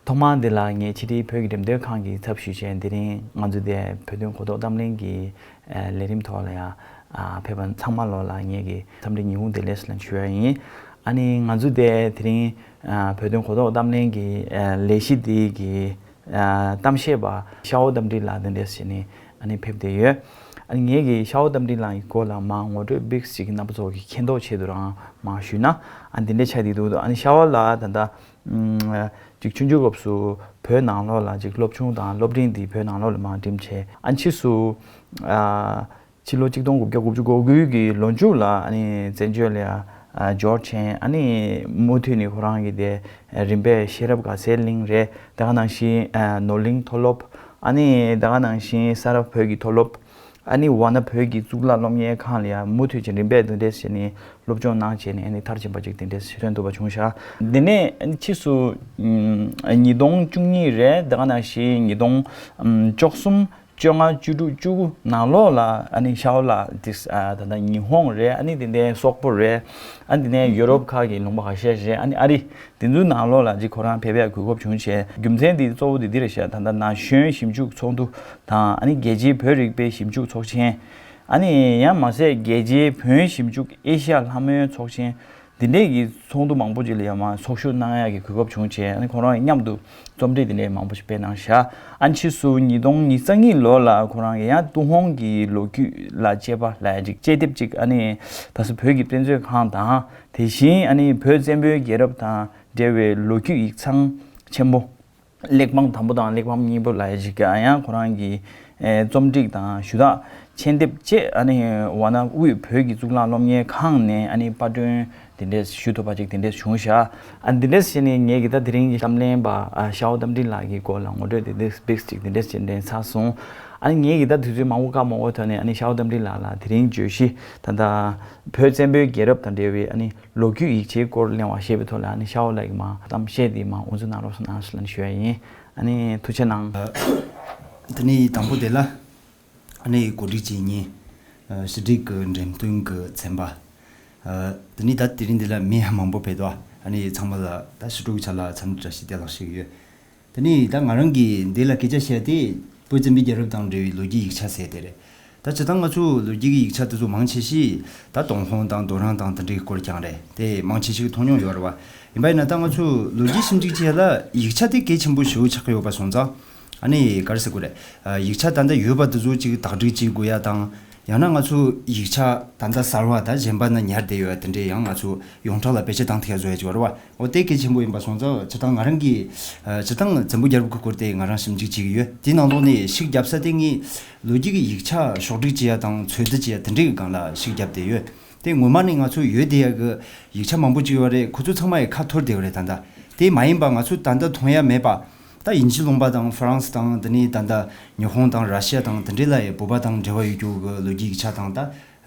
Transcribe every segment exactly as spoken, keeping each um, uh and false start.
ཐོག་མར་འདི་ལ་ངས་ཕྱི་དྲིལ་བོད་ཀྱི་འགྲེམས་སྟོན་ཁང་གི་ཚབ་ཞུས་བྱས། དེ་རིང་ང་ཚོ་འདིར་བོད་དོན་གོ་རྟོགས་གཏམ་གླེང་གི་ཨ་ལས་རིམ་ཐོག་ལ་ཡང་ཨ་ཕེབས་པ་ཚང་མ་ལོ་ལ་ངེད་ཀྱི་འཚམས་འདྲི་ཉི་ཧོང་བདེ་ལེགས་ལ་ཞུ་ཡ་ཡིན། ཨ་ནི་ང་ཚོ་འདིར་དེ་རིང་ཨ་བོད་དོན་གོ་རྟོགས་གཏམ་གླེང་གི་ཨ་ལས་གཞི་འདི་གི་ཨ་གཏམ་བཤད་པ་ཤ་བོ་རྟ་མགྲིན་ལགས་དེ་འདྲས་བྱས་ནས་ཨ་ནི་ཕེབས་བསྡད་ཡོད། ཨ་ནི་ངེད་ཀྱི་ཤ་བོ་རྟ་མགྲིན་ལགས་ཀྱི་སྐོར་ལ་མར་ངོ་སྤྲོད་བིག་ཅིག་རྣམ་པ་ཚོ་གི་མཁྱེན་རྟོགས་ཆེད་དུ་རང་མར་ཞུས་ན། ཨ་འདི་འདྲས་ཆགས་བསྡད་འདུག་ཨ་ནི་ཤ་བོ་ལགས་ད་ལྟ་ཨམ་ཅིག་ཆུང་ཆུང་སྐབས་སུ་བོད་ནང་ལོགས་ལ་ཅིག་སློབ་ཆུང་དང་སློབ་འབྲིང་འདི་བོད་ནང་ལོགས་ལ་མར་འགྲིམས་བྱས། ཨ་ཕྱིས་སུ་ཨ་ཕྱི་ལོ་ཆིག་སྟོང་དགུ་བརྒྱ་དགུ་བཅུ་གོ་དགུ་གི་ལོ་མཇུག་ལ་ཨ་ནི་བཙན་བྱོལ་ལ་ཨ་འབྱོར་བྱས། ཨ་ནི་མུ་མཐུད་ནས་ཁོ་རང་གིས་དེ་རིམ་པས་ཤེས་རབ་དགའ་ཚལ་གླིང་རེད། དེ་ག་ནང་བཞིན་ཨ་ནོར་གླིང་མཐོ་སློབ། ཨ་ནི་དེ་ག་ནང་བཞིན་ས་རཱ་བོད་ཀྱི་མཐོ་སློབ། ཨ་ནི་ཝཱ་ཎ་བོད་ཀྱི་གཙུག་ལག་སློབ་གཉེར་ཁང་ལ་ཡང་མུ་མཐུད་ཀྱི་རིམ་པས་དེ་འདྲས་བྱས་ནས་སློབ་སྦྱོང་གནང་བྱས་ནས། ཨ་ནི་མཐར་ཕྱིན་པ་ཅིག་དེ་འདྲས་ཐོན་ཐུབ་པ་བྱུང་ཤག་དེ་ནས་ཨ་ནི་ཕྱིས་སུ་ཨམ་ཉིས་སྟོང་བཅུ་གཉིས་རེད། དེ་ག་ནང་བཞིན་ཉིས་སྟོང་ཨམ་བཅུ་གསུམ་བཅོ་ལྔ་བཅུ་དྲུག་བཅུ་དགུ་ནང་ལོགས་ལ་ཨ་ནི་ཤ་བོ་ལགས་དེ་ཨ་ད་ལྟ་ཉི་ཧོང་རེད། ཨ་ནི་དེ་འདྲའི་སོག་པོ་རེད། ཨ་ནི་དེ་ནས་ཡོ་རོབ་ཁག་གི་ལུང་པ་ཁ་ཤས་རེད། ཨ་ནི་ཨ་རི། དེ་ཚོའི་ནང་ལོགས་ལ་ཅིག་ཁོ་རང་ཕེབས་ཡག་གོ་སྐབས་བྱུང་བྱས། རྒྱུ་མཚན་དེ་གཙོ་བོ་དེ་འདི་རེད་ཤག་ད་ལྟ་ན་གཞོན་ཞིབ་འཇུག་ཚོགས་འདུ་དང་། ཨ་ནི་རྒྱལ་སྤྱིའི་བོད་རིག་པའི་ཞིབ་འཇུག་ཚོགས་ཆེན། ཨ་ནི་ཡང་མ་ཟད་རྒྱལ་སྤྱིའི་བོན་ཞིབ་འཇུག་ཨེ་ཤ་ཡ་ལྷ་མོའི་ཚོགས་ཆེན། འདི་འདྲས་ཀྱི་ཚོགས་འདུ་མང་པོ་ཅིག་ལ་ཡང་མར་ཚོགས་ཞུགས་གནང་ཡག་གི་གོ་སྐབས་བྱུང་བྱས། ཨ་ནི་ཁོ་རང་མཉམ་དུ་རྩོམ་བྲིས་འདི་འདྲས་མང་པོ་ཞིག་སྤེལ་གནང་ཤག་ཨ་ནི་ཕྱིས་སུ་ཉིས་སྟོང་ཉེར་གཉིས་ལོ་ལ་ཁོ་རང་གིས་ཡང་ཏུན་ཧོང་གི་ལོ་རྒྱུས་ལ་དཔྱད་པ་ལབ་ཡག་ཅིག་དཔྱད་དེབ་ཅིག་ཨ་ནི་ད་གཟོད་བོད་ཀྱི་དཔེ་མཛོད་ཁང་དང་། དེ་བཞིན་ཨ་ནི་བོད་བཙན་པོའི་རྒྱལ་རབས་དང་འབྲེལ་བའི་ལོ་རྒྱུས་ཡིག་ཚང་ཆེན་པོ། གླེགས་བམ་དང་པོ་དང་གླེགས་བམ་གཉིས་པ་ལབ་ཡག་ཅིག་ཡང་ཁོ་རང་གི་ཨེ་རྩོམ་སྒྲིག་དང་ཞུ་དག་མཆན་འདེབས་བཅས། ཨ་ནི་ཝཱ་ཎ་དབུས་བོད་ཀྱི་གཙུག་ལག་སློབ་གཉེར་ཁང་ནས་ཨ་ནི་པར་སྐྲུན་དེ་འདྲས་ཞུ་ཐུབ་པ་ཅིག་དེ་འདྲས་བྱུང་ཤག་ཨ་འདི་འདྲས་བྱས་ནས་ངེད་ཀྱི་ད་དེ་རིང་གི་གཏམ་གླེང་པ་ཨ་ཤ་བོ་རྟ་མགྲིན་ལགས་ཀྱི་སྐོར་ལ་ངོ་སྤྲོད་དེ་འདྲས་བིག་ཅིག་དེ་འདྲས་བྱས་ནས་ཚར་སོང་། ཨ་ནི་ངེད་ཀྱི་ད་དུས་ཚོད་མང་པོ་བཀག་མ་དགོས་ཐོག་ནས། ཨ་ནི་ཤ་བོ་རྟ་མགྲིན་ལགས་ལ་དེ་རིང་བརྗོད་གཞི་ད་ལྟ་བོད་བཙན་པོའི་རྒྱལ་རབས་དང་འབྲེལ་བའི་ཨ་ནི་ལོ་རྒྱུས་ཡིག་ཆའི་སྐོར་གླེང་བ་ཞེས་པའི་ཐོག་ལ། ཨ་ནི་ཤ་བོ་ལགས་ཀྱིས་མར་གཏམ་བཤད་དེ་མར་དབུ་འཛུགས་གནང་རོགས་གནང་ཞུ་ལན་ཞུ་ཡ་ཡིན། ཨ་ནི་ཐུགས་རྗེ་གནང་། དེ་ནས་དང་པོ་དེ་ལ་ཨ་ནི་གོ་སྒྲིག་བྱེད་མཁན་ཕྱི་དྲིལ་གྱི་འགྲེམས་སྟོན་གྱི་ཚན་པ། དེ་ནས་ད་དེ་རིང་འདི་ལ་མི་ཡང་མང་པོ་ཕེབས་འདུག་ཨ་ནི་ཚང་མ་ལ་ད་ཕྱི་དྲོ་གི་ཆ་ལ་འཚམས་འདྲི་བཀྲ་ཤིས་བདེ་ལེགས་ཞུ་གི་ཡོད། དེ་ནས་ད་ང་རང་གིས་འདི་ལ་སྐད་ཆ་བཤད་དེ་བོད་བཙན་པོའི་རྒྱལ་རབས་དང་འབྲེལ་བའི་ལོ་རྒྱུས་ཡིག་ཆ་ཟེར་དེ་རེད། ད་སྤྱིར་བཏང་ང་ཚོ་ལོ་རྒྱུས་ཀྱི་ཡིག་ཆ་དེ་ཚོ་མང་ཆེ་ཤོས་ད་ཏུན་ཧོང་དང་རྡོ་རིང་དང་དེ་འདྲའི་སྐོར་རྐྱང་རེད། དེ་མང་ཆེ་ཤོས་མཐོང་མྱོང་ཡོད་རེད་བ། ཡིན་པ་ཡིན་ན་ད་ང་ཚོ་ལོ་རྒྱུས་ཞིབ་འཇུག་བྱེད་ཡ་ལ་ཡིག་ཆ་དེ་གལ་ཆེན་པོ་ཞེ་པོ་ཆགས་ཀྱི་ཡོད་པ་སོང་ཙང་། ཨ་ནི་ག་རེ་ཟེར་དགོས་རེད། ཡིག་ཆ་ད་ལྟ་ཡོད་པ་དེ་ཚོ་ཅིག་དག་སྒྲིག་བྱེད་དགོས་ཡ་དང་། ཡང་ན་ང་ཚོ་ཡིག་ཆ་ད་ལྟ་གསར་བ་ད་གཞན་པ་ན་ཉར་བསྡད་ཡོད་ཡ་དེ་འདྲས་ཡང་ང་ཚོ་ཡོངས་གྲགས་ལ་བེད་སྤྱོད་བཏང་ཐུབ་ཡ་བཟོ་ཡ་ཅིག་ཡོད་རེད་བ། འོ་དེ་གལ་ཆེན་པོ་ཡིན་པ་སོང་ཙང་། སྤྱིར་བཏང་ང་རང་གིས་ཨ་སྤྱིར་བཏང་བཙན་པོ་རྒྱལ་རབས་ཀྱི་སྐོར་དེ་ང་རང་ཞིབ་འཇུག་བྱེད་ཀྱི་ཡོད། དེའི་ནང་ལོགས་ནས་ཤུགས་བརྒྱབ་ས་དེ་ངས་ལོ་རྒྱུས་ཀྱི་ཡིག་ཆ་ཕྱོགས་སྒྲིག་བྱེད་ཡ་དང་འཚོལ་བསྡུ་བྱེད་ཡ་དེ་འདྲའི་སྒང་ལ་ཤུགས་བརྒྱབ་བསྡད་ཡོད། དེ་སྔོན་མ་ནས་ང་ཚོ་ཡོད་བསྡད་ཡ་གི་ཡིག་ཆ་མང་པོ་ཅིག་ཡོད་རེད། ཁོ་ཚོ་ཚང་མ་ཡི་ཁ་འཐོར་བསྡད་ཡོད་རེད་ད་ལྟ། དེ་མ་ཡིན་པ་ང་ཚོ་ད་ལྟ་མཐོང་ཡ་མེད་པ། ད་དབྱིན་ཇི་ལུང་པ་དང་ཧྥ་རན་སི་དང་། དེ་ནས་ད་ལྟ་ཉི་ཧོང་དང་ར་ཤི་ཡ་དང་དེ་འདྲའི་ལ་ཡི་བོད་པ་དང་འབྲེལ་བ་ཡོད་རྒྱུ་གི་ལོ་རྒྱུས་ཡིག་ཆ་དང་། ད་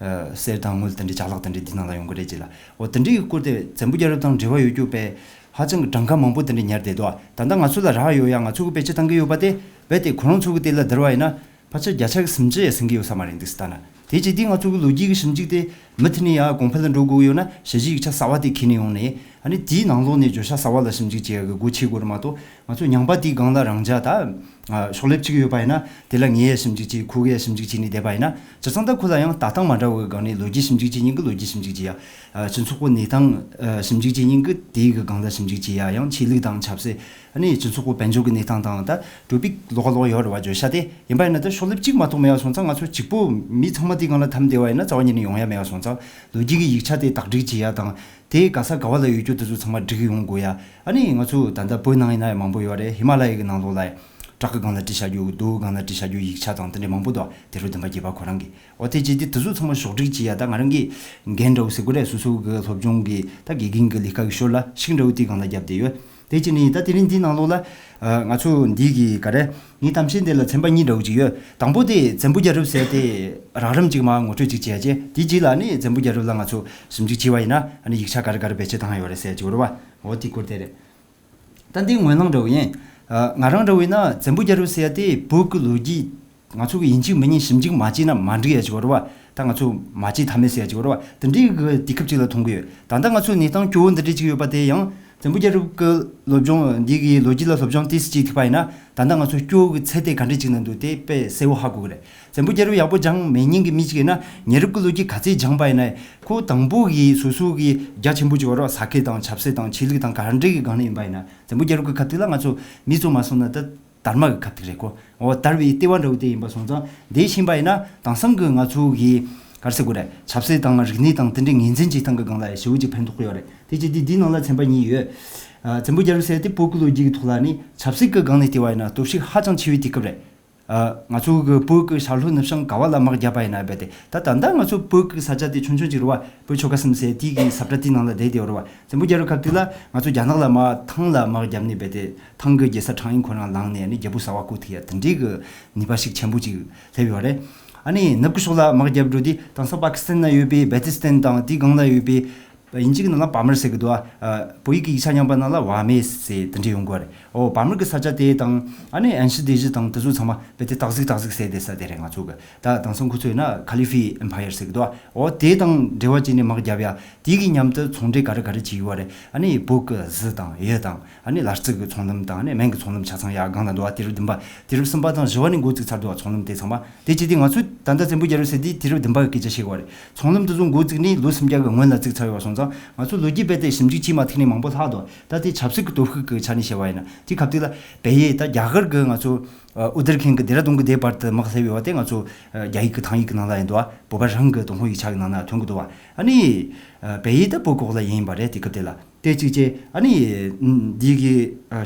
གསེར་དང་དངུལ་དེ་འདྲའི་ཅ་ལག་དེ་འདྲའི་འདི་ནང་ལ་ཡོང་གི་རེད་ཅེས་ལ། འོ་དེ་འདྲའི་སྐོར་དེ་བཙན་པོ་རྒྱལ་རབས་དང་འབྲེལ་བ་ཡོད་རྒྱུ་པས་ཧ་ཅང་གི་གྲངས་ཀ་མང་པོ་དེ་འདྲ་ཉར་བསྡད་འདུག་ད་ལྟ་ང་ཚོ་ལ་རག་ཡོད་ཡ། ང་ཚོ་གི་བེད་སྤྱོད་བཏང་གི་ཡོད་པ་དེ་རྦད་དེ་ཁོ་རང་ཚོ་གི་དེ་ལ་བསྡུར་བ་ཡིན་ན། ཕལ་ཆེར་བརྒྱ་ཆ་གི་སུམ་ཅུ་ཡང་ཟིན་གི་ཡོད་ས་མ་རེད་འདུག་ཟེར་ལྟ་ན། དེ་རྗེས་དེ་ང་ཚོ་གི་ལོ་རྒྱུས་ཀྱི་ཞིབ་འཇུག་དེ་མུ་མཐུད་ནས་ཡང་གོང་འཕེལ་ལ་འགྲོ་དགོས་ཡོད་ན། ཞིབ་འཇུག་ཡིག་ཆ་གསར་བ་དེ་ཁྱེར་ནས་ཡོང་ནས། ཨ་ནི་དེའི་ནང་ལོགས་ནས་བརྗོད་བྱ་གསར་བ་ལ་ཞིབ་འཇུག་བྱེད་ཡ་གི་སྒོ་ཕྱེ་དགོས་རེད་མ་གཏོགས། ང་ཚོ་ཉམས་པ་དེའི་སྒང་ལ་རང་འཇགས་ད་ཨ་ཤོག་ལེབ་གཅིག་ཡོད་པ་ཡིན་ན། དེ་ལ་ངས་ཡང་ཞིབ་འཇུག་བྱེད། ཁོ་གིས་ཡང་ཞིབ་འཇུག་བྱེད་ནས་བསྡད་པ་ཡིན་ན། བྱས་ཙང་ད་ཁོ་ལ་ཡང་ལྟ་སྟངས་མ་འདྲ་བའི་སྒང་ནས། ལོ་རྒྱུས་ཞིབ་འཇུག་བྱེད་མཁན་གྱིས་ལོ་རྒྱུས་ཞིབ་འཇུག་བྱེད་ཡ། ཨ་སྤྱི་ཚོགས་ཀྱི་གནས་སྟངས་ཨ་ཞིབ་འཇུག་བྱེད་མཁན་གྱིས་དེའི་གི་སྒང་ལ་ཞིབ་འཇུག་བྱེད་ཡ། ཡང་ཆོས་ལུགས་དང་ཆབ་སྲིད། ཨ་ནི་སྤྱི་ཚོགས་ཀྱི་དཔལ་འབྱོར་གྱི་གནས་སྟངས་དང་། ད་འགྲོ་པའི་ལོགས་ཀ་ལོགས་ཡོད་རེད་བ། བརྗོད་བྱ་དེ་ཡིན་པ་ཡིན་ན། ད་ཤོག་ལེབ་གཅིག་མ་གཏོགས་མེད་པ་སོང་ཙང་། ང་ཚོ་གཅིག་པོ་མི་ཚང་མ་དེའི་སྒང་ལ་འཐམས་བསྡད་པ་ཡིན་ན་རྩ་བ་ཉིད་ནས་ཡོང་ཡ་མེད་པ་སོང་ཙང་། ལོ་རྒྱུས་ཀྱི་ཡིག་ཆ་དེ་དག་སྒྲིག་བྱེད་ཡ་དང་། དེ་ག་ས་ག་བ་ལ་ཡོད་རྒྱུ་དེ་ཚོ་ཚང་མ་སྒྲིག་ཡོང་དགོས་ཡ། ཨ་ནི་ང་ཚོ་ད་ལྟ་བོད་ནང་ཡིན་ན་ཡང་མང་པོ་ཡོད་རེད། ཧི་མ་ལ་ཡའི་གི་ནང་ལོགས་ལ་ཡང་བྲག་གི་སྒང་ལ་བྲིས་བཞག་རྒྱུ། རྡོའི་སྒང་ལ་བྲིས་བཞག་རྒྱུ། ཡིག་ཆ་དང་དེ་འདྲ་མང་པོ་འདུག་དེ་རུ་བདུན་པ་བརྒྱད་པ་ཁོ་རང་གི། འོ་དེ་བྱས་དུས་དེ་ཚོ་ཚང་མ་ཕྱོགས་སྒྲིག་བྱེད་ཡ་ད་ང་རང་གི་འགན་འདྲ་བོ་ཟེར་དགོས་རེད། སོ་སོ་གི་སློབ་སྦྱོང་གི་ད་དགེ་རྒན་གི་ལས་ཀ་གི་ཞོར་ལ་ཤུགས་འདྲ་བོ་དེའི་སྒང་ལ་བརྒྱབ་བསྡད་ཡོད། དེ་བྱས་ནས་ད་དེ་རིང་འདིའི་ནང་ལོགས་ལ་ཨ་ང་ཚོ་འདི་གི་ག་རེ། ངའི་གཏམ་བཤད་འདི་ལ་ཚན་པ་གཉིས་འདྲ་བོ་ཅིག་ཡོད། དང་པོ་དེ་བཙན་པོ་རྒྱལ་རབས་ཟེར་དེ་རགས་རིམ་ཅིག་མར་ངོ་སྤྲོད་ཅིག་བྱས་རྗེས། དེའི་རྗེས་ལ་ནི་བཙན་པོ་རྒྱལ་རབས་ལ་ང་ཚོ་ཞིབ་འཇུག་བྱས་པ་ཡིན་ན། ཨ་ནི་ཡིག་ཆ་ག་རེ་ག་རེ་བེད་སྤྱོད་བཏང་ཡོད་རེད་ཟེར་ཅིག་ཡོད་རེད་བ། འོ་དེའི་སྐོར་དེ་རེད། ད་འདི་ངོས་ལེན་འདྲ་བོ་ཡིན། ཨ་ང་རང་འདྲ་བོ་ཡིན་ན་བཙན་པོ་རྒྱལ་རབས་ཟེར་ཡ་དེ་བོད་ཀྱི་ལོ་རྒྱུས་ང་ཚོ་གི་ཡིན་གཅིག་མིན་གཉིས་ཞིབ་འཇུག་མ་བྱས་ན་མ་འགྲིག་ཡ་ཅིག་ཡོད་རེད་བ། ད་ང་ཚོ་མ་བྱས་ཐབས་མེད་ཟེར་ཡ་ཅིག་ཡོད་རེད་བ། དེ་འདྲའི་གི་དུས་སྐབས་ཅིག་ལ་མཐོང་གི་ཡོད། ད་ལྟ་ང་ཚོ་གནས་སྟངས་སྐྱོ་བོ་འདི་འདྲ་ཅིག་ཡོད་པ་དེ་ཡང་ བཙན་པོ་རྒྱལ་རབས་ཀྱི་སློབ་སྦྱོང་འདི་གི་ལོ་རྒྱུས་ལ་སློབ་སྦྱོང་ཏོག་ཙམ་ཅིག་ཐུག་པ་ཡིན་ན། ད་ལྟ་ང་ཚོ་སྐྱོ་གི་ཚད་དེ་ག་འདྲ་ཅིག་ན་འདུག་དེ་དཔེ་གསལ་བོ་ཧ་གོ་གི་རེད། བཙན་པོ་རྒྱལ་རབས་ཡག་པོ་སྦྱང་མེད་མཁན་གྱི་མི་ཅིག་ཡིན་ན། ཉེ་རབས་ཀྱི་ལོ་རྒྱུས་ག་ཚད་སྦྱངས་པ་ཡིན་ན། ཁོ་དང་པོ་གི་སོ་སོ་གི་རྒྱ་ཆེན་པོ་ཅིག་ཡོད་རེད་བ། ས་ཁུལ་དང་ཆབ་སྲིད་དང་ཆོས་ལུགས་དང་ག་འདྲ་གི་སྒང་ནས་ཡིན་པ་ཡིན་ན། བཙན་པོ་རྒྱལ་རབས་ཀྱི་སྐབས་དེ་ལ་ང་ཚོ་མི་ཚོ་མ་སོང་ན་ད་དར་མ་གི་སྐབས་དེ་རེད་ཁོ། འོ་དར་བའི་ལྟེ་བ་འདྲ་བོ་དེ་ཡིན་པ་སོང་ཙང་། དེ་ཤེས་པ་ཡིན་ན་དེང་སང་གི་ང་ཚོ་གི་ག་རེ་ཟེར་དགོས་རེད། ཆབ་སྲིད་དང་རིག་གནས་དང་དེ་འདྲའི་ངོས་འཛིན་བྱེད་སྟངས་ཀྱི་སྒང་ལ་ཞེ་པོ་ཅིག་ཕན་ཐོགས་ཡོད་རེད། དེ་བྱས་དུས་འདིའི་ནང་ལ་ཚན་པ་གཉིས་ཡོད། ཨ། བཙན་པོ་རྒྱལ་རབས་ཟེར་དེ་བོད་ཀྱི་ལོ་རྒྱུས་ཀྱི་ཐོག་ལ་ནི་ཆབ་སྲིད་ཀྱི་སྒང་ནས་བལྟས་པ་ཡིན་ན་སྟོབས་ཤུགས་ཧ་ཅང་ཆེ་བའི་དུས་སྐབས་རེད། ཨ། ང་ཚོ་གི་བོད་ཀྱི་ཤར་ལྷོ་ནུབ་བྱང་ག་བ་ལ་དམག་བརྒྱབ་པ་ཡིན་ན་རྦད་དེ། ད་ད་ལྟ་ང་ཚོ་བོད་ཀྱི་ས་ཆ་དེ་ཆུང་ཆུང་ཅིག་རེད་བ། བོད་ཆོལ་ཁ་གསུམ་ཟེར་དེ་གི་ས་བཀྲ་དེའི་ནང་ལ་བསྡད་དེ་ཡོད་རེད་བ། བཙན་པོ་རྒྱལ་རབས་སྐབས་དེ་ལ་ང་ཚོ་རྒྱ་ནག་ལ་མར་ཐང་ལ་དམག་བརྒྱབ་ནས་རྦད་དེ། ཐང་གི་རྒྱལ་ས་ཁྲང་ཨན་ཁོ་རང་ལངས་ནས་ནི་རྒྱལ་པོ་གསར་པ་བསྐོ་ཐུབ་ཡ་དེ་འདྲའི་གི་ནུས་པ་ཤུགས་ཆེན་པོ་ཅིག་སླེབས་ཡོད་རེད། ཨ་ནི་ནུབ་ཀྱི་ཕྱོགས་ལ་དམག་རྒྱབ་འགྲོ་དུས་དེང་སང་པ་ཀི་སི་ཐན་ན་ཡོད་པའི་བལ་ཏི་སི་ཐན་དང་དེའི་སྒང་ལ་ཡོད་པའི་དབྱིན་ཇི་གི་ནང་ལ་བ་མར་ཟེར་གི་འདུག་ཨ། བོད་ཡིག་གི་ཡིག་ཆ་རྙིང་པ་ནང་ལ་བ་མེ་ཟེར་དེ་འདྲ་ཡོང་གི་རེད། འོ་བ་མར་གི་ས་ཆ་དེ་དང་ཨ་ནི་ཨན་ཤི་སྡེ་བཞི་དང་དེ་ཚོ་ཚང་མ་རྦད་དེ་སྟག་གཟིག་སྟག་གཟིག་ཟེར་བསྡད་ས་དེ་རེད། ང་ཚོ་གི་ད་དེང་སང་ཁོ་ཚོ་ཡིན་ན་ཁ་ལི་ཧྥི་ཨེམ་ཕ་ཡར་ཟེར་གི་འདུག་ཨ། འོ་དེ་དང་འབྲེལ་བ་བྱས་ནས་དམག་རྒྱབ་ཡ། དེ་གི་མཉམ་དུ་ཚོང་འབྲེལ་ག་རེ་ག་རེ་བྱེད་ཀྱི་ཡོད་རེད། ཨ་ནི་བོད་ཀྱི་གཟི་དང་གཡུ་དང་། ཨ་ནི་ལ་རྩི་གི་ཚོང་ལམ་དང་། ཨ་ནི་སྨན་གྱི་ཚོང་ལམ་ཆ་ཚང་ཡར་སྒང་ལ་འདུག་བ། དུས་རབས་བདུན་པ། དུས་རབས་གསུམ་པ་དང་བཞི་པ་ནས་འགོ་བཙུགས་ཚར་འདུག་བ། ཚོང་ལམ་དེ་ཚང་མ། དེ་བྱས་དུས་ང་ཚོས་ད་ལྟ་བཙན་པོ་རྒྱལ་རབས་ཟེར་དུས་དུས་རབས་བདུན་པ་གི་སྐད་ཆ་བཤད་དགོས་རེད། ཚོང་ལམ་དེ་ཚོ་འགོ་བཙུགས་ནས་ལོ་སུམ་བརྒྱ་གི་སྔོན་ལ་བཙུགས་ཚར་ཡོད་པ་སོང་ཙང་། ང་ཚོ་ལོ་རྒྱུས་རྦད་དེ་ཞིབ་འཇུག་བྱས་མ་ཐུབ་ནས་མང་པོ་ལྷག་འདུག་ད་དེ་ཆབ་སྲིད་ཀྱི་སྟོབས་ཤུགས་ཀྱི་ཆ་ནས་བཤད་པ་ཡིན་ན། དེ་སྐབས་དེ་ལ་བལ་ཡུལ་ད་རྒྱ་གར་གྱི་ང་ཚོ་ཨུ་དར་ཁན་གྱི་ལྡེ་ར་ལྡུན་གྱི་སྡེ་བར་དུ་དམག་སླེབས་ཡོད་པ་དེ། ང་ཚོ་རྒྱ་ཡིག་གི་ཐང་ཡིག་གི་ནང་ལ་ཡིན་འདུག་བ། བོད་པ་རང་གི་ཏུན་ཧོང་ཡིག་ཆ་གི་ནང་ན་ཐོན་གི་འདུག་བ། ཨ་ནི་བལ་ཡུལ་ད་བོད་ཀྱི་འོག་ལ་ཡིན་པ་རེད། དེ་སྐབས་དེ་ལ། དེ་གཅིག་བྱས། ཨ་ནི་འདི་གི་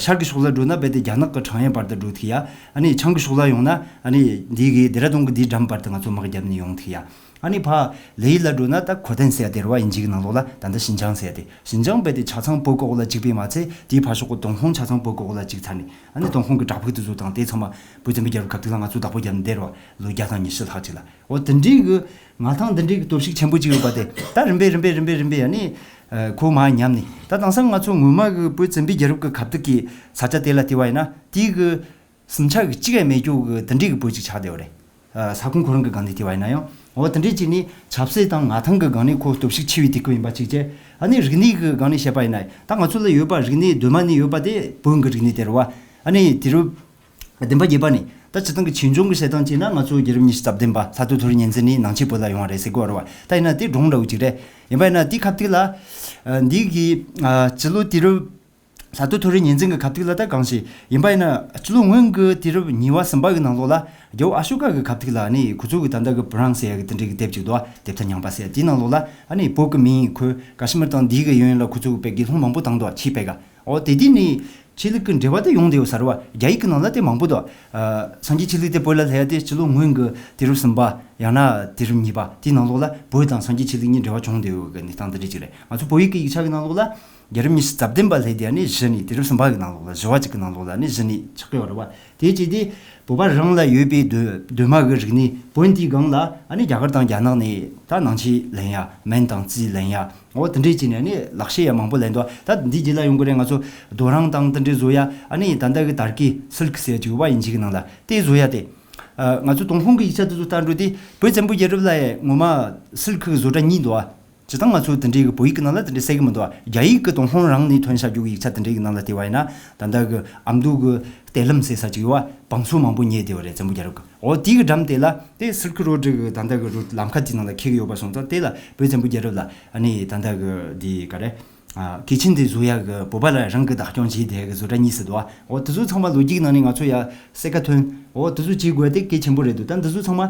ཤར་གྱི་ཕྱོགས་ལ་འགྲོ་ན་རྦད་དེ་རྒྱ་ནག་གི་ཁྲང་ཡན་བར་དུ་འགྲོ་ཐུབ་ཡ། ཨ་ནི་བྱང་གི་ཕྱོགས་ལ་ཡོང་ན་ཨ་ནི་འདི་གི་ལྡེ་ར་ལྡུན་གྱི་འདིའི་འགྲམ་བར་དུ་ང་ཚོ་དམག་བརྒྱབ་ནས་ཡོང་ཐུབ་ཡ། ཨ་ནི་ཕར་ལེ་ཡུལ་ལ་འགྲོ་ན་ད་ཁོ་ཐན་ཟེར་ཡ་དེ་རེད་བ། དབྱིན་ཇི་གི་ནང་ལོགས་ལ་ད་ལྟ་ཤིན་ཅང་ཟེར་ཡ་དེ། ཤིན་ཅང་རྦད་དེ་ཆ་ཚང་བོད་ཀྱི་འོག་ལ་བཅུག་པས་མ་ཚད། དེའི་ཕར་ཕྱོགས་ཀྱི་ཏུན་ཧོང་ཆ་ཚང་བོད་ཀྱི་འོག་ལ་བཅུག་ཚར་ནས། ཨ་ནི་ཏུན་ཧོང་གི་བྲག་ཕུག་དེ་ཚོ་དང་དེ་ཚང་མ་བོད་བཙན་པོའི་རྒྱལ་རབས་སྐབས་དེ་ལ་ང་ཚོ་བདག་པོ་བརྒྱབ་ནས་བསྡད་རེད་བ། ལོ་བརྒྱ་དང་ཉི་ཤུ་ལྷག་ཅིག་ལ། འོ་དེ་འདྲའི་གི་མངའ་ཐང་འདི་འདྲའི་གི་སྟོབས་ཤུགས་ཆེན་པོ་ཅིག་ཡོད་པ་དེ། ད་རིམ་པས་རིམ་པས་རིམ་པས་རིམ་པས་ཨ་ནི་ཁོ་མར་ཉམས་ནས། ད་དེང་སང་ང་ཚོ་སྔོན་མ་གི་བོད་བཙན་པོའི་རྒྱལ་རབས་ཀྱི་ཁ་ཐུག་གི་ས་ཆ་དེ་ལ་བལྟས་པ་ཡིན་ན། དེའི་གི་སུམ་ཆ་གི་གཅིག་ཡང་མེད་རྒྱུ་གི་དེ་འདྲའི་གི་བོད་ཅིག་ཆགས་བསྡད་ཡོད་རེད། ཨ། ས་ཁོངས་ཁོ་རང་གི་སྒང་ནས་བལྟས་པ་ཡིན་ན་ཡང་། འོ་དེ་འདྲའི་ཅིག་ནི་ཆབ་སྲིད་དང་མངའ་ཐང་གི་སྒང་ནས་ཁོ་སྟོབས་ཤུགས་ཆེ་བའི་དུས་སྐབས་ཡིན་པ་གཅིག་བྱས། ཨ་ནི་རིག་གནས་ཀྱི་སྒང་ནས་བཤད་པ་ཡིན་ན། ད་ང་ཚོ་ལ་ཡོད་པ་རིག་གནས་གདོད་མ་ནས་ཡོད་པ་དེ་བོན་གྱི་རིག་གནས་དེ་རེད་བ། ཨ་ནི་དུས་རབས་བདུན་པ་བརྒྱད་པ་ནས་ད་སྤྱིར་བཏང་གི་ཆོས་འབྱུང་གི་བཤད་སྟངས་བྱས་ན། ང་ཚོ་རྒྱལ་རབས་ཉི་ཤུ་རྩ་བདུན་པ་ལྷ་རྡོ་ཐོ་རི་གཉན་བཙན་ནས་ནང་ཆོས་བོད་ལ་ཡོང་བ་རེད་ཟེར་གོ་རེད་བ། ད་ཡིན་ན་དེ་སྒྲུང་འདྲ་བོ་ཅིག་རེད། ཡིན་པ་ཡིན་ན་དེའི་ཁ་ཐུག་ལ། ཨ། འདི་གི། ཨ། སྤྱི་ལོ་དུས་རབས། ལྷ་རྡོ་ཐོ་རི་གཉན་བཙན་གྱི་སྐབས་དེ་ལ་ད་གང་ཞིག་ཡིན་པ་ཡིན་ན། སྤྱི་ལོ་སྔོན་གྱི་དུས་རབས་གཉིས་པ་གསུམ་པ་གི་ནང་ལོགས་ལ། རྒྱལ་པོ་ཨ་ཤོ་ཀ་གི་སྐབས་དེ་ལ་ནི་ཁོ་ཚོ་གི་ད་ལྟ་གི་བུ་རང་ཟེར་ཡ་གི་དེ་འདྲའི་གི་དེབ་ཅིག་འདུག་བ། དེབ་ཐེར་རྙིང་པ་ཟེར་ཡ་དེའི་ནང་ལོགས་ལ། ཨ་ནི་བོད་ཀྱི་མིང་ཁོས་ཀ་ཤི་མིར་དང་འདི་གི་ཡུལ་ཡུལ་ལ་ཁོ་ཚོ་གི་དཔེ་དགེ་སློང་མང་པོ་བཏང་འདུག་བ། ཆོས་སྤེལ་ག། འོ་དེ་དུས་ནི་ཆོས་ལུགས་ཀྱི་འབྲེལ་བ་དེ་ཡོང་བསྡད་ཡོད་ས་རེད་བ། རྒྱ་ཡིག་གི་ནང་ལ་དེ་མང་པོ་འདུག། ཨ། སངས་རྒྱས་ཆོས་ལུགས་དེ་བོད་ལ་སླེབས་ཡ་དེ་སྤྱི་ལོ་སྔོན་གྱི་དུས་རབས་གསུམ་པ། ཡང་ན་དུས་རབས་གཉིས་པ་དེའི་ནང་ལོགས་ལ་བོད་དང་སངས་རྒྱས་ཆོས་ལུགས་གཉིས་འབྲེལ་བ་བྱུང་བསྡད་ཡོད་གི་གནས་སྟངས་དེ་འདྲ་ཅིག་རེད། ང་ཚོ་བོད་ཡིག་གི་ཡིག་ཆ་གི་ནང་ལོགས་ལ། རྒྱལ་རབས་ཉི་ཤུ་རྩ་བདུན་པ་ལྷག་དེ་ནི་གཞི་ནས། དུས་རབས་གསུམ་པ་གི་ནང་ལོགས་ལ། བཞི་བ་གཅིག་གི་ནང་ལོགས་ལ་ནི་གཞི་ནས་ཆགས་ཀྱི་ཡོད་རེད་བ། དེ་བྱས་དུས་བོད་པ་རང་ལ་ཡོད་པའི་གདོད་གདོད་མ་གི་རིག་གནས་བོན་དེའི་སྒང་ལ། ཨ་ནི་རྒྱ་གར་དང་རྒྱ་ནག་ནས་ད་ནང་ཆོས་ལེན་ཡ། སྨན་དང་རྩིས་ལེན་ཡ། འོ་དེ་འདྲས་བྱས་ནས་ནི་ལག་ཤེས་ཡ་མང་པོ་ལེན་འདུག། ད་འདི་རྗེས་ལ་ཡོང་གི་རེད། ང་ཚོ་རྡོ་རིང་དང་དེ་འདྲས་བཟོ་ཡ། ཨ་ནི་ད་ལྟ་གི་དར་གི་སིལ་ཀི་ཟེར་ཡ་ཅིག་ཡོད་བ། དབྱིན་ཇི་གི་ནང་ལ་དེ་བཟོ་ཡ་དེ། ཨ། ང་ཚོ་ཏུན་ཧོང་གི་ཡིག་ཆ་དེ་ཚོ་ལྟ་འགྲོ་དུས་བོད་བཙན་པོའི་རྒྱལ་རབས་ལ་ཡ་ངོ་མ་སིལ་ཀི་གི་བཟོ་གྲྭ་གཉིས་འདུག་བ། སྤྱིར་བཏང་ང་ཚོ་དེ་འདྲའི་གི་བོད་ཡིག་གི་ནང་ལ་དེ་འདྲའི་གསལ་གི་མི་འདུག་བ། རྒྱ་ཡིག་གི་ཏུན་ཧོང་རང་ནས་ཐོན་བཞག་རྒྱུ་གི་ཡིག་ཆ་དེ་འདྲའི་གི་ནང་ལ་བལྟས་པ་ཡིན་ན། ད་ལྟ་གི་ཨ་མདོ་གི་གཏེར་ལམ་ཟེར་ས་ཅིག་ཡོད་བ། བང་སོ་མང་པོ་རྙེད་བསྡད་ཡོད་རེད། བཙན་པོ་རྒྱལ་རབས་གི། འོ་དེའི་གི་འགྲམ་དེ་ལ་དེ་སིལ་ཀི་རོ་ཌི་གི་ད་ལྟ་གི་རུ་ལམ་ཁ་དེའི་ནང་ལ་འཁེལ་གི་ཡོད་པ་སོང་ཙང་། དེ་ལ་བོད་བཙན་པོ་རྒྱལ་རབས་ལ། ཨ་ནི་ད་ལྟ་གི་དེ་ག་རེ། ཨ། སྐེད་ཆེན་དེ་བཟོ་ཡ་གི་བོད་པ་ལ་རང་གི་བདག་སྐྱོང་བྱས་བསྡད་གི་བཟོ་གྲྭ་གཉིས་ཟེར་འདུག་བ། འོ་དེ་ཚོ་ཚང་མ་ལོ་རྒྱུས་ནང་ནས་ང་ཚོ་ཡ་གསལ་ཁ་ཐོན། འོ་དེ་ཚོ་བྱེད་དགོས་དེ་གལ་ཆེན་པོ་རེད་འདུག། ད་འདི་ཚོ་ཚང་མ།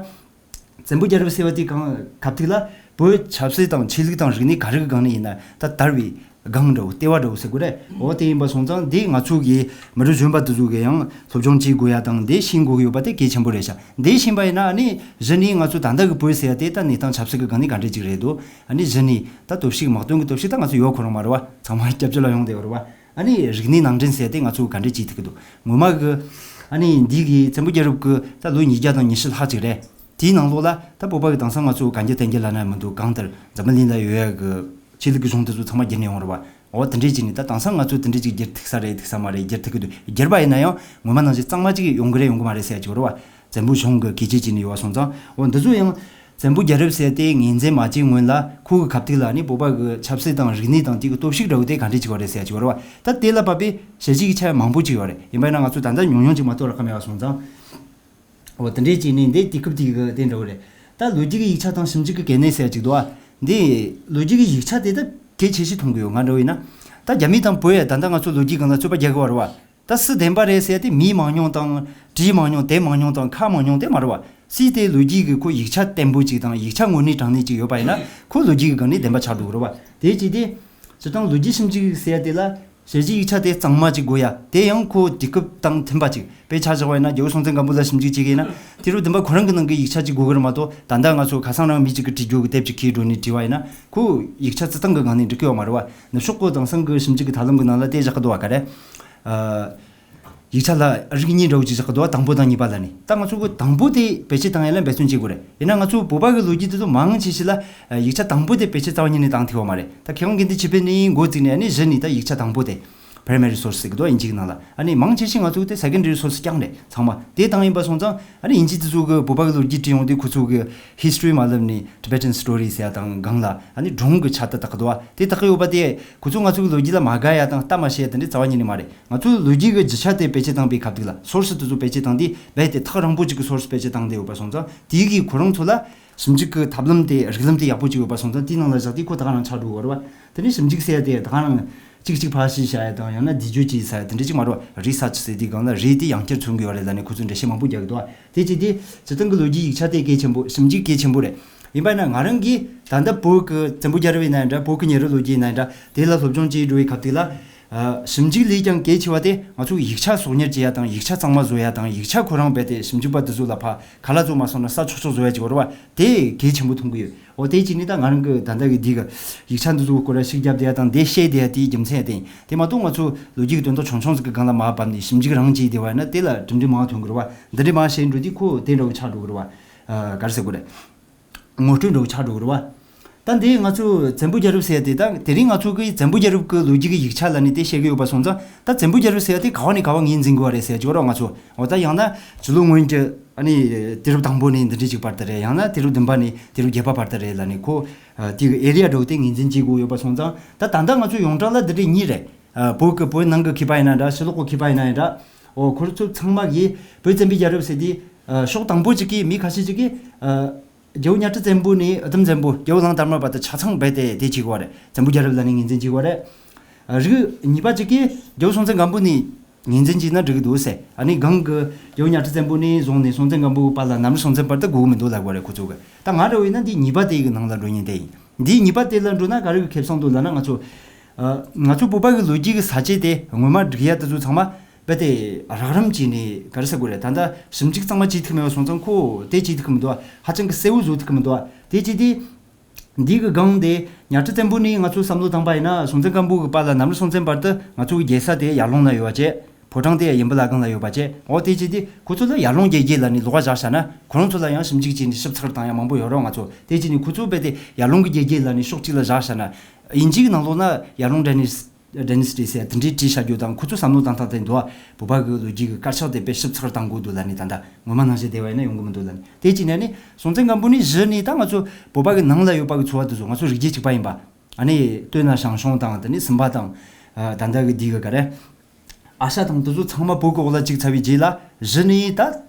བཙན་པོ་རྒྱལ་རབས་ཟེར་བ་དེ་གང་སྐབས་དེ་ལ་བོད་ཆབ་སྲིད་དང་ཆོས་ལུགས་དང་རིག་གནས་ག་རེ་གི་སྒང་ནས་ཡིན་ན། ད་དར་བའི་སྒང་འདྲ་བོ། ལྟེ་བ་འདྲ་བོ་ཟེར་དགོས་རེད། འོ་དེ་ཡིན་པ་སོང་ཙང་། འདི་ང་ཚོ་གི་མི་རབས་གཞོན་པ་དེ་ཚོ་གི་ཡང་སློབ་སྦྱོང་བྱེད་དགོས་ཡ་དང་། འདི་ཤེས་དགོས་ཀྱི་ཡོད་པ་དེ་གལ་ཆེན་པོ་རེད་ཤག། འདི་ཤེས་པ་ཡིན་ན། ཨ་ནི་གཞི་ནས་ང་ཚོ་ད་ལྟ་གི་བོད་ཟེར་ཡ་དེ་ད་གནས་སྟངས་ཆབ་སྲིད་ཀྱི་སྒང་ནས་ག་འདྲ་ཅིག་རེད་འདུག། ཨ་ནི་གཞི་ནས་ད་སྟོབས་ཤུགས། དམག་དོན་གྱི་སྟོབས་ཤུགས་ད་ང་ཚོ་ཡོད་ཁོ་རང་མ་རེད་བ། ཚང་མ་སྐྱབས་བཅོལ་ལ་ཡོང་བསྡད་ཡོད་རེད་བ། ཨ་ནི་རིག་གནས་ནང་འདྲེན་ཟེར་ཡ་དེ་ང་ཚོ་ག་འདྲ་བྱེད་ཐུབ་ཀྱི་འདུག། ངོ་མ་གི། ཨ་ནི་འདི་གི་བཙན་པོ་རྒྱལ་རབས་ཀྱི་ད་ལོ་ཉིས་བརྒྱ་དང་ཉི་ཤུ་ལྷག་ཅིག་རེད། དེའི་ནང་ལོགས་ལ་ད་བོད་པ་གི་དེང་སང་ང་ཚོ་གན་རྒྱ་བསྟན་རྒྱུ་ལབ་ན་མི་འདུག། གང་ལྟར་འཛམ་བུ་གླིང་ལ་ཡོད་ཡ་གི་ཆོས་ལུགས་ཀྱི་གཞུང་དེ་ཚོ་ཚང་མ་བསྒྱུར་ནས་ཡོང་རེད་བ། འོ་དེ་འདྲས་བྱས་ནས་ད་དེང་སང་ང་ཚོ་དེ་འདྲས་ཅིག་བསྒྱུར་ཐུབ་ས་རེད། ཐུབ་ས་མ་རེད། བསྒྱུར་ཐུབ་ཀྱི་འདུག། བསྒྱུར་པ་ཡིན་ན་ཡང་ངོ་མ་ནང་བཞིན་གཙང་མ་ཅིག་ཡོང་གི་རེད་ཡོང་གི་མ་རེད་ཟེར་ཡ་ཅིག་ཡོད་རེད་བ། བཙན་པོ་གཞུང་གི་གི་ཅིག་བྱས་ནས་ཡོད་པ་སོང་ཙང་། འོ་འདི་ཚོ་ཡང་། བཙན་པོ་རྒྱལ་རབས་ཟེར་དེ་ངོས་འཛིན་མ་བྱས་སྔོན་ལ་ཁོ་གི་ཁ་ཐུག་ལ་ནི་བོད་པ་གི་ཆབ་སྲིད་དང་རིག་གནས་དང་དེ་གི་སྟོབས་ཤུགས་འདྲ་བོ་དེ་ག་འདྲས་ཅིག་ཡོད་རེད་ཟེར་ཡ་ཅིག་ཡོད་རེད་བ། ད་དེ་ལ་བབས་པའི་ཞལ་བཞེས་ཀྱི་ཆ་མང་པོ་ཅིག་ཡོད་རེད། ཡིན་པ་ཡིན་ན་ང་ཚོ་ད་ལྟ་ཉུང་ཉུང་ཅིག་མ་གཏོགས་རག་གི་མེད་པ་སོང་ཙང་། འོ་དེ་འདྲས་ཅིག་ནི་འདི་དུས་སྐབས་དེ་གི་དེ་འདྲ་བོ་རེད། ད་ལོ་རྒྱུས་ཀྱི་ཡིག་ཆ་དང་ཞིབ་འཇུག་གི་གལ་གནད་ཟེར་ཡ་ཅིག་འདུག་བ། འདི་ལོ་རྒྱུས་ཀྱི་ཡིག་ཆ་དེ་ད་གལ་ཆེ་ཤོས་མཐོང་གི་ཡོད། ང་འདྲ་བོ་ཡིན་ན། ད་རྒྱ་མི་དང་བོད་ཡ་ད་ལྟ་ང་ཚོ་ལོ་རྒྱུས་སྒང་ལ་རྩོད་པ་རྒྱག་གི་ཡོད་རེད་བ། ད་སུ་བདེན་པ་རེད་ཟེར་ཏེ་མི་མང་ཉུང་དང་བྲིས་མང་ཉུང་དེབ་མང་ཉུང་དང་ཁ་མང་ཉུང་དེ་མ་རེད་བ། སུས་དེ་ལོ་རྒྱུས་ཀྱི་ཁོ་ཡིག་ཆ་བརྟན་པོ་ཅིག་དང་ཡིག་ཆ་དངོས་གནས་དྲང་གནས་ཅིག་ཡོད་པ་ཡིན་ན་ཁོ་ལོ་རྒྱུས་ཀྱི་སྒང་ནས་བདེན་པ་ཆགས་འགྲོ་གི་རེད་བ། དེ་བྱས་ཏེ། སྤྱིར་བཏང་ལོ་རྒྱུས་ཞིབ་འཇུག་ཟེར་ཡ་དེ་ལ་ཞལ་བཞེས་ཡིག་ཆ་དེ་གཙང་མ་ཅིག་དགོས་ཡ། དེ་ཡང་ཁོ་དུས་སྐབས་དང་མཐུན་པ་ཅིག་དཔེ་ཆ་བཞག་པ་ཡིན་ན་རྒྱལ་པོ་སྲོང་བཙན་སྒམ་པོ་ལ་ཞིབ་འཇུག་བྱེད་ཀྱི་ཡིན་ན་དེ་རུ་བདེན་པ་ཁོ་རང་གི་ནང་གི་ཡིག་ཆ་ཅིག་དགོས་ཀྱི་རེད་མ་གཏོགས། ད་ལྟ་ང་ཚོ་ཁ་སང་རང་མི་གཅིག་གིས་བྲིས་རྒྱུ་གི་དེབ་ཅིག་ཁྱེར་འགྲོ་ནས་བྲིས་པ་ཡིན་ན་ཁོ་ཡིག་ཆ་སྤྱིར་བཏང་གི་སྒང་ནས་འགྲིག་གི་ཡོད་མ་རེད་བ། ནུབ་ཕྱོགས་ཀྱི་དེང་སང་གི་ཞིབ་འཇུག་གི་ཐབས་ལམ་གྱི་ནང་ལ་དེ་བཞག་གི་འདུག་བ། ག་རེ། ཨ། ཡིག་ཆ་ལ་རིགས་གཉིས་འདྲ་བོ་ཅིག་བཞག་གི་འདུག་བ། དང་པོ་དང་གཉིས་པ་ལ་ནི། ད་ང་ཚོ་གི་དང་པོ་དེ་བེད་སྤྱོད་བཏང་ཡ་ལ་འབད་བརྩོན་བྱེད་དགོས་རེད། ཡིན་ན་ང་ཚོ་བོད་པ་གི་ལོ་རྒྱུས་དེ་ཚོ་མང་ཆེ་ཤོས་ལ་ཡིག་ཆ་དང་པོ་དེ་བེད་སྤྱོད་རྩ་བ་ཉིད་ནས་བཏང་ཐུབ་ཡོད་མ་རེད། ད་མཁས་དབང་དགེ་འདུན་ཆོས་འཕེལ་ནས་འགོ་བཙུགས་ནས་ཨ་ནི་གཞི་ནས་ད་ཡིག་ཆ་དང་པོ་དེ་Primary Source ཟེར་གི་འདུག་དབྱིན་ཇི་གི་ནང་ལ། ཨ་ནི་མང་ཆེ་ཤོས་ང་ཚོ་གི་དེ་Secondary Source རྐྱང་རེད། ཚང་མ་དེ་བཏང་ཡིན་པ་སོང་ཙང་ཨ་ནི་དབྱིན་ཇི་དེ་ཚོ་གི་བོད་པ་གི་ལོ་རྒྱུས་བྲིས་ཡོང་དུས་ཁོ་ཚོ་གི་History མ་ལབ་ནས་Tibetan Story ཟེར་ཡ་དང་སྒང་ལ་ཨ་ནི་སྒྲུང་གི་ཆ་དེ་བཏགས་གི་འདུག་བ། དེ་བཏགས་གི་ཡོད་པ་དེ་ཁོ་ཚོ་ང་ཚོ་གི་ལོ་རྒྱུས་ལ་མ་དགའ་ཡ་དང་ལྟ་མ་ཤེས་ཡ་དེ་འདྲའི་རྩ་བ་ཉིད་ནས་མ་རེད། ང་ཚོའི་ལོ་རྒྱུས་ཀྱི་རྒྱུ་ཆ་དེ་བེད་སྤྱོད་བཏང་པའི་སྐབས་དེ་ལ་Source དེ་ཚོ་བེད་སྤྱོད་བཏང་དུས་རྦད་དེ་ཐག་རིང་པོ་ཅིག་གི་Source བེད་སྤྱོད་བཏང་བསྡད་ཡོད་པ་སོང་ཙང་དེའི་གིས་ཁོ་རང་ཚོ་ལ་ཞིབ་འཇུག་གི་ཐབས་ལམ་དེ་རིགས་ལམ་དེ་ཡག་པོ་ཅིག་ཡོད་པ་སོང་ཙང་དེའི་ནང་ལ་བཞག་དུས་ཁོ་ད་ག་རང་ཆགས་འགྲོ་གི་རེད་བ། དེ་ནས་ཞིབ་འཇུག་ཟེར་ཡ་དེ་ད་ག་རང་གཅིག་གཅིག་ཕར་བཤུས་བྱ་ཡ་དང་ཡང་ན་བསྡུས་བརྗོད་བྱས་ཟ་ཡ་དེ་འདྲ་ཅིག་མ་རེད་བ། Research ཟེར་དུས་སྒང་ལ་རེད་དེ་ཡང་བསྐྱར་མཚོན་གི་ཡོད་རེད་ལབ་ནས་ཁོ་ཚོས་འགྲེལ་བཤད་མང་པོ་རྒྱག་གི་འདུག་བ། དེ་བྱས་དུས་སྤྱིར་བཏང་གི་ལོ་རྒྱུས་ཡིག་ཆ་དེ་གལ་ཆེན་པོ། ཞིབ་འཇུག་གལ་ཆེན་པོ་རེད། ཡིན་པ་ན་ང་རང་གིས་ད་ལྟ་བོད་ཀྱི་བཙན་པོ་རྒྱལ་རབས་ཡིན་ན་འདྲ། བོད་ཀྱི་ཉེ་རབས་ལོ་རྒྱུས་ཡིན་ན་འདྲ། དེ་ལ་སློབ་སྦྱོང་བྱེད་འགྲོ་བའི་སྐབས་དེ་ལ། ཨ། ཞིབ་འཇུག་ལས་ཀྱང་གལ་ཆེ་བ་དེ་ང་ཚོ་ཡིག་ཆ་གསོག་ཉར་བྱེད་ཡ་དང་ཡིག་ཆ་གཙང་མ་བཟོ་ཡ་དང་ཡིག་ཆ་ཁོ་རང་རྦད་དེ་ཞིབ་འཇུག་པ་དེ་ཚོ་ལ་ཕར་ཁ་ལག་བཟོ་མ་སོང་ན་ས་ཆོག་ཆོག་བཟོ་ཡ་ཅིག་ཡོད་རེད་བ། དེ་གལ་ཆེན་པོ་མཐོང་གི་ཡོད། འོ་དེ་གཅིག་ནི་ད་ང་རང་གི་ད་ལྟ་གི་འདི་གི་ཡིག་ཆ་འདི་ཚོ་སྐོར་ལ་ཤུགས་རྒྱབ་བསྡད་ཡ་དང་དེ་བཤད་བསྡད་ཡ་དེའི་རྒྱུ་མཚན་དེ་ཡིན། དེ་མ་གཏོགས་ང་ཚོ་ལོ་རྒྱུས་ཀྱི་དོན་དག་ཆུང་ཆུང་ཟིག་གི་སྒང་ལ་མར་བབས་ནས་ཞིབ་འཇུག་རང་བྱས་བསྡད་པ་ཡིན་ན་དེ་ལ་གྲུབ་འབྲས་མང་ཐོན་གི་རེད་བ། འདི་འདྲའི་མང་བཤད་འགྲོ་དུས་ཁོ་དེ་འདྲ་བོ་ཆགས་འགྲོ་གི་རེད་བ། ཨ། ག་རེ་ཟེར་དགོས་རེད། ངོ་སྤྲོད་འདྲ་བོ་ཆགས་འགྲོ་གི་རེད་བ། ད་འདི་ང་ཚོ་བཙན་པོ་རྒྱལ་རབས་ཟེར་ཡ་དེ་ད་དེ་རིང་ང་ཚོ་གི་བཙན་པོ་རྒྱལ་རབས་ཀྱི་ལོ་རྒྱུས་ཀྱི་ཡིག་ཆ་ལ་ནི་དེ་བཤད་གི་ཡོད་པ་སོང་ཙང་ད་བཙན་པོ་རྒྱལ་རབས་ཟེར་ཡ་དེ་ག་བ་ནས་ག་བ་ངོས་འཛིན་དགོས་བ་རེད་ཟེར་ཡ་ཅིག་ཡོད་རེད་བ། ང་ཚོ་འོ་ད་ཡང་ན་སྤྱི་ལོ་སྔོན་གྱི་ཨ་ནི་དུས་རབས་དང་པོ་ནས་འདི་འདྲ་ཅིག་བར་དུ་རེད། ཡང་ན་དུས་རབས་བདུན་པ་ནས་དུས་རབས་བརྒྱད་པ་བར་དུ་རེད་ལབ་ནས་ཁོ། ཨ། དེ་གི་area འདྲ་བོ་དེ་ངོས་འཛིན་བྱེད་དགོས་ཡོད་པ་སོང་ཙང་ད་ད་ལྟ་ང་ཚོ་ཡོངས་གྲགས་ལ་འདི་འདྲའི་གཉིས་རེད། ཨ། བོད་ཀྱི་བོད་ནང་གི་མཁས་པ་ཡིན་ན་འདྲ། ཕྱི་ལོགས་ཀྱི་མཁས་པ་ཡིན་ན་ཡང་འདྲ། འོ་ཁོ་ཚོ་ཚང་མ་གིས་བོད་བཙན་པོའི་རྒྱལ་རབས་ཟེར་དུས། ཨ། ཕྱོགས་དང་པོ་གཅིག་གིས་མི་ཁ་ཤས་ཅིག་གིས། ཨ། རྒྱལ་པོ་གཉའ་ཁྲི་བཙན་པོ་ནས་ཨ་དམ་བཙན་པོ་རྒྱལ་པོ་གླང་དར་མ་བར་དུ་ཆ་ཚང་རྦད་དེ་དེ་བྱེད་དགོས་རེད། བཙན་པོ་རྒྱལ་རབས་ལབ་ནས་ངོས་འཛིན་བྱེད་དགོས་རེད། རིགས་གཉིས་པ་གཅིག་གིས་རྒྱལ་པོ་སྲོང་བཙན་སྒམ་པོ་ནས་ངོས་འཛིན་བྱས་ན་འགྲིག་གི་འདུག་ཟེར། ཨ་ནི་སྒང་གི་རྒྱལ་པོ་གཉའ་ཁྲི་བཙན་པོ་ནས་བཟུང་ནས་སྲོང་བཙན་སྒམ་པོའི་བར་ལ་ནམ་ར་སྲོང་བཙན་བར་དུ་དགོས་ཀྱི་མི་འདུག་ལབ་དགོས་རེད་ཁོ་ཚོ་གི། ད་ང་འདྲ་བོ་ཡིན་ན་འདི་གཉིས་པ་དེ་གི་ནང་ལ་འགྲོ་ཉེན་དེ་ཡིན། འདི་གཉིས་པ་དེ་ལ་འགྲོ་ན་ག་རེ་གི་ཁེ་བཟང་འདུག་ལབ་ན་ང་ཚོ། ཨ། ང་ཚོ་བོད་པ་གི་ལོ་རྒྱུས་ཀྱི་ས་བཅད་དེ་ངོ་མ་སྒྲིག་ཡ་དེ་ཚོ་ཚང་མ། རྦད་དེ་རགས་རིམ་བྱས་ནས་ག་རེ་ཟེར་དགོས་རེད། ད་ལྟ་ཞིབ་འཇུག་གཙང་མ་བྱེད་ཐུབ་མེད་པ་སོང་ཙང་ཁོ་དེ་བྱེད་ཐུབ་ཀྱི་མི་འདུག་ཧ་ཅང་གི་གསལ་བོ་བཟོ་ཐུབ་ཀྱི་མི་འདུག་དེ་བྱས་དུས། འདི་གི་སྒང་དེ་གཉའ་ཁྲི་བཙན་པོ་ནས་ང་ཚོ་བསམ་བློ་བཏང་པ་ཡིན་ན་སྲོང་བཙན་སྒམ་པོ་གི་བར་ལ་ནམ་ར་སྲོང་བཙན་བར་དུ་ང་ཚོ་གི་རྒྱལ་ས་དེ་ཡར་ཀླུང་ལ་ཡོད་པ་བྱས། ཕོ་བྲང་དེ་ཡང་ཡུམ་བུ་བླ་སྒང་ལ་ཡོད་པ་བྱས། འོ་དེ་བྱས་དུས་ཁོ་ཚོ་ལ་ཡར་ཀླུང་རྒྱལ་རྒྱུད་ལབ་ནས་ལོགས་ཀ་བཞག་བཞག་ན་ཁོ་རང་ཚོ་ལ་ཡང་ཞིབ་འཇུག་བྱས་ནས་ཞིབ་ཚགས་བཏང་ཡ་མང་པོ་ཡོད་རེད། ང་ཚོ་དེ་བྱས་ནས་ཁོ་ཚོ་རྦད་དེ་ཡར་ཀླུང་གི་རྒྱལ་རྒྱུད་ལབ་ནས་ཕྱོགས་གཅིག་ལ་བཞག་བཞག་ན། དབྱིན་ཇིའི་ནང་ལོགས་ན་ཡར་ཀླུང་ཌའི་ནེ་སི་ཌའི་ནེ་སི་ཊི་ཟེར་དེ་འདྲའི་བྲིས་བཞག་རྒྱུ་དང་ཁོ་ཚོ་བསམ་བློ་བཏང་སྟངས་དེ་འདུག་བ། བོད་པ་གི་ལོ་རྒྱུས་ཀྱི་དཀར་ཆག་དེ་དཔེ་ཞིབ་ཚགས་བཏང་དགོས་འདུག་ལབ་ནས་ད་ལྟ་ངོ་མ་ནང་བཞིན་བསྡད་པ་ཡིན་ན་ཡོང་གི་མི་འདུག་ལབ་ནས་དེ་བྱས་ནས་ནི་སྲོང་བཙན་སྒམ་པོ་ནས་གཞི་ནས་ད་ང་ཚོ་བོད་པ་གི་ནང་ལ་ཡོད་པ་གི་ཚོ་བ་དེ་ཚོ་ང་ཚོ་རིགས་རྒྱུད་གཅིག་པ་ཡིན་པ། ཨ་ནི་སྟོད་ན་ཞང་ཞུང་དང་དེ་ནས་སུམ་པ་དང་། ཨ། ད་ལྟ་གི་འདི་གི་ག་རེ། ཨ་ཤ་དང་དེ་ཚོ་ཚང་མ་བོད་ཀྱི་འོག་ལ་བཅུག་ཚར་བའི་རྗེས་ལ་གཞི་ནས་ད་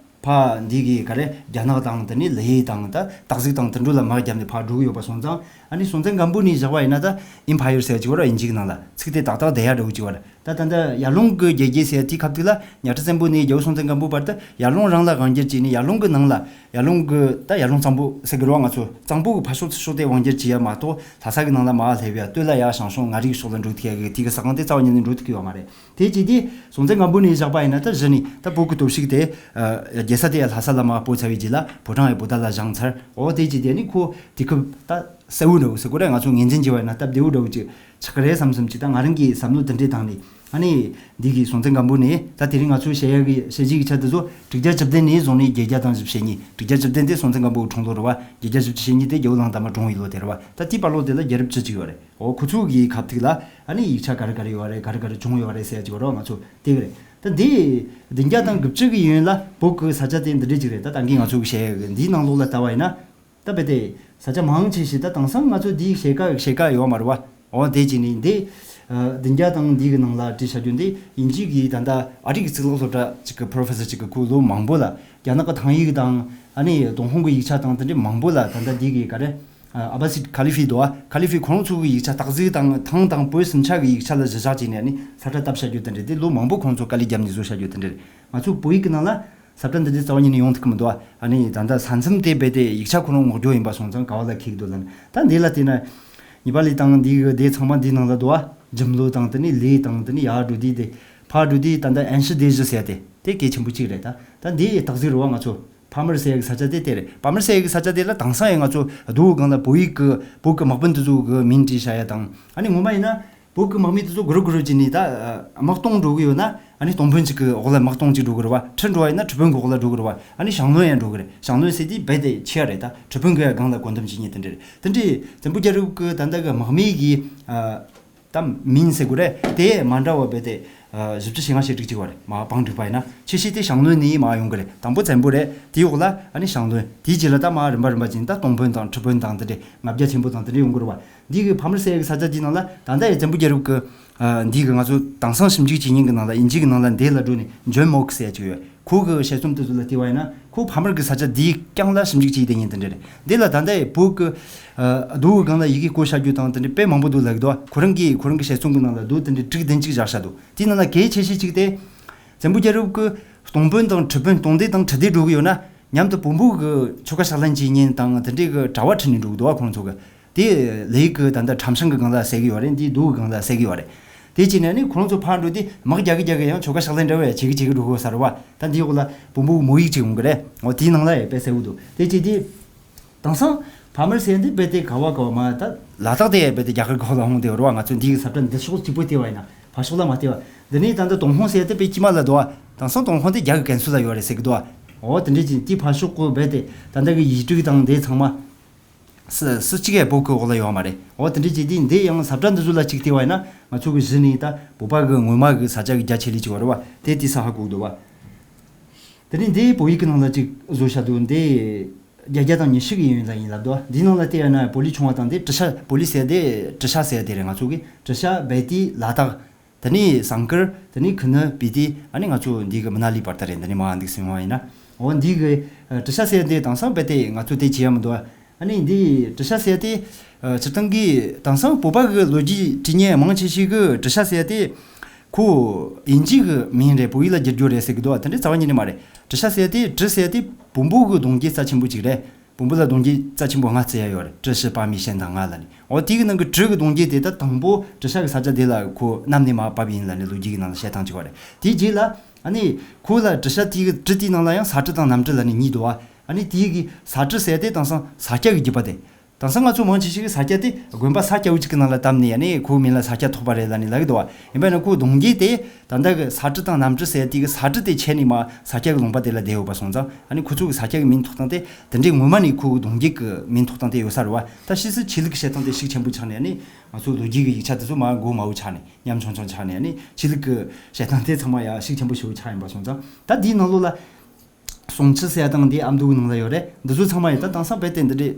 ཕ་འདི་གི་ག་རེ་རྒྱ་ནག་དང་དེ་ནས་ལི་ཧེ་དང་ད་སྟག་གཟིག་དང་དེ་འདྲ་ལ་དམག་བརྒྱབ་ནས་ཕར་འགྲོ་གི་ཡོད་པ་སོང་ཙང་ཨ་ནི་སྲོང་བཙན་སྒམ་པོ་ནས་བཞག་པ་ཡིན་ན་ད་ཨིམ་ཕ་ཡར་ཟེར་གྱི་ཡོད་རེད་དབྱིན་ཇིའི་ནང་ལ་ཚིག་དེ་ཏག་ཏག་བསྡད་ཡ་འདྲ་བོ་ཅིག་ཡོད་རེད། ད་ད་ལྟ་ཡར་ཀླུང་གི་རྒྱལ་རྒྱུད་ཟེར་དེའི་སྐབས་དེ་ལ་གཉའ་ཁྲི་བཙན་པོ་ནས་རྒྱལ་པོ་སྲོང་བཙན་སྒམ་པོའི་བར་དུ་ཡར་ཀླུང་རང་ལ་དབང་སྒྱུར་བྱས་ནས་ཡར་ཀླུང་གི་ནང་ལ་ཡར་ཀླུང་གི་ད་ཡར་ཀླུང་གཙང་པོ་ཟེར་གི་རེད་བ། ང་ཚོ་གཙང་པོ་གི་ཕར་ཕྱོགས་ཚུར་ཕྱོགས་དེ་དབང་སྒྱུར་བྱེད་ཡ་མ་གཏོགས་ལྷ་ས་གི་ནང་ལ་མར་སླེབས་ཡ་སྟོད་ལ་ཡར་ཞང་ཞུང་མངའ་རིས་ཕྱོགས་ལ་འགྲོ་ཐུབ་ཡ་གི་དེ་གི་ས་ཁང་དེ་རྩ་བ་ཉིད་ནས་འགྲོ་ཐུབ་ཀྱི་ཡོད་མ་རེད། དེ་བྱས་དུས་སྲོང་བཙན་སྒམ་པོ་ནས་བཞག་པ་ཡིན་ན་ད་གཞི་ནས་ད་བོད་ཀྱི་སྟོབས་ཤུགས་དེ་རྒྱལ་ས་དེ་ཡང་ལྷ་ས་ལ་མར་སྤོ་ཚར་བའི་རྗེས་ལ་ཕོ་བྲང་ཡང་བོད་དར་ལ་བཞེངས་ཚར། འོ་དེ་བྱས་དུས་ནི་ཁོ་དེ་སྐབས་ད་གསལ་བོ་འདྲ་བོ་ཟེར་དགོས་རེད། ང་ཚོ་ངོས་འཛིན་བྱས་པ་ཡིན་ན་སྟབས་བདེ་བོ་འདྲ་བོ་ཅིག་ཆགས་ཀྱི་རེད་བསམ་བསམ་ཅིག་ད་ང་རང་གི་བསམ་བློ་དེ་འདྲས་བཏང་ནས་ཨ་ནི་འདི་གི་སྲོང་བཙན་སྒམ་པོ་ནས་ད་དེ་རིང་ང་ཚོ་བཤད་ཡ་གི་བཤད་རྒྱུ་གི་ཆ་དེ་ཚོ་དྲུག་བརྒྱ་བཅུ་བདུན་ནས་བཟུང་ནས་བརྒྱད་བརྒྱ་དང་བཞི་བཅུ་ཞེ་གཉིས། དྲུག་བརྒྱ་བཅུ་བདུན་དེ་སྲོང་བཙན་སྒམ་པོའི་འཁྲུངས་ལོ་རེད་བ། བརྒྱད་བརྒྱ་བཞི་བཅུ་ཞེ་གཉིས་དེ་རྒྱལ་པོ་གླང་དར་མ་གྲོངས་པའི་ལོ་དེ་རེད་བ། ད་དེའི་བར་ལོ་དེ་ལ་རྒྱལ་རབས་བཅུ་གཅིག་ཡོད་རེད། འོ་ཁོ་ཚོ་གི་ཁ་ཐུག་ལ་ཨ་ནི་ཡིག་ཆ་ག་རེ་ག་རེ་ཡོད་རེད། ག་རེ་ག་རེ་བྱུང་ཡོད་རེད་ཟེར་ཡ་ཅིག་ཡོད་རེད་བ། ང་ཚོ་དེ་གི་རེད། ད་འདི་བདུན་བརྒྱ་དང་དགུ་བཅུ་གི་ཡུན་ལ་བོད་ཀྱི་ས་ཆ་དེ་འདི་འདྲས་ཅིག་རེད། ད་ད་གིན་ང་ཚོ་གི་བཤད་ཡ་གི་འདིའི་ནང་ལོགས་ལ་ལྟ་བ་ཡིན་ན། ད་རྦད་དེ་ས་ཆ་མང་ཆེ་ཞིག་ད་དེང་སང་ང་ཚོ་འདི་ཤེལ་དཀར་ཤེལ་དཀར་ཡོད་མ་རེད་བ། འོ་དེ་བྱས་ནས་འདི་ཨ་བདུན་བརྒྱ་དང་འདི་གི་ནང་ལ་བྲིས་བཞག་རྒྱུ་འདི་དབྱིན་ཇི་གི་ད་ལྟ་ཨ་རི་གི་གཙུག་ལག་སློབ་གྲྭ་གཅིག་གི་པྲོ་ཕེ་སར་གཅིག་གིས་ཁོས་ལོ་མང་པོ་ལ་རྒྱ་ནག་གི་ཐང་ཡིག་དང་ཨ་ནི་ཏུན་ཧོང་གི་ཡིག་ཆ་དང་དེ་འདྲའི་མང་པོ་ལ་ད་ལྟ་འདི་གི་ག་རེ་ཨ་ཨ་བ་སིད་ཁ་ལི་ཧྥི་འདུག་ཨ། ཁ་ལི་ཧྥི་ཁོ་རང་ཚོ་གི་ཡིག་ཆ་སྟག་གཟིག་དང་ཐང་དང་བོད་གསུམ་ཆ་གི་ཡིག་ཆ་ལ་གཞི་བཞག་བྱས་ནས་ཨ་ནི་ས་ཁྲ་བཏབ་བཞག་རྒྱུ་དེ་འདྲ་དེ་ལོ་མང་པོ་ཁོང་ཚོ་དཀའ་ལས་བརྒྱབ་ནས་བཟོ་བཞག་རྒྱུ་དེ་འདྲ་རེད། ང་ཚོ་བོད་ཡིག་གི་ནང་ལ་ས་ཁྲ་འདི་འདྲའི་རྩ་བ་ཉིད་ནས་ཡོང་ཐུབ་ཀྱི་མི་འདུག་ཨ། ཨ་ནི་ད་ལྟ་ས་མཚམས་དེ་རྦད་དེ་ཡིག་ཆ་ཁོ་རང་ངོ་སྦྱོར་ཡིན་པ་སོང་ཙང་ག་བ་ལ་འཁེལ་གྱི་འདུག་ལབ་ན། ད་འདི་ལ་བལྟས་ན་ཉི་པ་ལི་དང་འདི་གི་སྡེ་ཚང་མ་འདི་ནང་ལ་འདུག་ཨ། ཇིམ་ལོ་དང་དེ་ནས་ལི་དང་དེ་ནས་ཡར་འགྲོ་དུས་དེ་ཕར་འགྲོ་དུས་ད་ལྟ་ཨན་ཧྲི་སྡེ་བཞི་ཟེར་དེ་དེ་གལ་ཆེན་པོ་གཅིག་རེད། ད་ད་འདི་སྟག་གཟིག་རེད་བ། ང་ཚོ་ཕ་མར་ཟེར་ཡ་གི་ས་ཆ་དེ་དེ་རེད། ཕ་མར་ཟེར་ཡ་གི་ས་ཆ་དེ་ལ་དེང་སང་ཡང་ང་ཚོ་རྡོ་གི་སྒང་ལ་བོད་ཡིག་གི་བོད་གི་དམག་དཔོན་དེ་ཚོ་གི་མིང་བྲིས་བཞག་ཡ་དང་། ཨ་ནི་ངོ་མ་ཡིན་ན་བོད་གི་དམག་མི་དེ་ཚོ་གུ་རུབ་གུ་རུབ་བྱས་ནས་ད་དམག་སྟོང་འགྲོ་གི་ཡོད་ན། ཨ་ནི་སྟོང་དཔོན་གཅིག་གི་འོག་ལ་དམག་སྟོང་གཅིག་འགྲོ་གི་རེད་བ། ཁྲི་འགྲོ་བ་ཡིན་ན་ཁྲི་དཔོན་གི་འོག་ལ་འགྲོ་གི་རེད་བ། ཨ་ནི་ཞང་བློན་ཡང་འགྲོ་གི་རེད། ཞང་བློན་ཟེར་དུས་རྦད་དེ་ཆེ་བ་རེད། ད་ཁྲི་དཔོན་གི་ཡང་སྒང་ལ་བཀོད་འདོམས་བྱེད་མཁན་དེ་འདྲ་རེད། དེ་འདྲའི་བཙན་པོ་རྒྱལ་རབས་གི་ད་ལྟ་གི་དམག་མི་གི་ཨ་ད་མིང་ཟེར་དགོས་རེད། དེ་མ་འདྲ་བ་རྦད་དེ་ཨ་བཞི་བཅུ་ཞེ་ལྔ་ཞེ་དྲུག་ཅིག་བ་རེད། མ་བང་འགྲིག་པ་ཡིན་ན་ཆེ་ཤོས་དེ་ཞང་བློན་ནས་མར་ཡོང་གི་རེད། དང་པོ་བཙན་པོ་རེད། དེའི་འོག་ལ་ཨ་ནི་ཞང་བློན། དེའི་རྗེས་ལ་ད་མར་རིམ་པ་རིམ་པ་བྱས་ནས་ད་སྟོང་དཔོན་དང་ཁྲི་དཔོན་དང་དེ་འདྲའི་ལྔ་བརྒྱ་ཆེན་པོ་དང་དེ་འདྲ་ཡོང་གི་རེད་བ། འདི་གི་ཕ་མར་ཟེར་ཡ་གི་ས་ཆ་འདིའི་ནང་ལ་ད་ལྟ་ཡི་བཙན་པོ་རྒྱལ་རབས་ཀྱི་ཨ་འདི་གི་ང་ཚོ་དེང་སང་ཞིབ་འཇུག་བྱེད་མཁན་གྱི་ནང་ལ་དབྱིན་ཇི་གི་ནང་ལ་འདི་ལ་འགྲོ་ནས་ཇོན་མོག་ཟེར་ཡ་ཅིག་ཡོད། ཁོ་གི་དཔྱད་རྩོམ་དེ་ཚོ་ལ་བལྟས་པ་ཡིན་ན་ཁོ་ཕ་མར་གི་ས་ཆ་འདིའི་རྐྱང་ལ་ཞིབ་འཇུག་བྱས་བསྡད་མཁན་དེ་འདྲ་རེད། འདི་ལ་ད་ལྟ་ཡི་བོད་གི་ཨ་རྡོ་གི་སྒང་ལ་ཡི་གེ་བརྐོས་བཞག་རྒྱུ་དང་དེ་འདྲ་དཔེ་མང་པོ་འདུག་ལབ་ཀྱི་འདུག་ཁོ་རང་གི་ཁོ་རང་གི་དཔྱད་རྩོམ་གི་ནང་ལ་རྡོ་དེ་འདྲ་དྲུག་བདུན་ཅིག་བཞག་བཞག་འདུག་དེའི་ནང་ལ་གལ་ཆེ་ཤོས་གཅིག་དེ་བཙན་པོ་རྒྱལ་རབས་གི་སྟོང་དཔོན་དང་ཁྲི་དཔོན་སྟོང་སྡེ་དང་ཁྲི་སྡེ་འགྲོ་གི་ཡོད་ན། མཉམ་དུ་བོན་པོ་གི་ཆོལ་ཁ་ཕྱག་ལེན་བྱེད་མཁན་དང་དེ་འདྲའི་གི་གྲྭ་བ་ཁྲིད་ནས་འགྲོ་གི་འདུག་བ། ཁོང་ཚོ་གི་དེ་ལས་གི་ད་ལྟ་ཁྲམ་ཤང་གི་སྒང་ལ་ཟེར་གི་ཡོད་རེད། འདིའི་རྡོ་གི་སྒང་ལ་ཟེར་གི་ཡོད་རེད། དེ་བྱས་ནས་ནི་ཁོང་ཚོ་ཕར་འགྲོ་དུས་དམག་རྒྱག་གི་རྒྱག་གི་ཡང་ཆོལ་ཁ་ཕྱག་ལེན་འདྲ་བོ་ཡང་བྱེད་གི་བྱེད་གི་འགྲོ་གི་ཡོད་ས་རེད་བ། ད་འདིའི་འོག་ལ་བོན་པོ་གི་མོ་ཡིག་ཅིག་ཡོང་གི་རེད། འོ་དེའི་ནང་ལ་ཡང་དཔེ་གསལ་བོ་འདུག་དེ་བྱས་དུས་དེང་སང་ཕ་མར་ཟེར་འདི་རྦད་དེ་ག་བ་ག་བ་མ་ད་ལ་དྭགས་དེ་རྦད་དེ་རྒྱ་གར་གོ་ལ་ཧོང་དེ་རེད་བ། ང་ཚོ་འདི་གི་ས་བཀྲ་འདི་ཕྱོགས་གཅིག་པོ་བལྟས་པ་ཡིན་ན་ཕར་ཕྱོགས་ལ་མ་བལྟས་པ། འདི་ནས་ད་ལྟ་ཏུན་ཧོང་ཟེར་དེ་དཔེ་དཀྱིལ་མ་ལ་འདུག་བ། དེང་སང་ཏུན་ཧོང་དེ་རྒྱ་གི་ཀན་སུལ་ལ་ཡོད་རེད་ཟེར་གི་འདུག་བ། འོ་དེ་འདྲས་ཀྱི་དེ་ཕར་ཕྱོགས་གོ་རྦད་དེ་ད་ལྟ་གི་ཡིག་དྲུག་དང་འདི་ཚང་མ་སུ་སུ་གཅིག་ཡང་བོད་གི་འོག་ལ་ཡོད་མ་རེད། འོ་དེ་འདྲས་ཀྱི་དེ་འདི་ཡང་ས་བཀྲ་འདི་ཚོ་ལ་གཅིག་བལྟས་པ་ཡིན་ན་ང་ཚོ་གི་གཞི་ནས་ད་བོད་པ་གི་ངོ་མ་གི་ས་ཆ་གི་རྒྱ་ཆེ་ལི་ཅིག་ཡོད་རེད་བ། དེ་དེ་ས་ཧ་གོ་གི་འདུག་བ། དེ་ནས་འདི་བོད་ཡིག་གི་ནང་ལ་ཅིག་བཟོ་བྱ་འདུག་འདི་བརྒྱད་བརྒྱ་དང་ཉི་ཤུ་གི་ཡིན་ལ་ཡིན་ལབ་འདུག་འདིའི་ནང་ལ་བལྟས་ཡོད་ན་བོད་ལི་ཆུང་བ་དང་དེ་ཏྲི་ཤ། བོད་ལི་ཟེར་དེ་ཏྲི་ཤ་ཟེར་དེ་རེད། ང་ཚོ་གི་ཏྲི་ཤ་བལ་ཏི་ལ་དྭགས། དེ་ནས་ཟངས་དཀར། དེ་ནས་ཁུ་ནུ་སྤི་ཏི། ཨ་ནི་ང་ཚོ་འདི་གི་མི་ན་ལི་བར་ད་རེད། འདི་ནས་མ་འདུག་སེ་ཡོང་བ་ཡིན་ན། འོ་འདི་གི་ཨ་ཏྲི་ཤ་ཟེར་དེ་དེང་སང་རྦད་དེ་ང་ཚོ་དེ་བྱེད་ཡ་མི་འདུག་ཨ་ནི་འདི་ཏྲི་ཤ་ཟེར་དེ་ཨ་སྤྱིར་བཏང་གི་དེང་སང་བོད་པ་གི་ལོ་རྒྱུས་བྲིས་མཁན་མང་ཆེ་ཤོས་གི་ཏྲི་ཤ་ཟེར་དེ་ཁོ་དབྱིན་ཇི་གི་མིང་རེད། བོད་ཡིག་ལ་བསྒྱུར་རྒྱུ་རེད་ཟེར་གི་འདུག་དེ་འདྲའི་རྩ་བ་ཉིད་ནས་མ་རེད། ཏྲི་ཤ་ཟེར་དེ་ཏྲི་ཟེར་དེ་བོན་པོ་གི་གདུང་རྒྱུད་རྩ་ཆེན་པོ་ཅིག་རེད། བོན་པོ་ལ་གདུང་རྒྱུད་རྩ་ཆེན་པོ་ལྔ་བརྩི་ཡ་ཡོད་རེད། ཏྲི་ཞི་པ་མི་ཤན་དང་ང་ལ་ནི། འོ་དེ་གི་ནང་གི་ཏྲི་གི་གདུང་རྒྱུད་དེ་ད་དང་པོ་ཏྲི་ཤ་གི་ས་ཆ་དེ་ལ་ཁོ་བསྣམས་ནས་མར་བབས་ཡིན་ལ་ནི་ལོ་རྒྱུས་ཀྱི་ནང་ལ་བཤད་སྟངས་ཅིག་ཡོད་རེད། དེའི་རྗེས་ལ་ཨ་ནི་ཁོ་ལ་ཏྲི་ཤ་དེ་གི་ཏྲི་དེའི་ནང་ལ་ཡང་ས་ཏྲི་དང་གནམ་ཏྲི་ལ་ནི་གཉིས་འདུག་བ། ཨ་ནི་དེ་གི་ས་ཏྲི་ཟེར་དེ་དེང་སང་ས་སྐྱ་གི་རྒྱུད་པ་དེ། དེང་སང་ང་ཚོ་མང་ཆེ་ཤོས་ཀྱིས་ས་སྐྱ་དེ་དགོན་པ་ས་སྐྱ་བོ་གཅིག་གི་ནང་ལ་བཏབ་ནས་ཨ་ནི་ཁོའི་མིང་ལ་ས་སྐྱ་ཐོགས་པ་རེད་ལབ་ནས་ལབ་ཀྱི་འདུག་བ། ཡིན་པས་ན་ཁོའི་གདུང་རྒྱུད་དེ་ད་ལྟ་གི་ས་ཏྲི་དང་གནམ་ཏྲི་ཟེར་དེ་གི་ས་ཏྲི་དེ་ཆད་ནས་མར་ས་སྐྱ་གི་ལུང་པ་དེ་ལ་བསྡད་ཡོད་པ་སོང་ཙང་ཨ་ནི་ཁོ་ཚོ་གི་ས་སྐྱ་གི་མིང་ཐོགས་སྟངས་དེ་དེ་འདྲའི་ངོ་མ་ནས་ཁོའི་གདུང་རྒྱུད་ཀྱི་མིང་ཐོགས་སྟངས་དེ་ཡོད་ས་རེད་བ། ད་ཕྱིས་སུ་ཆོས་ལུགས་ཀྱི་བཤད་སྟངས་དེ་ཤུགས་ཆེན་པོ་ཆགས་ནས་ཨ་ནི་ང་ཚོ་ལོ་རྒྱུས་ཀྱི་ཡིག་ཆ་དེ་ཚོ་མར་མགོ་དམའ་བོ་ཆགས་ནས་ཉམ་ཆུང་ཆུང་ཆགས་ནས་ཨ་ནི་ཆོས་ལུགས་ཀྱི་བཤད་སྟངས་དེ་ཚང་མ་ཡང་ཤུགས་ཆེན་པོ་ཞེ་པོ་ཆགས་ཡིན་པ་སོང་ཙང་ད་འདིའི་ནང་ལོགས་ལ། སུང་ཆི་ཟེར་ཡ་དང་འདི་ཨ་མདོ་གི་ནང་ལ་ཡོད་རེད། འདི་ཚོ་ཚང་མ་ཡིན་ད་དེང་སང་རྦད་དེ་འདི་འདྲས་དེ་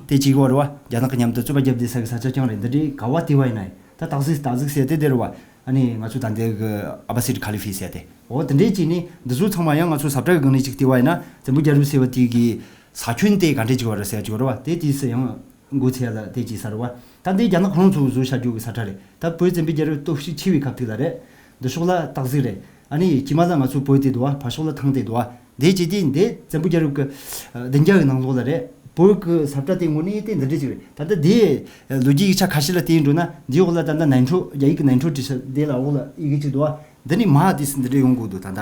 བྱེད་གི་ཡོད་རེད་བ། རྒྱ་ནག་གི་མཉམ་དུ་རྩོད་པ་བརྒྱབ་བསྡད་ས་གི་ས་ཆ་རྐྱང་རེད། འདི་འདྲས་ག་བ་དེ་བ་ཡིན་ན་ཡིན་ད་སྟག་གཟིག་སྟག་གཟིག་ཟེར་དེ་དེ་རེད་བ། ཨ་ནི་ང་ཚོ་ད་ལྟའི་གི་ཨ་བ་སིར་ཁ་ལི་ཧྥི་ཟེར་དེ་འོ་དེ་འདྲས་བྱས་ནས་འདི་ཚོ་ཚང་མ་ཡང་ང་ཚོ་ས་བཀྲ་གི་སྒང་ནས་ཅིག་བལྟས་པ་ཡིན་ན་བཙན་པོ་རྒྱལ་རབས་ཟེར་བ་དེ་གི་ས་ཁྱོན་དེ་ག་འདྲས་ཅིག་ཡོད་རེད་ཟེར་ཡ་ཅིག་ཡོད་རེད་བ། དེ་དུས་སུ་ཡང་མགོ་ཚོས་ཡ་ལ་དེ་ཅིག་ས་རེད་བ། ད་འདི་རྒྱ་ནག་ཁོ་རང་ཚོ་བཟོས་བཞག་རྒྱུ་གི་ས་ཁྲ་རེད། ད་བོད་བཙན་པོའི་རྒྱལ་རབས་སྟོབས་ཤུགས་ཆེ་བའི་ཁ་ཐུག་ལ་རེད། འདི་ཕྱོགས་ལ་སྟག་གཟིག་རེད། ཨ་ནི་དཀྱིལ་མ་ལ་ང་ཚོ་བོད་དེ་འདུག་བ། ཕར་ཕྱོགས་ལ་ཐང་དེ་འདུག་བ། འདི་བྱས་དུས་འདི་བཙན་པོ་རྒྱལ་རབས་ཀྱི་ཨ་བདུན་བརྒྱ་གི་ནང་ལོགས་ལ་རེད། བོད་ཀྱི་ས་བཀྲ་དེ་དངོས་གནས་དེ་འདི་འདྲ་ཅིག་རེད། ད་ལྟ་འདི་ལོ་རྒྱུས་ཡིག་ཆ་ཁ་ཤས་ལ་བལྟས་འགྲོ་ན་འདིའི་འོག་ལ་ད་ལྟ་ནན་ཁྲོ་རྒྱ་ཡིག་གི་ནན་ཁྲོ་བྲིས་ས་འདི་ལ་འོག་ལ་ཡི་གེ་ཅིག་འདུག་བ། འདི་ནི་མ་དེ་སི་འདི་འདྲ་ཡོང་དགོས་འདུག་ད་ལྟ་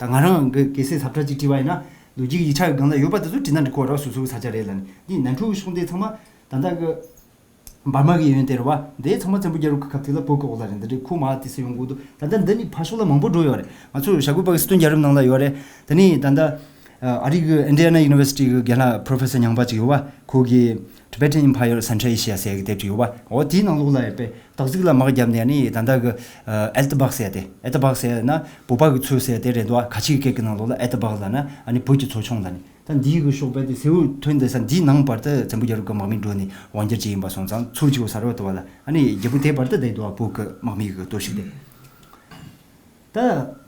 ད་ང་རང་གི་གལ་སྲིད་ས་བཀྲ་ཅིག་བྲིས་པ་ཡིན་ན་ལོ་རྒྱུས་ཀྱི་ཡིག་ཆ་གི་སྒང་ལ་ཡོད་པ་དེ་ཚོ་བྲིས་ན་འགྲིག་གོ་ར། སོ་སོ་གི་ས་ཆ་རེད་ལ་ནི་འདི་ནན་ཁྲོ་གི་ཕྱོགས་འདི་ཚང་མ་ད་ལྟ་གི་འབར་མ་གི་ཡོན་ཏན་རེད་བ། འདི་ཚང་མ་བཙན་པོ་རྒྱལ་རབས་ཀྱི་སྐབས་དེ་ལ་བོད་ཀྱི་འོག་ལ་རེད། འདི་འདྲའི་ཁུག་མ་དེ་སུ་ཡོང་གི་འདུག་ད་ལྟ་འདི་ནི་ཕར་ཕྱོགས་ལ་མང་པོ་འགྲོ་ཡོད་རེད། ང་ཚོ་བྱ་རྒོད་པ་གི་སྲིད་དོན་རྒྱལ་རབས་ནང་ལ་ཡོད་རེད། དེ་ནི་ད་ལྟ་ཨ་རི་གི་ཨིན་ཌི་ཡ་ན་ཡུ་ནི་ཝར་སི་ཊི་གི་རྒན་ལགས་པྲོ་ཕེ་སར་ཉང་པ་ཅིག་ཡོད་བ། ཁོ་གི་Tibetan Empire Central Asia ཟེར་གི་དེབ་ཅིག་ཡོད་བ། འོ་དེའི་ནང་ལོགས་ལ་ཡོད་པའི་སྟག་གཟིག་ལ་དམག་བརྒྱབ་ནས་ནི་ད་ལྟ་གི་ཨེ་ཏི་བག་ཟེར་ཏེ། ཨེ་ཏི་བག་ཟེར་ན་བོད་པ་གི་མཚོ་ཟེར་ཏེ་རེད་འདུག་བ། ཁ་ཆེའི་སྐད་ཀྱི་ནང་ལོགས་ལ་ཨེ་ཏི་བག་ལ་ན་ཨ་ནི་བོད་ཀྱི་མཚོ་ཆུང་ལ་ནི། ད་འདིའི་གི་ཤོག་དཔེ་དེ་སེའུ་ཐོན་དེ་ས་འདིའི་ནང་བར་དུ་བཙན་པོ་རྒྱལ་རབས་ཀྱི་དམག་མི་འགྲོ་ནས་དབང་སྒྱུར་བྱས་ཡིན་པ་སོང་ཙང་ཚུར་བཅུག་ས་རོ་དུ་བ་ལ་ཨ་ནི་རྒྱལ་པོ་དེ་བར་དུ་བསྡད་འདུག་བ། བོད་ཀྱི་དམག་མི་གི་སྟོབས་ཤུགས་དེ། ད་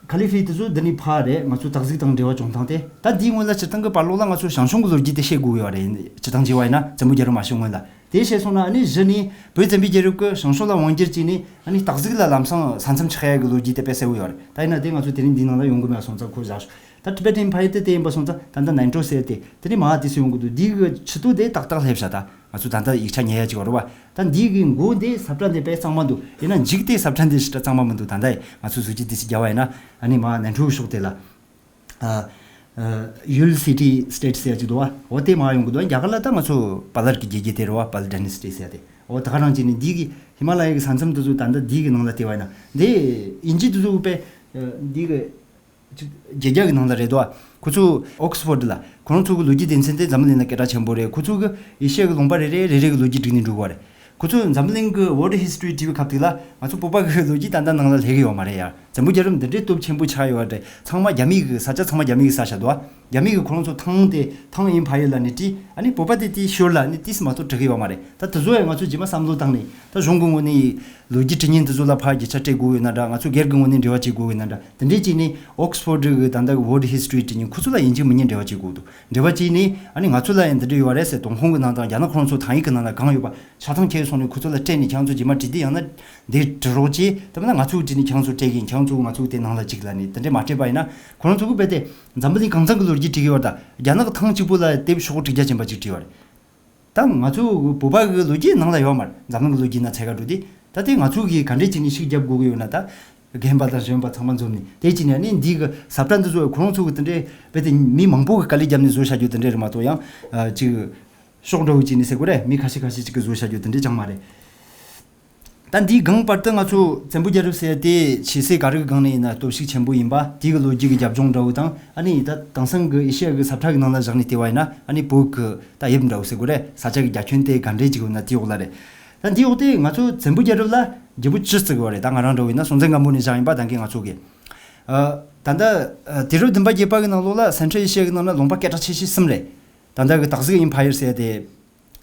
ཁ་ལི་ཧྥི་དེ་ཚོ་འདི་ནས་ཕར་རེད། ང་ཚོ་སྟག་གཟིག་དང་འབྲེལ་བ་བྱུང་སྟངས་དེ། ད་འདིའི་སྔོན་ལ་སྤྱིར་བཏང་གི་བར་ལོགས་ལ་ང་ཚོ་ཞང་ཞུང་གི་ལོ་རྒྱུས་དེ་བཤད་དགོས་ཡོད་རེད། སྤྱིར་བཏང་བྱས་པ་ཡིན་ན་བཙན་པོ་རྒྱལ་རབས་མ་བྱུང་སྔོན་ལ་དེ་བཤད་སོང་ན། ཨ་ནི་གཞི་ནས་བོད་བཙན་པོའི་རྒྱལ་རབས་ཀྱི་ཞང་ཞུང་ལ་དབང་སྒྱུར་བྱས་ནས་ཨ་ནི་སྟག་གཟིག་ལ་ལམ་སང་ས་མཚམས་ཆགས་ཡ་གི་ལོ་རྒྱུས་དེ་དཔེ་གསལ་བོ་ཡོད་རེད། ད་ཡིན་ན་དེ་ང་ཚོ་དེ་རིང་འདིའི་ནང་ལ་ཡོང་གི་མེད་པ་སོང་ཙང་ཁོ་བཞག་ཤོག་ད་Tibetan Empire་དེ་དེ་ཡིན་པ་སོང་ཙང་ད་ལྟ་ནན་ཀྲོ་ཟེར་དེ་དེ་ནས་མ་དེ་སུ་ཡོང་གི་འདུག་འདི་གི་ཆུ་ཏོ་དེ་ཏག་ཏག་སླེབས་ཤག་ད་ང་ཚོ་ད་ལྟ་ཡིག་ཆ་ཉན་ཡ་ཅིག་ཡོད་རེད་བ། ད་འདི་གི་མགོ་འདི་ས་བཀྲ་འདི་དཔེ་གཙང་མ་འདུག་ཡིན་ན་མཇུག་དེ་ས་བཀྲ་འདི་ཞེ་དྲག་གཙང་མ་མི་འདུག་ད་ལྟ་ང་ཚོ་གཟུགས་ཅི་དེ་ཅི་རྒྱབ་པ་ཡིན་ན་ཨ་ནི་མ་ནན་ཀྲོ་གི་ཕྱོགས་དེ་ལ། ཨ། ཨ། Yul City State་ཟེར་ཡ་ཅིག་འདུག་བ། འོ་དེ་མ་ཡོང་གི་འདུག་རྒྱ་གར་ལ་ད་ང་ཚོ་Pala་གི་རྒྱལ་རྒྱུད་དེ་རེད་བ། Pala Dynasty་ཟེར་ཡ་དེ། འོ་ད་ག་རང་བྱས་ནས་འདི་གི་ཧི་མ་ལ་ཡའི་གི་ས་མཚམས་དེ་ཚོ་ད་ལྟ་འདི་གི་ནང་ལ་བལྟས་པ་ཡིན་ན་འདི་དབྱིན་ཇི་དེ་ཚོ་དཔེ་འདི་གི་ཅིག་བརྒྱད་བརྒྱ་གི་ནང་ལ་རེད་དོ། ཁོ་ཚོ་Oxford་ལ་ཁོ་རང་ཚོ་གི་ལོ་རྒྱུས་སྡེ་ཚན་དེ་འཛམ་གླིང་ན་སྐད་གྲགས་ཆེན་པོ་རེད། ཁོ་ཚོ་གི་ཨེ་ཤི་ཡ་གི་ལུང་པ་རེ་རེ་རེ་རེ་གི་ལོ་རྒྱུས་བསྒྲིགས་ནས་འགྲོ་གི་བ་རེད། ཁོ་ཚོས་འཛམ་གླིང་གི་World History་བྲིས་པའི་སྐབས་དེ་ལ་ང་ཚོ་བོད་པ་གི་ལོ་རྒྱུས་ད་ལྟ་ནང་ལ་སླེབས་ཀྱི་ཡོད་མ་རེད་ཡ། བཙན་པོ་རྒྱལ་རབས་འདི་འདྲའི་སྟོབས་ཆེན་པོ་ཆགས་ཡོད་རེད། ཚང་མ་རྒྱ་མི་གི་ས་ཆ་ཚང་མ་རྒྱ་མི་གི་ས་ཆ་འདུག་རྒྱ་མི་གི་ཁོ་རང་ཚོ་ཐང་དེ་ཐང་Empire་ལ་ནི་བྲིས། ཨ་ནི་བོད་པ་དེ་དེའི་ཞོར་ལ་ནི་ཏིས་མ་གཏོགས་བྲི་གི་ཡོད་མ་རེད། ད་དེ་ཚོ་ཡང་ང་ཚོ་རྗེས་མ་བསམ་བློ་བཏང་ནས་ད་གཞུང་གི་ངོས་ནས་ལོ་རྒྱུས་འབྲི་མཁན་དེ་ཚོ་ལ་ཕར་རྒྱུ་ཆ་སྤྲད་དགོས་ཡོད་ན་འདྲ། ང་ཚོ་སྒེར་གི་ངོས་ནས་འབྲེལ་བ་བྱེད་དགོས་ཡོད་ན་འདྲ། དེ་འདྲས་བྱས་ནས་Oxford་གི་ད་ལྟ་གི་World History་བྲིས་མཁན་ཁོ་ཚོ་ལ་ཡིན་གཅིག་མིན་གཉིས་འབྲེལ་བ་བྱེད་དགོས་འདུག་འབྲེལ་བ་བྱས་ནས་ཨ་ནི་ང་ཚོ་ལ་ཡང་འདི་འདྲ་ཡོད་རེད་ཟེར། ཏུན་ཧོང་གི་ནང་དང་རྒྱ་ནག་ཁོ་རང་ཚོ་ཐང་ཡིག་གི་ནང་ལ་གང་ཡོད་པ་ཆ་ཚང་ཁྱེར་སོང་ནས་ཁོ་ཚོ་ལ་སྤྲད་ནས་ཁྱེད་ཚོ་རྗེས་མ་བྲིས་ཏེ་ཡང་ན་འདི་འབྲི་རོགས་བྱེད། དེ་མིན་ན་ང་ཚོས་བྲིས་ནས་ཁྱེད་ཚོ་སྤྲད་གིན་ཁྱེད་ཚོ་ང་ཚོ་དེ་ནང་ལ་གཅིག་ལ་ནི་དེ་འདྲས་མ་སྤྲད་པ་ཡིན་ན། ཁོ་རང་ཚོ་གི་རྦད་དེ་འཛམ་བུ་གླིང་གང་ཚང་གི་ལོ་རྒྱུས་བྲིས་ཀྱི་ཡོད་རེད། ད་རྒྱ་ནག་གི་ཐང་གཅིག་པོ་ལ་དེབ་ཤོག་བུ་དྲུག་བརྒྱ་ཅན་པ་གཅིག་བྲིས་ཡོད་རེད། ད་ང་ཚོ་བོད་པ་གི་ལོ་རྒྱུས་ནང་ལ་ཡོད་མ་རེད། འཛམ་གླིང་གི་ལོ་རྒྱུས་ན་ཚད་ག་འགྲོ་དུས་ད་དེ་ང་ཚོ་གིས་ག་འདྲས་བྱས་ནས་ཤུགས་རྒྱབ་དགོས་ཀྱི་ཡོད་ན། ད་རྒན་པ་དང་གཞོན་པ་ཚང་མ་འཛོམས་ནས་དེ་བྱས་ནས་ཨ་ནི་འདི་གི་ཟབ་ཁྲ་འདི་ཚོ་ཁོ་རང་ཚོ་གི་དེ་འདྲས་རྦད་དེ་མི་མང་པོ་གི་དཀའ་ལས་བརྒྱབ་ནས་བཟོ་བྱ་རྒྱུ་དེ་འདྲས་རེད་མ་གཏོགས་ཡང་ཨ་ཅིག་ཤོག་འདྲ་བོ་ཅིག་ནས་ཟེར་དགོས་རེད། མི་ཁ་ཤས་ཁ་ཤས་ཅིག་གིས་བཟོ་བྱ་རྒྱུ་དེ་འདྲས་ཅང་མ་རེད། ད་འདིའི་སྒང་བར་དུ་ང་ཚོ་བཙན་པོ་རྒྱལ་རབས་ཟེར་ཡ་དེ་ཆེ་སའི་ག་རེ་གི་སྒང་ནས་ཡིན་ན་སྟོབས་ཤུགས་ཆེན་པོ་ཡིན་པ། དེའི་གི་ལོ་རྒྱུས་ཀྱི་རྒྱབ་ལྗོངས་འདྲ་བོ་དང་། ཨ་ནི་ད་དེང་སང་གི་ཨེ་ཤི་ཡ་གི་ཟབ་ཁྲ་གི་ནང་ལ་བཞག་ནས་བལྟས་པ་ཡིན་ན་ཨ་ནི་བོད་གི་ད་དབྱིབས་འདྲ་བོ་ཟེར་དགོས་རེད། ས་ཆ་གི་རྒྱ་ཁྱོན་དེ་ག་འདྲས་ཅིག་ཡོད་ན་དེའི་འོག་ལ་རེད། ད་འདིའི་འོག་དེ་ང་ཚོ་བཙན་པོ་རྒྱལ་རབས་ལ་རྒྱལ་པོ་བཅུ་བརྩི་གི་ཡོད་རེད། ད་ང་རང་འདྲ་བོ་ཡིན་ན་སྲོང་བཙན་སྒམ་པོ་ནས་བཞག་ཡིན་པ་ད་གིན་ང་ཚོ་གི། ཨ། ད་ལྟ་ཨ་དུས་རབས་བདུན་པ་བརྒྱད་པ་གི་ནང་ལོགས་ལ་Central Asia་གི་ནང་ལ་ལུང་པ་སྐད་གྲགས་ཆེ་ཤོས་གསུམ་རེད། ད་ལྟ་གི་སྟག་གཟིག་Empire་ཟེར་ཏེ།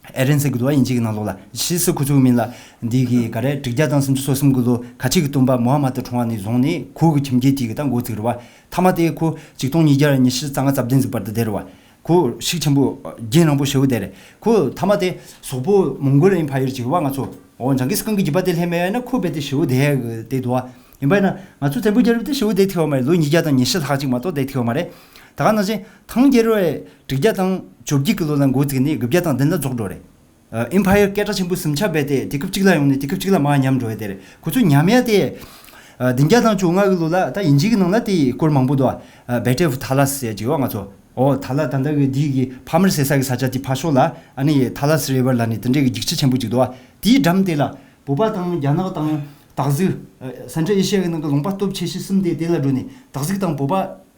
ཨེ་རན་ཟེར་གི་འདུག་བ། དབྱིན་ཇི་གི་ནང་ལོགས་ལ། ཕྱིས་སུ་ཁོ་ཚོའི་མིང་ལ་འདི་གི་ག་རེ་དྲུག་བརྒྱ་དང་སུམ་ཅུ་སོ་གསུམ་གི་ལོ་ཁ་ཆེ་གི་སྟོན་པ་མུ་ཧམ་མད་ཁྲོང་བ་ནས་བཟུང་ནས་ཁོ་གི་ཁྱིམ་རྒྱུད་དེ་གི་ད་འགོ་བཙུགས་རེད་བ། མཐའ་མ་དེ་ཁོ་ཆིག་སྟོང་ཉིས་བརྒྱ་ཉི་ཤུ་རྩ་ལྔ་རྩ་བདུན་ཟིག་བར་དུ་བསྡད་རེད་བ། ཁོ་ཤུགས་ཆེན་པོ་རྒྱུན་རིང་པོ་ཞེ་པོ་བསྡད་རེད། ཁོ་མཐའ་མ་དེ་སོག་པོ་མོང་གོལ་Empire་ཅིག་བ་ང་ཚོ། འོ་ཇང་གིས་ཁཱན་གི་རྒྱུད་པ་དེ་སླེབས་མེད་ན་ཁོ་རྦད་དེ་ཞེ་པོ་བསྡད་ཡ་གི་དེ་འདུག་བ། ཡིན་པ་ཡིན་ན་ང་ཚོ་བཙན་པོ་རྒྱལ་རབས་དེ་ཞེ་པོ་བསྡད་ཐུབ་པ་མ་རེད། ལོ་ཉིས་བརྒྱ་དང་ཉི་ཤུ་ལྷག་ཅིག་མ་གཏོགས་བསྡད་ཐུབ་པ་མ་རེད། ད་ག་ནང་བཞིན་ཐང་རྒྱལ་རབས་དྲུག་བརྒྱ་དང་བཅོ་བརྒྱད་ཀྱི་ལོ་ལ་འགོ་བཙུགས་ནས་དགུ་བརྒྱ་དང་བདུན་ལ་རྫོགས་འགྲོ་རེད། ཨ། Empire་སྐད་གྲགས་ཆེན་པོ་གསུམ་ཆ་རྦད་དེ་དུས་སྐབས་གཅིག་ལ་ཡོང་ནས་དུས་སྐབས་གཅིག་ལ་མར་ཉམས་འགྲོ་ཡ་དེ་རེད། ཁོ་ཚོ་ཉམས་ཡ་དེ། ཨ། བདུན་བརྒྱ་དང་བཅོ་ལྔ་གི་ལོ་ལ་ད་དབྱིན་ཇི་གི་ནང་ལ་དེ་སྐོར་མང་པོ་འདུག་ཨ། Battle of Talas་ཟེར་གྱི་ཡོད་ང་ཚོ། ཨོ་ཐ་ལ་ད་ལྟ་གི་འདི་གི་ཕ་མར་ཟེར་ས་གི་ས་ཆ་དེ་ཕར་ཕྱོགས་ལ་ཨ་ནི་Talas River་ལ་ནི་དེ་འདྲའི་གི་རྒྱུག་ཆུ་ཆེན་པོ་ཅིག་འདུག་ཨ། དེའི་འགྲམ་དེ་ལ་བོད་པ་དང་རྒྱ་ནག་དང་སྟག་གཟིག་ཨ། Central Asia་གི་ནང་གི་ལུང་པ་སྟོབས་ཆེ་ཤོས་གསུམ་དེ་དེ་ལ་འགྲོ་ནས་སྟག་གཟིག་དང་བོད་པ་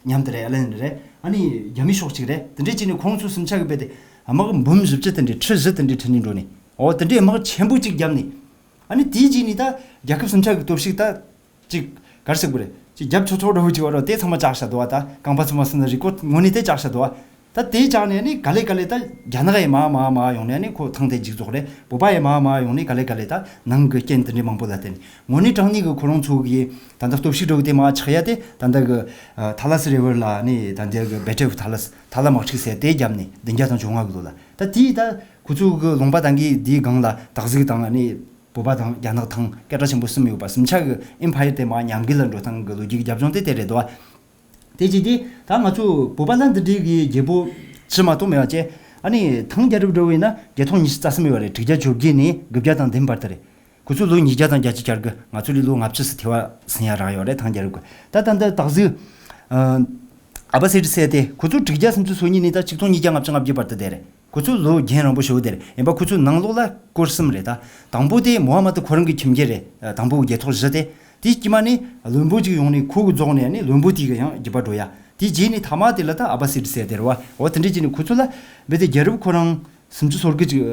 མཉམ་དུ་རེད། ཨ་ལན་རེད། ཨ་ནི་རྒྱ་མི་ཕྱོགས་གཅིག་རེད། དེ་འདྲའི་བྱས་ནས་ཁོང་ཚོ་གསུམ་ཆ་གི་རྦད་དེ་དམག་འབུམ་བཞི་བཅུ་དེ་འདྲའི་ཁྲི་བཞི་དེ་འདྲའི་ཁྲིད་ནས་འགྲོ་ནས། ཨོ་དེ་འདྲའི་དམག་ཆེན་པོ་གཅིག་བརྒྱབ་ནས། ཨ་ནི་དེའི་རྗེས་ནས་ད་རྒྱལ་ཁབ་གསུམ་ཆ་གི་སྟོབས་ཤུགས་ད་ཅིག་ག་རེ་ཟེར་དགོས་རེད། ཅིག་རྒྱབ་ཆོག་ཆོག་འདྲ་བོ་ཅིག་བ་རོ། དེ་ཚང་མ་བཅག་བཞག་འདུག་བ། ད་རྐང་པ་ཚང་མ་སོང་ན་རི་ཀོ་ངོ་ནས་དེ་བཅག་བཞག་འདུག་བ། ད་དེ་བཅག་ནས་ནི་ག་ལེ་ག་ལེ་ད་རྒྱ་ནག་ཡི་མ་མ་མ་ཡོང་ནས་ནི་ཁོ་ཐང་དེ་འཇིག་རྫོགས་རེད། བོད་པ་ཡི་མ་མ་ཡོང་ནས་ག་ལེ་ག་ལེ་ད་ནང་གི་རྐྱེན་དེ་འདྲའི་མང་པོ་ལ་བརྟེན་ནས་ངོ་ནས་དྲང་གནས་གི་ཁོ་རང་ཚོ་གི་ད་ལྟ་སྟོབས་ཤུགས་འདྲ་བོ་དེ་མ་ཆག་ཡ་དེ་ད་ལྟ་གི་ཐ་ལ་སི་རི་ཝར་ལ་ནི་ད་ལྟ་གི་Battle of Talas་ཐ་ལ་དམག་འཁྲུག་ཟེར་དེ་བརྒྱབ་ནས་བདུན་བརྒྱ་དང་བཅོ་ལྔ་གི་ལོ་ལ། ད་དེའི་ད་ཁོ་ཚོ་གི་ལུང་པ་དང་གི་དེའི་སྒང་ལ་སྟག་གཟིག་དང་ནི། བོད་པ་དང་རྒྱ་ནག་ཐང་སྐད་གྲགས་ཆེན་པོ་གསུམ་ཡོད་པ། གསུམ་ཆ་གི་Empire་དེ་མར་ཉམས་རྒུད་ལ་འགྲོ་སྟངས་ཀྱི་ལོ་རྒྱུས་ཀྱི་རྒྱབ་ལྗོངས་དེ་དེ་རེད་དོ། དེ་བྱས་ཏེ་ད་ང་ཚོ་བོད་པ་ལ་འདི་འདྲའི་གི་རྒྱལ་པོ་བཅུ་མ་གཏོགས་མེད་པ་བྱས། ཨ་ནི་ཐང་རྒྱལ་རབས་འདྲ་བོ་ཡིན་ན་བརྒྱད་སྟོང་ཉི་ཤུ་རྩ་གསུམ་ཡོད་པ་རེད། དྲུག་བརྒྱ་བཅོ་བརྒྱད་ནས་དགུ་བརྒྱ་དང་བདུན་བར་དུ་རེད། ཁོ་ཚོ་ལོ་ཉིས་བརྒྱ་དང་བརྒྱད་ཅུ་གྱ་དགུ། ང་ཚོ་ལས་ལོ་ལྔ་བཅུ་ཙམ་ཐལ་བ་ཟིན་ཡ་རག་ཡོད་རེད་ཐང་རྒྱལ་རབས་ཀྱི། ད་ད་ལྟ་སྟག་གཟིག་ཨ་ཨ་བ་སི་ཌི་ཟེར་དེ་ཁོ་ཚོ་དྲུག་བརྒྱ་སུམ་ཅུ་སོ་གཉིས་ནས་ད་ཆིག་སྟོང་ཉིས་བརྒྱ་ལྔ་བཅུ་ང་བརྒྱད་བར་དུ་བསྡད་རེད། ཁོ་ཚོ་ལོ་རྒྱུན་རིང་པོ་ཞེ་པོ་དེ་རེད། ཡིན་པ་ཁོ་ཚོའི་ནང་ལོགས་ལ་སྐོར་གསུམ་རེད་ད། དང་པོ་དེ་མུ་ཧམ་མད་ཁོ་རང་གི་ཁྱིམ་རྒྱུད་རེད། དང་པོ་རྒྱལ་ཐོག་བཞི་དེ། དེའི་དཀྱིལ་མ་ནས་བློན་པོ་གཅིག་ཡོང་ནས་ཁོ་གི་རྫོགས་ནས་ནི་བློན་པོ་དེ་གི་ཡང་རྒྱུད་པ་འགྲོ་ཡ། དེའི་རྗེས་ནས་ཐ་མ་དེ་ལ་ད་ཨ་བ་སི་ཌི་ཟེར་དེ་རེད་བ། འོ་དེ་འདྲའི་རྗེས་ནས་ཁོ་ཚོ་ལ་རྦད་དེ་རྒྱལ་རབས་ཁོ་རང་སུམ་ཅུ་སོ་དགུ་ཅིག་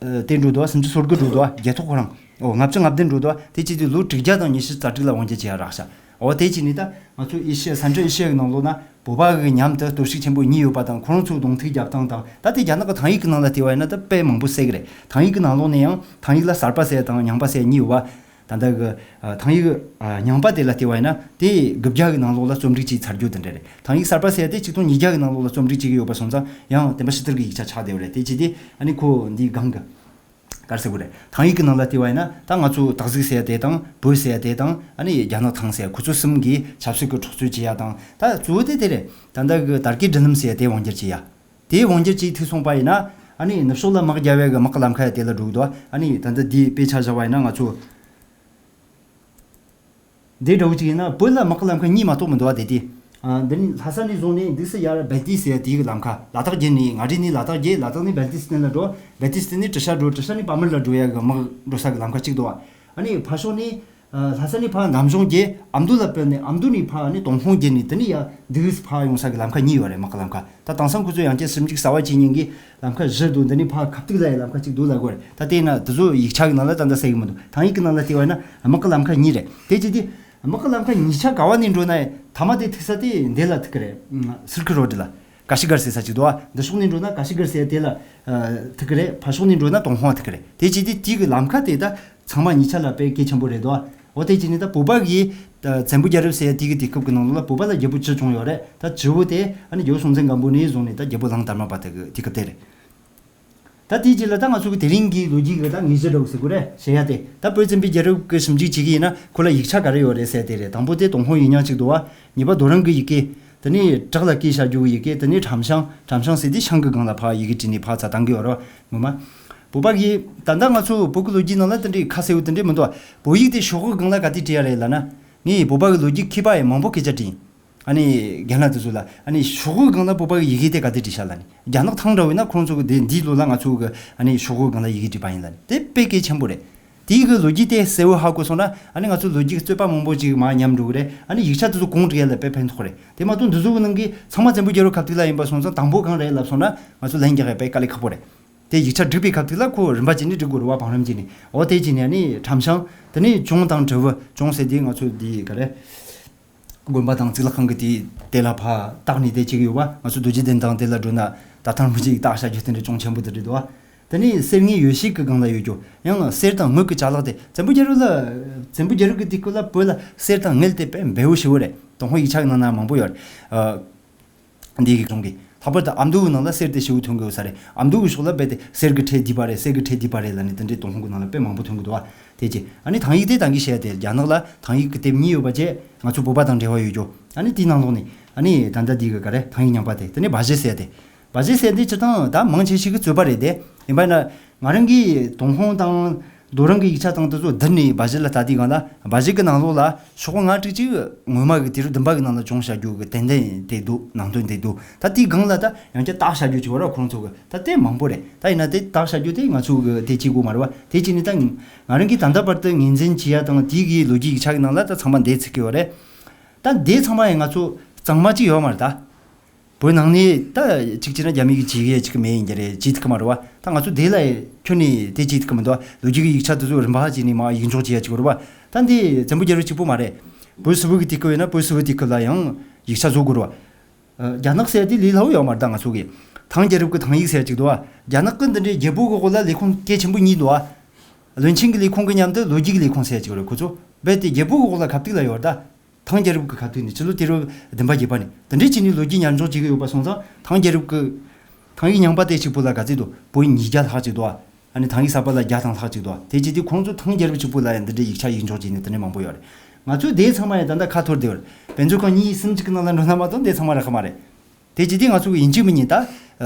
དེ་འགྲོ་འདུག་སུམ་ཅུ་སོ་དགུ་འགྲོ་འདུག་རྒྱལ་ཐོག་ཁོ་རང་། འོ་ལྔ་བཅུ་ང་བདུན་འགྲོ་འདུག་དེ་བྱས་དུས་ལོ་དྲུག་བརྒྱ་དང་ཉི་ཤུ་རྩ་དྲུག་ལ་དབང་སྒྱུར་བྱེད་ཡ་རག་ཤག་འོ་དེ་བྱས་ནས་ད་ང་ཚོ་ཨེ་ཤི་ཡ་Central Asia་གི་ནང་ལོགས་ན། བོད་པ་གི་མཉམ་དུ་སྟོབས་ཤུགས་ཆེན་པོ་གཉིས་ཡོད་པ་དང་། ཁོ་རང་ཚོའི་གདོང་ཐུག་རྒྱབ་སྟངས་དང་། ད་དེ་རྒྱ་ནག་གི་ཐང་ཡིག་གི་ནང་ལ་བལྟས་པ་ཡིན་ན་ད་དཔེ་མང་པོ་གསལ་གི་རེད། ཐང་ཡིག་གི་ནང་ལོགས་ནས་ཡང་ཐང་ཡིག་ལ་གསར་པ་ཟེར་ཡ་དང་རྙིང་པ་ཟེར་ཡ་གཉིས་ཡོད་པ། ད་ལྟ་གི་ཨ་ཐང་ཡིག་ཨ་རྙིང་པ་དེ་ལ་བལྟས་པ་ཡིན་ན་དེ་དགུ་བརྒྱ་གི་ནང་ལོགས་ལ་རྩོམ་སྒྲིག་བྱས་ཚར་རྒྱུ་དེ་འདྲ་རེད། ཐང་ཡིག་གསར་པ་ཟེར་ཡ་དེ་ཆིག་སྟོང་ཉིས་བརྒྱ་གི་ནང་ལོགས་ལ་རྩོམ་སྒྲིག་བྱེད་ཀྱི་ཡོད་པ་སོང་ཙང་ཡང་བསྟན་པ་ཤིང་རྟར་གི་ཡིག་ཆ་ཆགས་བསྡད་ཡོད་རེད། དེ་བྱས་དུས་ཨ་ནི་ཁོ་འདིའི་སྒང་གི་ག་རེ་ཟེར་དགོས་རེད། ཐང་ཡིག་གི་ནང་ལ་བལྟས་པ་ཡིན་ན་ད་ང་ཚོ་སྟག་གཟིག་ཟེར་ཡ་དེ་དང་བོད་ཟེར་ཡ་དེ་དང་ཨ་ནི་རྒྱ་ནག་ཐང་ཟེར་ཡ་ཁོ་ཚོ་གསུམ་གྱིས་ཆབ་སྲིད་ཀྱི་འཁྲུག་རྩོད་བྱེད་ཡ་དང་། ད་གཙོ་བོ་དེ་དེ་རེད། ད་ལྟ་གི་དར་གོས་སྒྲིག་ལམ་ཟེར་ཡ་དེ་དབང་སྒྱུར་བྱེད་ཡ། དེ་དབང་སྒྱུར་བྱེད་ཐུབ་སོང་པ་ཡིན་ན་ཨ་ནི་ནུབ་ཕྱོགས་ལ་དམག་རྒྱག་པའི་གི་དམག་གི་ལམ་ཁ་ཡ་དེ་ལ་འགྲོ་གི་འདུག་ཨ་ནི་ད་ལྟ་འདིའི་དཔེ་ཆ་བཞག་པ་ཡིན་ན་ང་ཚོ། འདི་འདྲ་བོ་ཅིག་ཡིན་ན་བོད་ལ་དམག་གི་ལམ་ཁ་གཉིས་མ་གཏོགས་མི་འདུག་བ། དེ་དུས། ཨ། འདི་ནི་ལྷ་ས་ནས་བཟུང་ནས་འདུག་སེ་ཡར་སྦལ་ཏི་ཟེར་དེའི་གི་ལམ་ཁ། ལ་དྭགས་བརྒྱུད་ནས་མངའ་རིས་ནས་ལ་དྭགས་བརྒྱུད། ལ་དྭགས་ནས་སྦལ་ཏི་སི་ཐན་ལ་འགྲོ། སྦལ་ཏི་སི་ཐན་ནས་ཊི་ཤ་འགྲོ། ཊི་ཤ་ནས་པ་མར་ལ་འགྲོ་ཡ་གི་དམག་འགྲོ་ས་གི་ལམ་ཁ་གཅིག་འདུག་བ། ཨ་ནི་ཕར་ཕྱོགས་ནས། ཨ། ལྷ་ས་ནས་ཕར་འདམ་གཞུང་བརྒྱུད། ཨ་མདོ་ལ་བུད་ནས། ཨ་མདོ་ནས་ཕར་ཨ་ནི་ཏུན་ཧོང་བརྒྱུད་ནས་དེ་ནས་ཡར་འདུག་སེ་ཕར་ཡོང་ས་གི་ལམ་ཁ་གཉིས་ཡོད་རེད། དམག་གི་ལམ་ཁ། ད་དེང་སང་ཁོ་ཚོས་ཡང་བསྐྱར་ཞིབ་འཇུག་གསར་བ་བྱེད་མཁན་གྱི་ལམ་ཁ་བཞི་འདུག་འདི་ནས་ཕར་ཁ་ཐུག་ལ་ཡི་ལམ་ཁ་གཅིག་འདུག་ལབ་དགོས་རེད། ད་དེས་ན་དེ་ཚོ་ཡིག་ཆ་གི་ནང་ལ་ད་ལྟ་གསལ་གི་མི་འདུག་ཐང་ཡིག་གི་ནང་ལ་བལྟས་པ་ཡིན་ན་དམག་གི་ལམ་ཁ་གཉིས་རེད། དེ་བྱས་དུས་དམག་གི་ལམ་ཁ་གཉིས་ཆ་ག་བ་ནས་འགྲོ་ན་ཡང་མཐའ་མ་དེ་ཐུག་ས་དེ་འདི་ལ་ཐུག་གི་རེད། སིལ་ཁི་རོ་ཌི་ལ། ཀ་ཤི་གར་ཟེར་ས་གཅིག་འདུག་ཨ། འདི་ཕྱོགས་ནས་འགྲོ་ན་ཀ་ཤི་གར་ཟེར་དེ་ལ་ཐུག་གི་རེད། ཕར་ཕྱོགས་ནས་འགྲོ་ན་ཏུན་ཧོང་ཐུག་གི་རེད། དེ་བྱས་དུས་དེ་གི་ལམ་ཁ་དེ་ད་ཚང་མ་གཉིས་ཆ་ལ་དཔེ་གལ་ཆེན་པོ་རེད་དོ། འོ་དེ་བྱས་ནས་ད་བོད་པ་གི་ད་བཙན་པོའི་རྒྱལ་རབས་ཟེར་ཡ་དེ་གི་དུས་སྐབས་ཀྱི་ནང་ལོགས་ལ་བོད་པ་ལ་རྒྱལ་པོ་བཅུ་བྱུང་ཡོད་རེད། ད་བཅུ་བོ་དེ་ཨ་ནི་རྒྱལ་པོ་སྲོང་བཙན་སྒམ་པོ་ནས་བཟུང་ནས་ད་རྒྱལ་པོ་གླང་དར་མ་བར་དུ་གི་དུས་སྐབས་དེ་རེད། ད་དེའི་རྗེས་ལ་ད་ང་ཚོ་གི་དེ་རིང་གི་ལོ་རྒྱུས་ཀྱི་ད་དངོས་གཞི་འདྲ་བོ་ཟེར་དགོས་རེད། བཤད་ཡ་དེ་ད་བོད་བཙན་པོའི་རྒྱལ་རབས་ཀྱི་ཞིབ་འཇུག་བྱེད་ཀྱི་ཡིན་ན་ཁོ་ལ་ཡིག་ཆ་ག་རེ་ཡོད་རེད་ཟེར་དེ་རེད། དང་པོ་དེ་ཏུན་ཧོང་ཡིག་རྙིང་གཅིག་འདུག་བ། གཉིས་པ་རྡོ་རིང་གི་ཡི་གེ། དེ་ནས་བྲག་ལ་བརྐོས་བཞག་རྒྱུ་གི་ཡི་གེ། དེ་ནས་ཁྲམ་ཤང་། ཁྲམ་ཤང་ཟེར་དེ་ཤང་གི་སྒང་ལ་ཕར་ཡི་གེ་བྲིས་ནས་ཕར་ཚུར་བཏང་གི་ཡོད་རེད་བ། ངོ་མ། བོད་པ་གིས་ད་ལྟ་ང་ཚོ་བོད་ཀྱི་ལོ་རྒྱུས་ནང་ལ་དེ་འདྲའི་ཁ་གསལ་བོ་དེ་འདྲའི་མི་འདུག་བ། བོད་ཡིག་དེ་ཤོག་གུའི་སྒང་ལ་ག་དུས་བྲིས་ཡ་རེད་ལབ་ན། ངས་བོད་པ་གི་ལོ་རྒྱུས་མཁས་པ་ཡང་མང་པོ་སྐད་ཆ་དྲིས། ཨ་ནི་རྒན་ལགས་དེ་ཚོ་ལ་ཨ་ནི་ཤོག་གུའི་སྒང་ལ་བོད་པ་གི་ཡི་གེ་དེ་ག་དུས་བྲིས་ཤག་ལབ་ནས། རྒྱ་ནག་ཐང་འདྲ་བོ་ཡིན་ན་ཁོང་ཚོ་གི་དེ་འདིའི་ལོ་ལ་ང་ཚོ་གི་ཨ་ནི་ཤོག་གུའི་སྒང་ལ་ཡི་གེ་བྲིས་པ་ཡིན་ལབ་ནས། དེ་དཔེ་གལ་ཆེན་པོ་རེད། དེའི་གི་ལོ་རྒྱུས་དེ་གསལ་བོ་ཧ་གོ་སོང་ན་ཨ་ནི་ང་ཚོ་ལོ་རྒྱུས་རྩོད་པ་མང་པོ་ཅིག་མར་ཉམས་འགྲོ་གི་རེད། ཨ་ནི་ཡིག་ཆ་དེ་ཚོ་གོང་བསྒྲིགས་ཡ་ལ་དཔེ་ཕན་ཐོགས་རེད། དེ་མ་གཏོགས་འདི་ཚོ་གི་ནང་གི་ཚང་མ་བཙན་པོའི་རྒྱལ་རབས་སྐབས་དུས་ལ་ཡིན་པ་སོང་ཙང་དང་པོ་གང་རེད་ལབ་སོང་ན་ང་ཚོ་ལན་རྒྱག་ཡ་དཔེ་དཀའ་ལས་ཁག་པོ་རེད། དེ་ཡིག་ཆ་བསྒྲིགས་པའི་སྐབས་དུས་ལ་ཁོ་རིམ་པ་བྱས་ནས་བསྒྲིགས་དགོས་རེད་བ། བང་རིམ་བྱས་ནས། འོ་དེ་བྱས་ནས་ཨ་ནི་ཁྲམ་ཤང་། དེ་ནས་གྱང་དང་དྲིལ་བུ། གྱང་ཟེར་དེ་ང་ཚོ་འདི་ག་རེ། དགོན་པ་དང་གཙུག་ལག་ཁང་གི་དེ་དེ་ལ་ཕར་བཏགས་ནས་དེ་བྱེད་ཀྱི་ཡོད་པ། ང་ཚོ་རྡོ་རྗེ་གདན་དང་དེ་ལ་འགྲོ་ན་ད་ཐང་མི་གཅིག་བཏགས་བཞག་རྒྱུ་དེ་འདྲ་ཅུང་ཆེན་པོ་དེ་རེད་འདུག་བ། དེ་ནས་གསེར་དངུལ་ཡོ་བྱད་ཀྱི་སྒང་ལ་ཡོད་རྒྱུ། ཡང་གསེར་དང་དངུལ་གྱི་ཅ་ལག་དེ་བཙན་པོའི་རྒྱལ་རབས་ལ། བཙན་པོའི་རྒྱལ་རབས་ཀྱི་དུས་སྐབས་ལ་བོད་ལ་གསེར་དང་དངུལ་དེ་དཔེ་འབེལ་པོ་ཞེ་པོ་རེད། ཏུན་ཧོང་ཡིག་ཆ་གི་ནང་ན་མང་པོ་ཡོད་རེད། ཨ། འདི་གི་གཞུང་གི་ལྷག་པར་དུ་ཨ་མདོ་གི་ནང་ལ་གསེར་དེ་ཞེ་པོ་ཐོན་གི་ཡོད་ས་རེད། ཨ་མདོ་གི་ཕྱོགས་ལ་རྦད་དེ་གསེར་གྱི་ཁྲལ་བསྡུས་པ་རེད། གསེར་གྱི་ཁྲལ་བསྡུས་པ་རེད་ལབ་ནས་དེ་འདྲའི་ཏུན་ཧོང་གི་ནང་ལ་དཔེ་མང་པོ་ཐོན་གི་འདུག་བ། དེ་རྗེས་ཨ་ནི་ཐང་ཡིག་དེ་ད་གིན་བཤད་དེ་རྒྱ་ནག་ལ་ཐང་ཡིག་གི་དེབ་གཉིས་ཡོད་པ་བཅས་ང་ཚོ་བོད་པ་དང་འབྲེལ་བ་ཡོད་རྒྱུ། ཨ་ནི་དེའི་ནང་ལོགས་ནས་ཨ་ནི་ད་ལྟ་འདི་གི་ག་རེ་ཐང་ཡིག་རྙིང་པ་དེ། དེ་ནས་སྦ་བཞེད་ཟེར་དེ། སྦ་བཞེད་ཟེར་འདི་སྤྱིར་བཏང་ད་མང་ཆེ་ཤོས་ཀྱི་རྩོད་པ་རེད་དེ། ཡིན་པ་ན་ང་རང་གིས་ཏུན་ཧོང་དང་རྡོ་རིང་གི་ཡིག་ཆ་དང་དེ་ཚོ་བསྡུར་ནས་སྦ་བཞེད་ལ་ལྟ་དུས་སྒང་ལ་སྦ་བཞེད་ཀྱི་ནང་ལོགས་ལ་ཤོག་ལྔ་དྲུག་ཅིག་ངོ་མ་གི་དུས་རབས་བདུན་པ་གི་ནང་ལ་བྱུང་བཞག་རྒྱུ་གི་ཏན་ཏན་དེ་འདུག་ནང་དོན་དེ་འདུག་ད་དེའི་སྒང་ལ་ད་ཡང་བསྐྱར་བརྟག་བཞག་རྒྱུ་ཅིག་ཡོད་ར། ཁོང་ཚོ་གི་ད་དེ་མང་པོ་རེད། ད་ཡིན་ན་དེ་བརྟག་བཞག་རྒྱུ་དེ་ང་ཚོ་གི་དེ་བྱེད་དགོས་མ་རེད་བ། དེ་བྱས་ནས་ད་ང་རང་གིས་ད་ལྟ་བར་དུ་ངོས་འཛིན་བྱེད་ཡ་དང་དེའི་གི་ལོ་རྒྱུས་ཡིག་ཆ་གི་ནང་ལ་ད་ཚང་མ་འདི་ཚུད་ཀྱི་ཡོད་རེད། ད་འདི་ཚང་མ་ཡང་ང་ཚོ་གཙང་མ་ཅིག་ཡོད་མ་རེད་ད། བོད་ནང་ནས་ད་གཅིག་བྱས་ན་རྒྱ་མི་གིས་བྱེད་ཡས་ཅིག་མེད་ཡིན་རྒྱུ་རེད། བྱེད་ཐུབ་ཀྱི་མ་རེད་བ། ད་ང་ཚོ་དེ་ལ་ཁྱོན་ནས་དེ་བྱེད་ཐུབ་ཀྱི་མི་འདུག་ལོ་རྒྱུས་ཀྱི་ཡིག་ཆ་དེ་ཚོ་རིམ་པ་བྱས་ནས་མར་ཡིག་འཇོག་བྱེད་ཡ་ཅིག་རེད་བ། ད་འདི་བཙན་པོ་རྒྱལ་རབས་གཅིག་པོ་མ་རེད། བོད་སིལ་བུ་གི་དུས་སྐབས་ཡིན་ན་བོད་སིལ་བུ་དུས་སྐབས་ལ་ཡང་ཡིག་ཆ་བཟོ་དགོས་རེད་བ། རྒྱ་ནག་ཟེར་ཡ་དེ་ལས་སླ་བོ་ཡོད་མ་རེད། ད་ང་ཚོ་གི་ཐང་རྒྱལ་རབས་ཀྱི་ཐང་ཡིག་ཟེར་ཡ་ཅིག་འདུག་བ། རྒྱ་ནག་གི་འདི་འདྲའི་རྒྱལ་པོ་གི་འོག་ལ་ལས་ཁུངས་གལ་ཆེན་པོ་གཉིས་འདུག་བ། བློན་ཆེན་གྱི་ལས་ཁུངས་ཀྱི་མཉམ་དུ་ལོ་རྒྱུས་ཀྱི་ལས་ཁུངས་ཟེར་ཡ་ཅིག་རེད། ཁོ་ཚོ་རྦད་དེ་རྒྱལ་པོ་གི་འོག་ལ་གབ་ཏིག་ལ་ཡོད་རེད་ད། ཐང་རྒྱལ་རབས་ཀྱི་ཁ་ཐུག་ནས་ཕྱི་ལོ་དུས་རབས་བདུན་པ་བརྒྱད་པ་ནས་དེ་འདྲའི་བྱས་ནས་ལོ་རྒྱུས་ཉར་འཇོག་བྱེད་ཀྱི་ཡོད་པ་སོང་ཙང་། ཐང་རྒྱལ་རབས་ཀྱི་ཐང་ཡིག་རྙིང་པ་དེ་གཅིག་པོ་ལ་ག་ཚོད་འདུག་བོད་ཉིས་བརྒྱ་ལྷག་ཅིག་འདུག་ཨ་ནི་ཐང་ཡིག་གསར་པ་ལ་བརྒྱ་དང་ལྷག་ཅིག་འདུག་དེ་བྱས་དུས་ཁོང་ཚོ་ཐང་རྒྱལ་རབས་གཅིག་པོ་ལ་ཡང་འདི་འདྲའི་ཡིག་ཆ་ཡིག་འཇོག་བྱས་ནས་དེ་འདྲའི་མང་པོ་ཡོད་རེད། ང་ཚོས་དེ་ཚང་མ་ཡང་ད་ལྟ་ཁ་འཐོར་བསྡད་ཡོད་རེད། དཔེ་མཛོད་ཁང་གཉིས་གསུམ་ཅིག་གི་ནང་ལ་འགྲོ་ན་མ་གཏོགས་དེ་ཚང་མ་རག་གི་མ་རེད། དེ་བྱས་དུས་ང་ཚོ་གི་ཡིན་གཅིག་མིན་གཉིས་ད་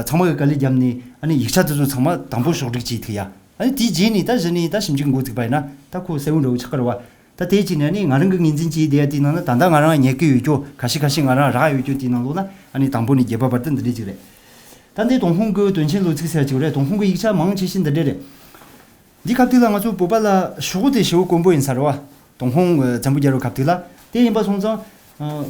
ཚང་མ་གི་དཀའ་ལས་བརྒྱབ་ནས་ཨ་ནི་ཡིག་ཆ་དེ་ཚོ་ཚང་མ་དང་པོ་ཕྱོགས་སྒྲིག་བྱེད་ཐུབ་ཡ། ཨ་ནི་དེའི་རྗེས་ནས་ད་གཞི་ནས་ད་ཞིབ་འཇུག་འགོ་བཙུགས་པ་ཡིན་ན་ད་ཁོ་གསལ་བོ་འདྲ་བོ་ཆགས་ཀྱི་རེད་བ། ད་དེ་བྱས་ནས་ནི་ང་རང་གི་ངོས་འཛིན་བྱས་བསྡད་ཡ་དེའི་ནང་ན་ད་ལྟ་ང་རང་ཉར་གི་ཡོད་རྒྱུ། ཁ་ཤས་ཁ་ཤས་ང་རང་རག་ཡོད་རྒྱུ་དེའི་ནང་ལོགས་ལ་ཨ་ནི་དང་པོ་ནས་བརྒྱད་པ་བར་དུ་འདི་འདྲས་ཅིག་རེད། ད་འདི་ཏུན་ཧོང་གི་དོན་ཆེན་ལོ་ཚིགས་ཟེར་ཡ་ཅིག་རེད། ཏུན་ཧོང་གི་ཡིག་ཆ་མང་ཆེ་ཤོས་འདི་འདྲས་རེད། འདི་སྐབས་དུས་ལ་ང་ཚོ་བོད་པ་ལ་ཤོག་བུ་དེ་ཞེ་པོ་དཀོན་པོ་ཡིན་ས་རེད་བ། ཏུན་ཧོང་བཙན་པོ་རྒྱལ་རབས་སྐབས་དུས་ལ། དེ་ཡིན་པ་སོང་ཙང་།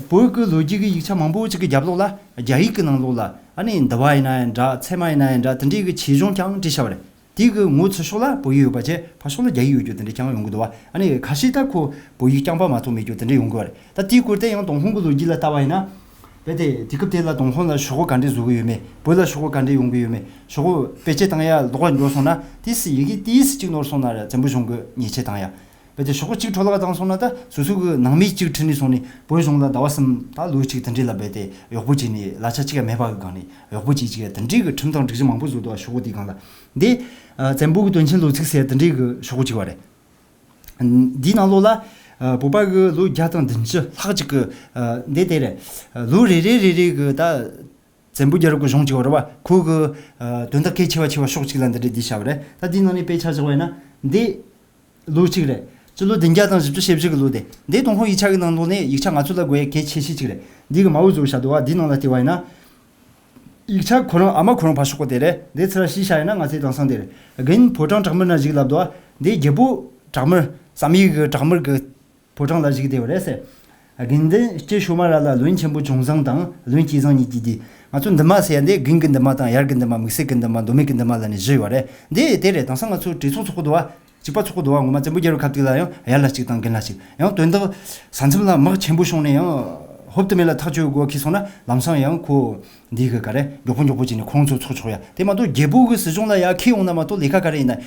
བོད་ཀྱི་ལོ་རྒྱུས་ཀྱི་ཡིག་ཆ་མང་པོ་ཅིག་གི་རྒྱབ་ལོགས་ལ་རྒྱ་ཡིག་གི་ནང་ལོགས་ལ་ཨ་ནི་འདུལ་བ་ཡིན་ན་ཡང་འདྲ། ཚད་མ་ཡིན་ན་ཡང་འདྲ། དེ་འདྲའི་གི་ཆེད་གཞུང་རྐྱང་བྲིས་བཞག་པ་རེད། དེ་གི་ངོ་ཚ་ཕྱོགས་ལ་བོད་ཡིག་ཡོད་པ་བྱས། ཕར་ཕྱོགས་ལ་རྒྱ་ཡིག་ཡོད་རྒྱུ་དེ་འདྲ་རྐྱང་ཡོང་གི་འདུག་བ། ཨ་ནི་ཁ་ཤས་ད་ཁོ་བོད་ཡིག་རྐྱང་པ་མ་གཏོགས་མེད་རྒྱུ་དེ་འདྲ་ཡོང་གི་བ་རེད། ད་དེའི་སྐོར་དེ་ཡང་ཏུན་ཧོང་གི་ལོ་རྒྱུས་ལ་ལྟ་བ་ཡིན་ན། རྦད་དེ་དུས་སྐབས་དེ་ལ་ཏུན་ཧོང་ལ་ཤོག་བུ་ག་འདྲས་བཟོ་གི་ཡོད་མེད། བོད་ལ་ཤོག་བུ་ག་འདྲས་ཡོང་གི་ཡོད་མེད། ཤོག་བུ་བེད་སྤྱོད་བཏང་ཡ་ལོག་པ་འགྲོ་སོང་ན་དེ་སྲིད་ཡི་གེ་དེ་སྲིད་གཅིག་ནོར་སོང་ན་ར་བཙན་པོ་གཞུང་གི་ཉེས་ཆད་བཏང་ཡ། རྦད་དེ་ཤོག་བུ་གཅིག་འཕྲོ་བརླག་བཏང་སོང་ན་ད་སོ་སོ་གི་ནང་མི་གཅིག་ཁྲིད་ནས་སོང་ནས་བོད་གཞུང་ལ་ཟླ་བ་གསུམ་ད་ལོ་གཅིག་དེ་འདྲས་ལ་རྦད་དེ་གཡོག་པོ་བྱས་ནས་གླ་ཆ་གཅིག་ཡང་མེད་པ་གི་སྒང་ནས་གཡོག་པོ་བྱས་ཅིག་དེ་འདྲས་གི་ཁྲིམས་དང་སྒྲིག་གཞི་མང་པོ་བཟོ་འདུག་བ། ཤོག་བུ་དེའི་སྒང་ལ་འདི་ཨ་བཙན་པོ་གི་དོན་ཆེན་ལོ་ཚིགས་ཟེར་དེ་འདྲས་གི་ཤོག་བུ་གཅིག་བ་རེད། འདིའི་ནང་ལོགས་ལ་ཨ་བོད་པ་གི་ལོ་བརྒྱ་དང་བདུན་ཅུ་ལྷག་ཅིག་གི་ཨ་འདི་དེ་རེད། ལོ་རེ་རེ་རེ་རེ་གི་ད་བཙན་པོ་རྒྱལ་རབས་ཀྱི་གཞུང་གཅིག་བ་རེད་བ། ཁོ་གི་ཨ་དོན་དག་གལ་ཆེ་བ་ཆེ་བ་ཕྱོགས་གཅིག་ལ་འདི་འདྲ་འདི་བྱ་བ་རེད། ད་འདིའི་ནང་ནས་དཔེ་ཆ་བཞག་པ་ཡིན་ན་འདི་ལོ་གཅིག་རེད། སྤྱི་ལོ་བདུན་བརྒྱ་དང་བཞི་བཅུ་ཞེ་བཞི་གི་ལོ་དེ། འདི་ཏུན་ཧོང་ཡིག་ཆ་གི་ནང་ལོགས་ནས་ཡིག་ཆ་ང་ཚོ་ལ་དགོས་ཡ་གལ་ཆེ་ཤོས་གཅིག་རེད། འདི་གི་མ་འོ་བཟོ་བྱ་འདུག་བ། འདིའི་ནང་ལ་བལྟས་པ་ཡིན་ན། ཡིག་ཆ་ཁོ་རང་ཨ་མ་ཁོ་རང་ཕར་ཕྱོགས་པ་དེ་རེད། དེ་ཚུར་ཤེས་བྱ་ཡིན་ན་ང་ཚོའི་དེང་སང་དེ་རེད། དགེ་འདུན་ཕོ་བྲང་བྲག་དམར་ན་བཞུགས་ལབ་འདུག་བ། འདི་རྒྱལ་པོ་བྲག་དམར་བསམ་ཡས་ཀྱི་བྲག་དམར་གྱི་ཕོ་བྲང་ལ་བཞུགས་བསྡད་པ་རེད་ཟེར། དགེ་འདུན་སྐྱེ་ཤོ་མ་ར་ལ་བློན་ཆེན་པོ་ཅུང་བཟང་དང་བློན་སྐྱེས་བཟང་གཉིས་ཀྱིས་དེ། ང་ཚོ་འདུན་མ་ཟེར་ཡ་འདི་དགུན་གྱི་འདུན་མ་དང་དབྱར་གྱི་འདུན་མ། དམིགས་བསལ་གྱི་འདུན་མ། མདོ་སྨད་ཀྱི་འདུན་མ་ལ་ནི་བཞི་ཡོད་རེད། འདི་དེ་རེད། དེང་སང་ང་ཚོ་གྲོས་ཚོགས་ཚོགས་གི་འདུག་བ། གཅིག་པ་ཚོགས་གི་འདུག་བ། ངོ་མ་བཙན་པོ་རྒྱལ་རབས་ཁ་ཐུག་ལ་ཡང་དབྱར་ལ་གཅིག་དང་དགུན་ལ་གཅིག་ཡང་དོན་དག་ས་མཚམས་ལ་དམག་ཆེན་པོ་བྱུང་ནས་ཡང་ཧོབ་ཏུ་མེད་ལ་ཐག་གཅོད་དགོས་ཁེལ་སོང་ན་ལམ་སང་ཡང་ཁོ་འདི་གི་ག་རེ་མགྱོགས་པོ་མགྱོགས་པོ་བྱས་ནས་ཁོང་ཚོ་ཚོགས་ཆོག་ཡ། དེ་མ་གཏོགས་རྒྱལ་པོ་གི་སྲིད་གཞུང་ལ་ཡ་ཁེལ་ཡོང་ན་མ་གཏོགས་ལས་ཀ་ག་རེ་ཡིན་ན།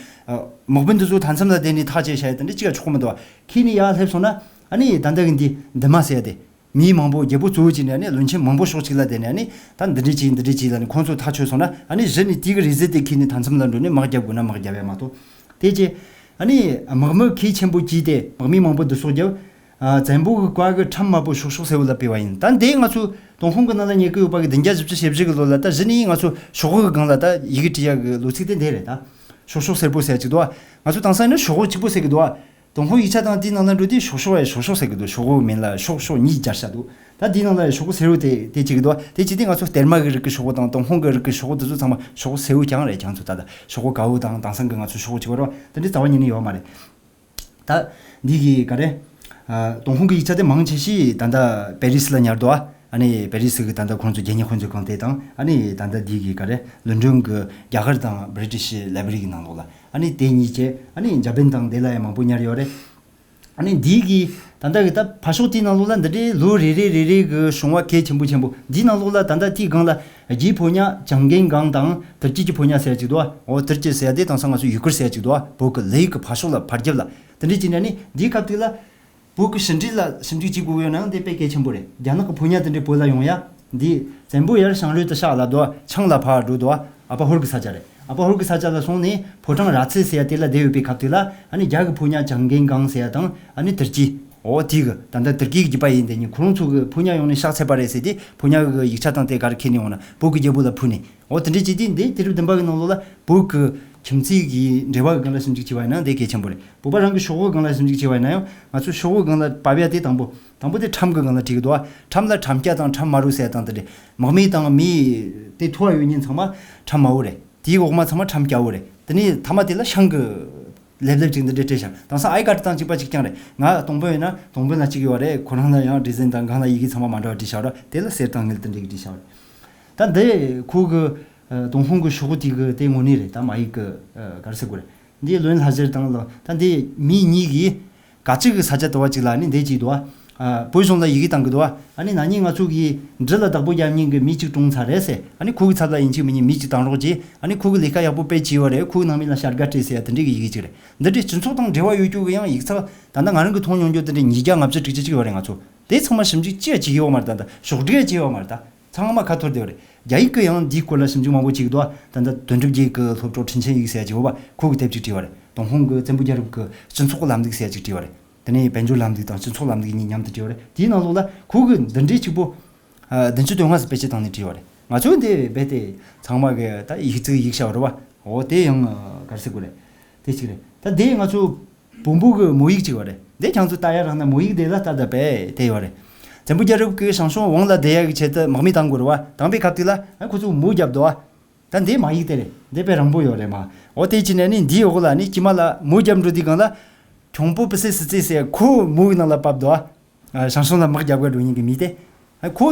དམག་དཔོན་འདི་ཚོ་མཐའ་མཚམས་ལ་བསྡད་ནས་ཐག་བཅད་བྱ་ཡ་དེ་འདྲ་གཅིག་ཡ་ཆོག་གི་མི་འདུག་བ། ཁེལ་ནས་ཡ་སླེབས་སོང་ན་ཨ་ནི་ད་ལྟ་གི་འདི་འདུན་མ་ཟེར་ཡ་དེ། མིའི་མང་པོ། རྒྱལ་པོ་གཙོ་བོ་བྱས་ནས་ནི་བློན་ཆེན་མང་པོ་ཕྱོགས་གཅིག་ལ་བསྡད་ནས་ནི་ད་འདི་འདྲས་བྱས་འདི་འདྲས་བྱས་ལ་ནི་ཁོང་ཚོ་ཐག་ཆོད་སོང་ན། ཨ་ནི་གཞི་ནས་དེ་གི་རེས་གཟའ་དེ་ཁྱེར་ནས་མཐའ་མཚམས་ལ་འགྲོ་ནས་དམག་རྒྱབ་དགོས་ན་དམག་རྒྱབ་ཡ་མ་གཏོགས། དེ་རྗེས་ཨ་ནི་དམག་མི་གལ་ཆེན་པོ་བྱས་ཏེ་དམག་མི་མང་པོ་བསྡུ་གསོག་རྒྱབ། ཨ་བཙན་པོ་གི་བཀའ་གི་ཁྲམ་དམར་པོ་ཤོག་ཤོག་སེར་པོ་ལ་སྤེལ་བ་ཡིན། ད་འདི་ང་ཚོ་ཏུན་ཧོང་གི་ནང་ལ་ཉེ་གི་ཡོད་པ་གི་བདུན་བརྒྱ་བཞི་བཅུ་ཞེ་བཞི་གི་ལོ་ལ། ད་གཞི་ནས་ང་ཚོ་ཤོག་བུ་གི་སྒང་ལ་ད་ཡི་གེ་བྲིས་ཡ་གི་ལོ་ཚིགས་དེ་འདི་རེད། ད་ཤོག་ཤོག་སེར་པོ་ཟེར་ཡ་གཅིག་འདུག་བ། ང་ཚོ་དེང་སང་ནི་ཤོག་བུ་གཅིག་པོ་ཟེར་གི་འདུག་བ། ཏུན་ཧོང་ཡིག་ཆ་དང་དེའི་ནང་ན་འགྲོ་དུས་ཤོག་ཤོག་ཡ་ཤོག་ཤོག་ཟེར་གི་འདུག་ཤོག་བུ་མིང་ལ་ཤོག་ཤོག་གཉིས་སྦྱར་བཞག་འདུག་ད་དེའི་ནང་ལ་ཡ་ཤོག་བུ་སེར་པོ་དེ་དེ་གཅིག་གི་འདུག་དེ་གཅིག་དེ་ང་ཚོ་གཏེར་མ་གི་རིགས་ཀྱི་ཤོག་བུ་དང་ཏུན་ཧོང་གི་རིགས་ཀྱི་ཤོག་བུ་དེ་ཚོ་ཚང་མ་ཤོག་བུ་སེར་པོ་རྐྱང་རེད། རྐྱང་ཚོ་ད་ལྟ་ཤོག་བུ་དཀར་པོ་དང་དེང་སང་གི་ང་ཚོ་ཤོག་བུ་གཅིག་པ་རེད་བ། དེ་འདྲའི་རྩ་བ་ཉིད་ནས་ཡོད་མ་རེད། ད་འདི་གི་ག་རེ། ཨ་ཏུན་ཧོང་གི་ཡིག་ཆ་དེ་མང་ཆེ་ཤོས་ད་ལྟ་པེ་རི་སི་ལ་ཉར་འདུག་ཨ་ནི་པེ་རི་སི་གི་ད་ལྟ་ཁོང་ཚོ་རྒྱལ་གཉེར་དཔོན་ཚོའི་ཁང་དེ་དང་། ཨ་ནི་ད་ལྟ་འདི་གི་ག་རེ་ལོན་ཌོན་གི་རྒྱ་གར་དང་བྷི་རི་ཊི་ཤི་ལའི་བྷ་རི་གི་ནང་ལོགས་ལ། ཨ་ནི་དེ་གཉིས་བཅས། ཨ་ནི་འཇར་པན་དང་དེ་ལ་ཡང་མང་པོ་ཉར་ཡོད་རེད། ཨ་ནི་འདི་གི་ད་ལྟ་གི་ད་ཕར་ཕྱོགས་དེའི་ནང་ལོགས་ལ་འདི་འདྲའི་ལོ་རེ་རེ་རེ་རེ་གི་བྱུང་བ་གལ་ཆེན་པོ་ཆེན་པོ། འདིའི་ནང་ལོགས་ལ་ད་ལྟ་དེའི་སྒང་ལ་རྒྱའི་ཕོ་ཉ་ཅང་གེན་གང་དང་ཏུར་ཀི་གི་ཕོ་ཉ་ཟེར་ཡ་གཅིག་འདུག་བ། འོ་ཏུར་ཀི་ཟེར་ཡ་དེ་དེང་སང་ང་ཚོ་ཡུ་གུར་ཟེར་ཡ་གཅིག་འདུག་བ། བོད་གི་ལི་གི་ཕར་ཕྱོགས་ལ་ཕར་རྒྱབ་ལ། དེ་འདྲའི་བྱས་ནས་ནི་འདིའི་སྐབས་དེ་ལ་བོད་ཀྱི་ཕྱི་འབྲེལ་ལ་ཞིབ་འཇུག་བྱེད་དགོས་ཡོད་ནའང་དེ་དཔེ་གལ་ཆེན་པོ་རེད། རྒྱ་ནག་གི་ཕོ་ཉ་དེ་འདྲའི་བོད་ལ་ཡོང་ཡ། འདི་བཙན་པོ་ཡར་ཞང་རོས་དུ་ཤག་ལ་འདུག་བ། ཆང་ལ་ཕར་འགྲོ་འདུག་བ། ཨ་ཕ་ཧོར་གི་ས་ཆ་རེད། ཨ་ཕ་ཧོར་གི་ས་ཆ་ལ་སོང་ནས་ཕོ་བྲང་ར་ཚེ་ཟེར་ཡ་དེ་ལ་བསྡད་ཡོད་པའི་སྐབས་དེ་ལ། ཨ་ནི་རྒྱ་གི་ཕོ་ཉ་ཅང་གེན་གང་ཟེར་ཡ་དང་། ཨ་ནི་ཏུར་ཀི། འོ་དེ་གི་ད་ལྟ་ཏུར་ཀི་གི་རྒྱུད་པ་ཡིན། དེ་ནི་ཁོ་རང་ཚོ་གི་ཕོ་ཉ་ཡོང་ནས་ཕྱག་འཚལ་བ་རེད་ཟེར་ཏེ། ཕོ་ཉ་གི་ཡིག་ཆ་དང་དེ་ག་རེ་ཁྱེར་ནས་ཡོང་ན་བོད་གི་རྒྱལ་པོ་ལ་ཕུལ་ནས། འོ་དེ་འདྲའི་བྱས་དུས་འདི་དུས་རབས་བདུན་པ་གི་ནང་ལོགས་ལ་བོད་ཀྱི་ཁྱིམ་མཚེས་ཀྱི་འབྲེལ་བ་གི་སྒང་ལ་ཞིབ་འཇུག་བྱས་པ་ཡིན་ན་འདི་གལ་ཆེན་པོ་རེད། བོད་པ་རང་གི་ཤོག་བུ་སྒང་ལ་ཞིབ་འཇུག་བྱས་པ་ཡིན་ན་ཡང་ང་ཚོ་ཤོག་བུ་སྒང་ལ་ཕབ་ཡ་དེ་དང་པོ། དང་པོ་དེ་ཁྲམ་གི་སྒང་ལ་བྲིས་གི་འདུག་བ། ཁྲམ་ལ་ཁྲམ་སྐྱ་དང་ཁྲམ་དམར་པོ་ཟེར་ཡ་དང་དེ་འདྲ། དམག་མི་དང་མི་དེ་ཐུ་བ་ཡོད་མཁན་ཚང་མ་ཁྲམ་དམར་པོ་རེད། དེའི་འོག་མ་ཚང་མ་ཁྲམ་སྐྱ་བོ་རེད། དེ་ནས་མཐའ་མ་དེ་ལ་ཤང་གི་ལེབ་ལེབ་ཅིག་འདི་འདྲ་སྤྲད་ཤག་དེང་སང་ཨའི་ཀར་དང་གཅིག་པ་གཅིག་རྐྱང་རེད། ང་སྟོང་དཔོན་ཡིན་ན་སྟོང་དཔོན་ལ་གཅིག་ཡོད་རེད། ཁོ་རང་ལ་ཡང་ཌི་ཟན་དང་སྒང་ལ་ཡི་གེ་ཚང་མ་མ་འདྲ་བ་བྲིས་ཤག་ར། དེ་ལ་གསེར་དང་དངུལ་དེ་འདྲ་གི་བྲིས་ཤག་རེད། ད་འདི་ཁོ་གི་ཨ་ཏུན་ཧོང་གི་ཤོག་བུ་དེ་གི་དེ་དངོས་གནས་རེད། ད་མ་ཡིག་གི་ཨ་ག་རེ་ཟེར་དགོས་རེད། འདི་བློན་ལྷ་གཞིར་དང་ལ་ད་འདི་མི་གཉིས་ཀྱིས་ག་ཅིག་གི་ས་ཆ་དུ་བ་ཅིག་ལ་ནི་འདི་ཅིག་འདུག་བ། ཨ་བོད་གཞུང་ལ་ཡི་གེ་བཏང་གི་འདུག་བ། ཨ་ནི་ན་ནིང་ང་ཚོ་གིས་འབྲུ་ལ་བདག་པོ་རྒྱབ་མཁན་གྱི་མི་གཅིག་གྲོངས་ཚར་རེད་ཟེར། ཨ་ནི་ཁོ་གི་ཚབ་ལ་ཡིན་གཅིག་མིན་གཉིས་མི་གཅིག་བཏང་རོགས་གྱིས། ཨ་ནི་ཁོ་གི་ལས་ཀ་ཡག་པོ་དཔེ་བྱས་ཡོད་རེད། ཁོ་གི་ནང་མི་ལ་བྱ་དགའ་སྤྲད་ཟེར་ཡ་དེ་འདྲའི་གི་ཡི་གེ་ཅིག་རེད། འདི་འདྲའི་སྤྱི་ཚོགས་དང་འབྲེལ་བ་ཡོད་རྒྱུ་གི་ཡང་ཡིག་ཚགས་ད་ལྟ་ང་རང་གི་མཐོང་མྱོང་རྒྱུ་དེ་འདྲའི་ཉིས་བརྒྱ་ལྔ་བཅུ་དྲུག་ཅུ་ཅིག་ཡོད་རེད། ང་ཚོ་དེ་ཚང་མ་ཞིབ་འཇུག་ཅི་ཡང་བྱེད་ཀྱི་ཡོད་མ་རེད། ད་ད་ཕྱོགས་སྒྲིག་ཡང་བྱས་ཡོད་མ་རེད། ད་ཚང་མ་ཁ་འཐོར་བསྡད་པ་རེད། རྒྱ་ཡིག་གི་ཡང་འདིའི་སྐོར་ལ་ཞིབ་འཇུག་མང་པོ་བྱེད་ཀྱི་འདུག་ད་ལྟ་དོན་གྲུབ་རྒྱལ་གྱི་སློབ་གྲོགས་ཁྲིན་ཆན་ཡིག་ཟེར་ཡ་ཅིག་ཡོད་པ། ཁོ་གིས་དེབ་ཅིག་བྲིས་པ་རེད། ཏུན་ཧོང་གི་བཙན་པོ་རྒྱལ་རབས་ཀྱི་སྤྱི་ཚོགས་ཀྱི་ལམ་ལུགས་ཟེར་ཡ་ཅིག་བྲིས་པ་རེད། དེ་ནས་དཔལ་འབྱོར་ལམ་ལུགས་དང་སྤྱི་ཚོགས་ལམ་ལུགས་གཉིས་མཉམ་དུ་བྲིས་པ་རེད། དེའི་ནང་ལོགས་ལ་ཁོ་གིས་འདི་འདྲའི་གཅིག་པོ་ཨ་བདུན་ཅུ་དོན་ལྔ་ཙམ་དཔེ་ཆ་བཏང་ནས་བྲིས་པ་རེད། ང་ཚོས་འདི་རྦད་དེ་ཚང་མ་གི་ད་ཡིག་ཚིག་ཡིག་ཤ་རེད་པ། འོ་དེ་ཡང་ཨ་ག་རེ་ཟེར་དགོས་རེད། དེ་གཅིག་རེད། ད་དེ་ང་ཚོ་བོན་པོ་གི་མོ་ཡིག་ཅིག་ཡོད་རེད། འདི་ཁྱེད་ཚོ་ལྟ་ཡ་རག་ན་མོ་ཡིག་དེ་ལ་ལྟ་ད་པས་དེ་ཡོད་རེད། བཙན་པོ་རྒྱལ་རབས་ཀྱི་ཞང་ཞུང་ཝང་ལ་བསྡད་ཡ་གི་ཆེད་དུ་དམག་མི་བཏང་དགོས་རེད་བ། བཏང་པའི་སྐབས་དེ་ལ་ཨ་ཁོ་ཚོ་མོ་བརྒྱབ་འདུག་བ། ད་འདི་མ་ཡིག་དེ་རེད། འདི་དཔེ་རིང་པོ་ཡོད་རེད་མ། འོ་དེ་ཅི་ནས་ནི་འདིའི་འོག་ལ་ནི་དཀྱིལ་མ་ལ་མོ་བརྒྱབ་འགྲོ་དུས་སྒང་ལ། ཁྱུང་པོ་པི་སེ་སི་ཙི་ཟེར་ཁོ་མོ་གི་ནང་ལ་བབས་འདུག་བ། ཨ་ཞང་ཞུང་ལ་དམག་རྒྱབ་ག་འགྲོ་མཁན་གྱི་མི་དེ། ཨ་ཁོ་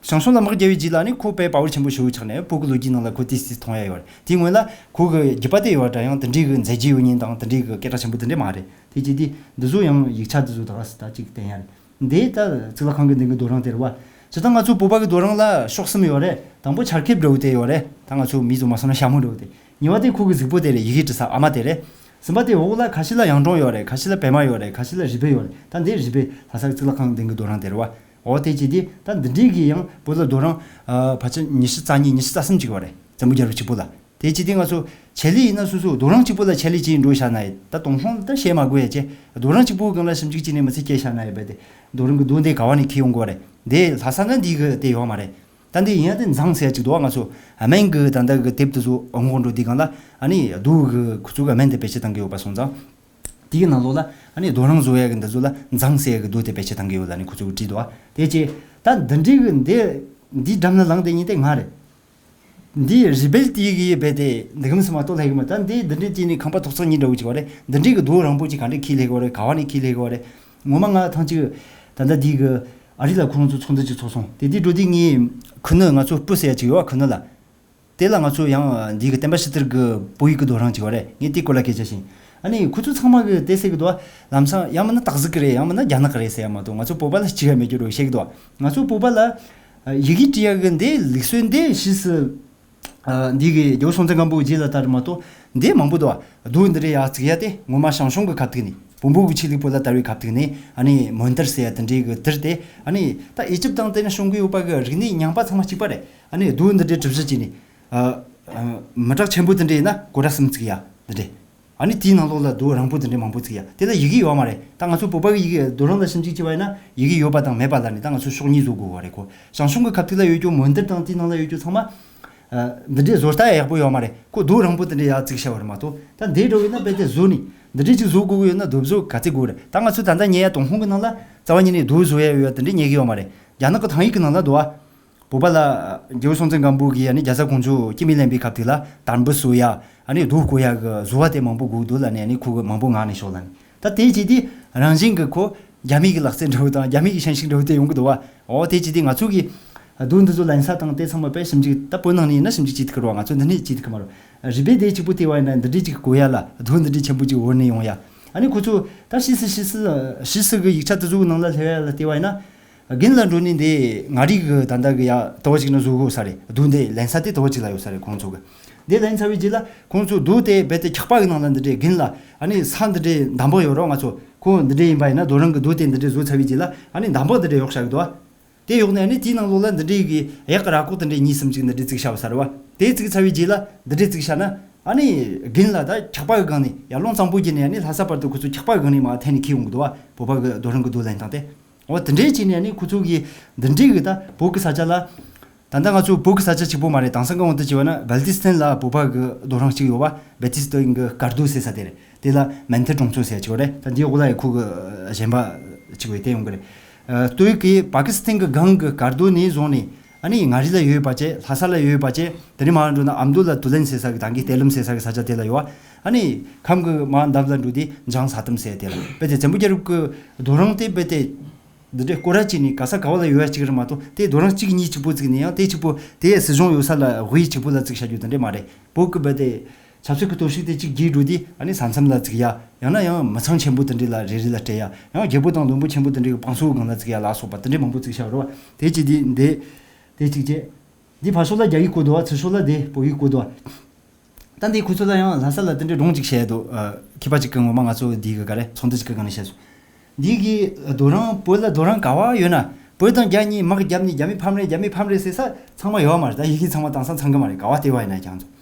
ཞང་ཞུང་ལ་དམག་རྒྱབ་པའི་རྗེས་ལ་ནི་ཁོ་དཔེ་པ་ཝར་ཆེན་པོ་ཞེ་པོ་ཆགས་ནས་བོད་ཀྱི་ལོ་རྒྱུས་ནང་ལ་ཁོ་ཏོག་ཙམ་མཐོང་ཡ་ཡོད་རེད། དེའི་སྔོན་ལ་ཁོ་གི་རྒྱུད་པ་དེ་ཡོད་འདྲ་ཡང་དེ་འདྲའི་གི་མཛད་རྗེས་ཡོད་མཁན་དང་དེ་འདྲའི་གི་སྐད་གྲགས་ཆེན་པོ་དེ་འདྲ་མ་རེད། དེ་བྱས་དུས་འདི་ཚོ་ཡང་ཡིག་ཆ་འདི་ཚོ་ད་ག་སེ་ད་ཅིག་བསྟན་ཡ་རེད། འདི་ད་གཙུག་ལག་ཁང་གི་འདི་གི་རྡོ་རིང་དེ་རེད་བ། སྤྱིར་བཏང་ང་ཚོ་བོད་པ་གི་རྡོ་རིང་ལ་ཕྱོགས་གསུམ་ཡོད་རེད། དང་པོ་ཆར་ཁེབས་འདྲ་བོ་དེ་ཡོད་རེད། ད་ང་ཚོ་མི་ཚོ་མ་སོང་ན་ཞྭ་མོ་འདྲ་བོ་དེ། གཉིས་པ་དེ་ཁོ་གི་གཟུགས་པོ་དེ་རེད། ཡི་གེ་འབྲི་ས་ཨ་མ་དེ་རེད། གསུམ་པ་དེ་འོག་ལ་ཁ་ཤས་ལ་ཡང་སྒྲོན་ཡོད་རེད། ཁ་ཤས་ལ་པད་མ་ཡོད་རེད། ཁ་ཤས་ལ་རུས་སྦལ་ཡོད་རེད། ད་འདི་རུས་སྦལ་ལྷ་ས་གི་གཙུག་ལག་ཁང་སྟེང་གི་རྡོ་རིང་དེ་རེད་བ། འོ་དེ་ཅི་དེ་ད་འདི་འདྲའི་གི་ཡང་བོད་ལ་རྡོ་རིང་ཨ་ཕལ་ཆེར་ཉི་ཤུ་རྩ་གཉིས་ཉི་ཤུ་རྩ་གསུམ་ཅིག་ཡོད་རེད། བཙན་པོ་རྒྱལ་པོ་གཅིག་པོ་ལ། དེ་ཅི་དེ་ང་ཚོ་ཆེད་ལས་ཡིན་ན་སོ་སོ་རྡོ་རིང་གཅིག་པོ་ལ་ཆེད་ལས་བྱེད་འགྲོ་བཞག་ན་ཡི་ད་དོང་ཧྲོང་ལ་ད་བཤད་མ་དགོས་ཡ་ཅེ། རྡོ་རིང་གཅིག་པོ་སྒང་ལ་ཞིབ་འཇུག་བྱས་ནས་མི་ཚེ་སྐྱེལ་བཞག་ན་ཡི་རྦད་དེ་རྡོ་རིང་གི་རྡོ་འདི་ག་བ་ནས་ཁྱེར་ཡོང་དགོས་རེད། འདི་ལྷ་ས་ན་འདི་གི་དེ་ཡོད་མ་རེད། ད་འདི་ཡིན་ཡ་དེ་མཛངས་ཟེར་ཡ་ཅིག་འདུག་ང་ཚོ་སྨན་གི་ད་ལྟ་གི་དེབ་དེ་ཚོ་ཨང་གོང་འགྲོ་དུས་སྒང་ལ་ཨ་ནི་རྡོ་གི་ཁོ་ཚོ་གི་སྨན་དེ་བེད་སྤྱོད་བཏང་གི་ཡོད་པ་སོང་ཙང་། དེའི་ནང་ལོགས་ལ་ཨ་ནི་རྡོ་རིང་བཟོ་ཡ་གི་འདི་ཚོ་ལ་མཛངས་ཟེར་ཡ་གི་རྡོ་དེ་བེད་སྤྱོད་བཏང་གི་ཡོད་ལ་ནི་ཁོ་ཚོ་གི་བྲིས་འདུག་དེ་ཅི་ད་འདི་འདྲའི་གི་འདི་འདི་འགྲམ་ན་ལངས་དེ་ཉིད་དེ་ང་རེད། འདི་རུས་སྦལ་དེ་གི་རྦད་དེ་འདི་གམ་སི་མ་གཏོགས་ལྷག་གི་མ། ད་འདི་འདི་འདྲའི་ཅི་ནི་ཁང་པ་ཐོག་ཚང་གཉིས་འདྲ་བོ་ཅིག་བ་རེད། འདི་འདྲའི་གི་རྡོ་རིང་པོ་ཅིག་ག་འདྲའི་ཁྱེར་སླེབས་གི་བ་རེད། ག་བ་ནས་ཁྱེར་སླེབས་གི་བ་རེད། ངོ་མ་ང་ཐང་ཅིག་ད་ལྟ་འདི་གི་ཨ་རི་ལ་ཁོ་རང་ཚོ་ཚོགས་འདུ་ཅིག་ཚོགས་སོང་། དེ་དུས་འགྲོ་དུས་ངའི་ཁུ་ནུ་ང་ཚོ་སྤུ་ཟེར་ཡ་ཅིག་ཡོད་བ། ཁུ་ནུ་ལ། དེ་ལ་ང་ཚོ་ཡང་འདི་གི་བསྟན་པ་ཤི་ཐར་གི་བོད་ཡིག་གི་རྡོ་རིང་ཅིག་ཡོད་རེད། ངས་དེ་སྐོར་ལ་སྐད་ཆ་བཤད། ཨ་ནི་ཁོ་ཚོ་ཚང་མ་གི་དེ་ཟེར་གི་འདུག་ལམ་སང་ཡང་མིན་ན་སྟག་གཟིག་གི་རེད། ཡང་མིན་ན་རྒྱ་ནག་གི་རེད་ཟེར་ཡ་མ་གཏོགས་ང་ཚོ་བོད་པ་ལ་གཅིག་ཡང་མེད་རྒྱུ་རེད་བཤད་གི་འདུག་ང་ཚོ་བོད་པ་ལ་ཡི་གེ་འབྲི་ཡ་གི་འདི་ལུགས་སྲོལ་འདི་ཕྱིས་སུ་འདི་གི་རྒྱལ་པོ་སྲོང་བཙན་སྒམ་པོ་རྗེས་ལ་དར་མ་གཏོགས་འདི་མང་པོ་འདུག་རྡོ་འདི་འདྲའི་ཡ་བརྩིགས་ཡ་དེ་ངོ་མ་ཞང་ཞུང་གི་ཁ་ཐུག་ནས་བོན་པོ་གི་ཆོས་ལུགས་བོད་ལ་དར་བའི་ཁ་ཐུག་ནས་ཨ་ནི་མོན་དར་ཟེར་ཡ་དེ་འདྲའི་གི་དར་ཏེ། ཨ་ནི་ད་ཨི་ཇིབ་དང་དེ་ནས་བྱུང་གི་ཡོད་པ་གི་རིག་གནས་རྙིང་པ་ཚང་མ་གཅིག་པ་རེད། ཨ་ནི་རྡོ་འདི་འདྲའི་གྲུ་བཞི་བྱས་ནས། ཨ། ཨ། མི་དྲག་ཆེན་པོ་དེ་འདྲ་ཡིན་ན་སྒོ་ར་གསུམ་བརྩིགས་ཡ་འདི་འདྲ། ཨ་ནི་དེའི་ནང་ལོགས་ལ་རྡོ་རིང་པོ་དེ་འདྲ་མང་པོ་བརྩིགས་ཡ་དེ་ལ་ཡི་གེ་ཡོད་མ་རེད། ད་ང་ཚོ་བོད་པ་གི་ཡི་གེ་རྡོ་རིང་ལ་ཞིབ་འཇུག་བྱས་པ་ཡིན་ན་ཡི་གེ་ཡོད་པ་དང་མེད་པ་ལ་ནི་ད་ང་ཚོ་ཕྱོགས་གཉིས་བཟོ་དགོས་པ་རེད་ཁོ། ཞང་ཞུང་གི་ཁ་ཐུག་ལ་ཡོད་རྒྱུ་མོན་དར་དང་དེའི་ནང་ལ་ཡོད་རྒྱུ་ཚང་མ། ཨ། འདི་འདྲའི་བཟོ་ལྟ་ཡག་པོ་ཡོད་མ་རེད་ཁོ། རྡོ་རིང་པོ་དེ་འདྲ་ཡ་བརྩིགས་བཞག་པ་རེད་མ་གཏོགས། ད་འདི་འདྲ་བོ་ཡིན་ན་རྦད་དེ་བཟོ་ནི་འདི་འདྲའི་ཅིག་བཟོ་དགོས་ཀྱི་ཡོད་ན་རྡོ་བཟོ་ག་ཚད་དགོས་རེད། ད་ང་ཚོ་ད་ལྟ་ཉལ་ཡ་དོང་ཧྲོང་གི་ནང་ལ་རྩ་བ་ཉིད་ནས་རྡོ་བཟོ་ཡ་ཡོད་ཡ་དེ་འདྲའི་ཉལ་གི་ཡོད་མ་རེད། རྒྱ་ནག་གི་ཐང་ཡིག་གི་ནང་ལ་འདུག་ཨ། བོད་པ་ལ་རྒྱལ་པོ་སྲོང་བཙན་སྒམ་པོ་གིས་ཨ་ནི་རྒྱ་བཟའ་ཀོང་ཇོ་སྐྱེ་དམན་ལེན་པའི་སྐབས་དེ་ལ་དར་འབུ་གསོ་ཡ། ཨ་ནི་རྡོ་བརྐོ་ཡ་གི་བཟོ་བ་དེ་མང་པོ་དགོས་འདུག་ལ་ནི་ཨ་ནི་ཁོ་གི་མང་པོ་ངག་ནས་ཤོག་ལ་ནི། ད་དེའི་རྗེས་དེ་རང་བཞིན་གི་ཁོ་རྒྱ་མི་གི་ལག་རྩལ་འདྲ་བོ་དང་རྒྱ་མི་གི་ཤན་ཤུགས་འདྲ་བོ་དེ་ཡོང་གི་འདུག་བ། འོ་དེའི་རྗེས་དེ་ང་ཚོ་གི་རྡོ་འདི་ཚོ་ལེན་ས་དང་དེ་ཚང་མ་དཔེ་ཞིབ་འཇུག་ད་བོད་ནང་ནས་ཡིན་ན་ཞིབ་འཇུག་བྱེད་ཐུབ་ཀི་རེད་བ། ང་ཚོ་འདི་ནས་བྱེད་ཐུབ་ཀི་མ་རེད། རུས་སྦལ་དེ་གཅིག་པོ་བལྟས་པ་ཡིན་ན་འདི་འདྲའི་ཅིག་བརྐོ་ཡ་ལ་རྡོ་འདི་འདྲའི་ཆེན་པོ་ཅིག་བོར་ནས་ཡོང་ཡ། ཨ་ནི་ཁོ་ཚོ་ད་ཕྱིས་སུ་ཕྱིས་སུ་ཕྱིས་སུ་གི་ཡིག་ཆ་དེ་ཚོ་གི་ནང་ལ་སླེབས་ཡ་ལ་བལྟས་པ་ཡིན་ན། དགུན་ལ་འགྲོ་ནི་འདི་མངའ་རིས་གི་ད་ལྟ་གི་ཡ་དོ་ཅིག་ན་བཟོ་དགོས་ས་རེད། རྡོ་འདི་ལེན་ས་དེ་དོ་ཅིག་ལ་ཡོད་ས་རེད་ཁོང་ཚོ་གི། འདི་ལེན་ཚར་བའི་རྗེས་ལ་ཁོང་ཚོ་རྡོ་དེ་རྦད་དེ་འཁྱག་པ་གི་ནང་ལ་འདི་འདྲའི་དགུན་ལ་ཨ་ནི་ས་འདི་འདྲའི་འདམ་བག་ཡོད་རོགས་ང་ཚོ་ཁོ་འདི་འདྲའི་ཡིན་པ་ཡིན་ན་རྡོ་རིང་གི་རྡོ་དེ་འདི་འདྲའི་བཟོ་ཚར་བའི་རྗེས་ལ་ཨ་ནི་འདམ་བག་འདི་འདྲའི་གཡོག་བྱ་གི་འདུག་ཨ། དེ་གཡོག་ནས་ཨ་ནི་དེའི་ནང་ལོགས་ལ་འདི་འདྲའི་གི་གཡག་གི་ར་ཁོག་འདི་འདྲའི་གཉིས་གསུམ་ཅིག་འདི་འདྲའི་བརྩིགས་བྱ་བ་ས་རེད་བ། དེ་བརྩིགས་ཚར་བའི་རྗེས་ལ་འདི་འདྲའི་བརྩིགས་བྱ་ན་ཨ་ནི་དགུན་ལ་ད་འཁྱག་པ་གི་སྒང་ནས་ཡར་ཀླུང་གཙང་པོ་བརྒྱུད་ནས་ཨ་ནི་ལྷ་ས་བར་དུ་ཁོ་ཚོ་འཁྱག་པ་གི་སྒང་ནས་མར་འཐེན་ནས་འཁྱེར་ཡོང་གི་འདུག་བ། བོད་པ་གི་རྡོ་རིང་གི་རྡོ་ལེན་སྟངས་དེ། འོ་དེ་འདྲའི་བྱས་ནས་ཨ་ནི་ཁོ་ཚོ་གིས་འདི་འདྲའི་གི་ད་བོད་གི་ས་ཆ་ལ། ད་ལྟ་ང་ཚོ་བོད་གི་ས་ཆ་གཅིག་པོ་མ་རེད། དེང་སང་གི་དབང་དུ་བྱས་པ་ན་བལ་ཏི་སི་ཐན་ལ་བོད་པ་གི་རྡོ་རིང་གཅིག་ཡོད་པ། བལ་ཏི་སི་ཐན་གི་ཀར་རྡོ་ཟེར་ས་དེ་རེད། དེ་ལ་མན་ཐི་གྲོང་ཚོ་ཟེར་གཅིག་ཡོད་རེད། ད་འདིའི་འོག་ལ་ཡི་ཁུག་གི་གཞན་པ་གཅིག་ཡོད་དེ་ཡོང་གི་རེད། ཨ། ལྟོས་གི་པ་ཀི་སི་ཐན་གི་སྒང་གི་ཀར་རྡོ་ནས་བཟུང་ནས་ཨ་ནི་མངའ་རིས་ལ་ཡོད་པ་བྱས། ལྷ་ས་ལ་ཡོད་པ་བྱས། དེ་ནས་མར་འགྲོ་ན་ཨ་མདོ་ལ་ཏུ་ལན་ཟེར་ས་གི་ད་གི་ཏེ་ལུམ་ཟེར་ས་གི་ས་ཆ་དེ་ལ་ཡོད་པ། ཨ་ནི་ཁམས་གི་མར་འདབས་ལ་འགྲོ་དུས་འཇང་ས་ཏམ་ཟེར་དེ་ལ་རྦད་དེ་བཙན་པོ་རྒྱལ་རབས་གི་རྡོ་རིང་དེ་རྦད་དེ། འདི་འདྲའི་སྐོར་ར་བྱས་ནས་ག་ས་ག་བ་ལ་ཡོད་ཡ་གཅིག་རེད་མ་གཏོགས། དེ་རྡོ་རིང་གཅིག་གཉིས་གཅིག་པོ་བརྩིགས་ནས་ཡང་དེ་གཅིག་པོ་དེ་ཡ་སྲིད་གཞུང་ཡོད་ས་ལ་དབུས་གཅིག་པོ་ལ་བརྩིགས་བཞག་རྒྱུ་དེ་འདྲ་མ་རེད། བོད་ཀྱི་རྦད་དེ་ཆབ་སྲིད་ཀྱི་གཏོར་བཤིག་དེ་གཅིག་རྗེས་འགྲོ་དུས་ཨ་ནི་ས་མཚམས་ལ་བརྩིགས་ཡ། ཡང་ན་ཡང་མི་ཚང་ཆེན་པོ་དེ་འདྲའི་ལ་རེ་རེ་ལ་སྤྲད་ཡ། ཡང་རྒྱལ་པོ་དང་བློན་པོ་ཆེན་པོ་དེ་འདྲའི་གི་བང་སོའི་སྒང་ལ་བརྩིགས་ཡ་ལ་སོགས་པ་དེ་འདྲའི་མང་པོ་བརྩིགས་བཞག་རེད་བ། དེ་གཅིག་དེ་འདི་དེ་གཅིག་བྱས། འདི་ཕར་ཕྱོགས་ལ་རྒྱ་ཡིག་བཀོད་འདུག་བ། ཚུར་ཕྱོགས་ལ་དེ་བོད་ཡིག་བཀོད་འདུག་བ། ད་འདི་ཁོ་ཚོ་ལ་ཡང་ལྷ་ས་ལ་དེ་འདྲའི་སྒྲུང་ཅིག་བཤད་འདུག་ཨ། མཁས་པ་ཅིག་གིས་ངོ་མ་ང་ཚོ་འདི་གི་ག་རེ་ཚོགས་འདུ་ཅིག་གི་སྒང་ནས་བཤད་སོང་། འདི་གི་རྡོ་རིང་བོད་ལ་རྡོ་རིང་ག་བ་ཡོད་ན་བོད་དང་རྒྱ་གཉིས་དམག་བརྒྱབ་ནས་རྒྱ་མི་ཕམ་རེད། རྒྱ་མི་ཕམ་རེད་ཟེར་ས་ཚང་མ་ཡོད་མ་རེད། ད་ཡི་གེ་ཚང་མ་དེང་སང་ཚང་གི་མ་རེད། ག་བ་བལྟས་པ་ཡིན་ན་ཀྱང་ཚོ།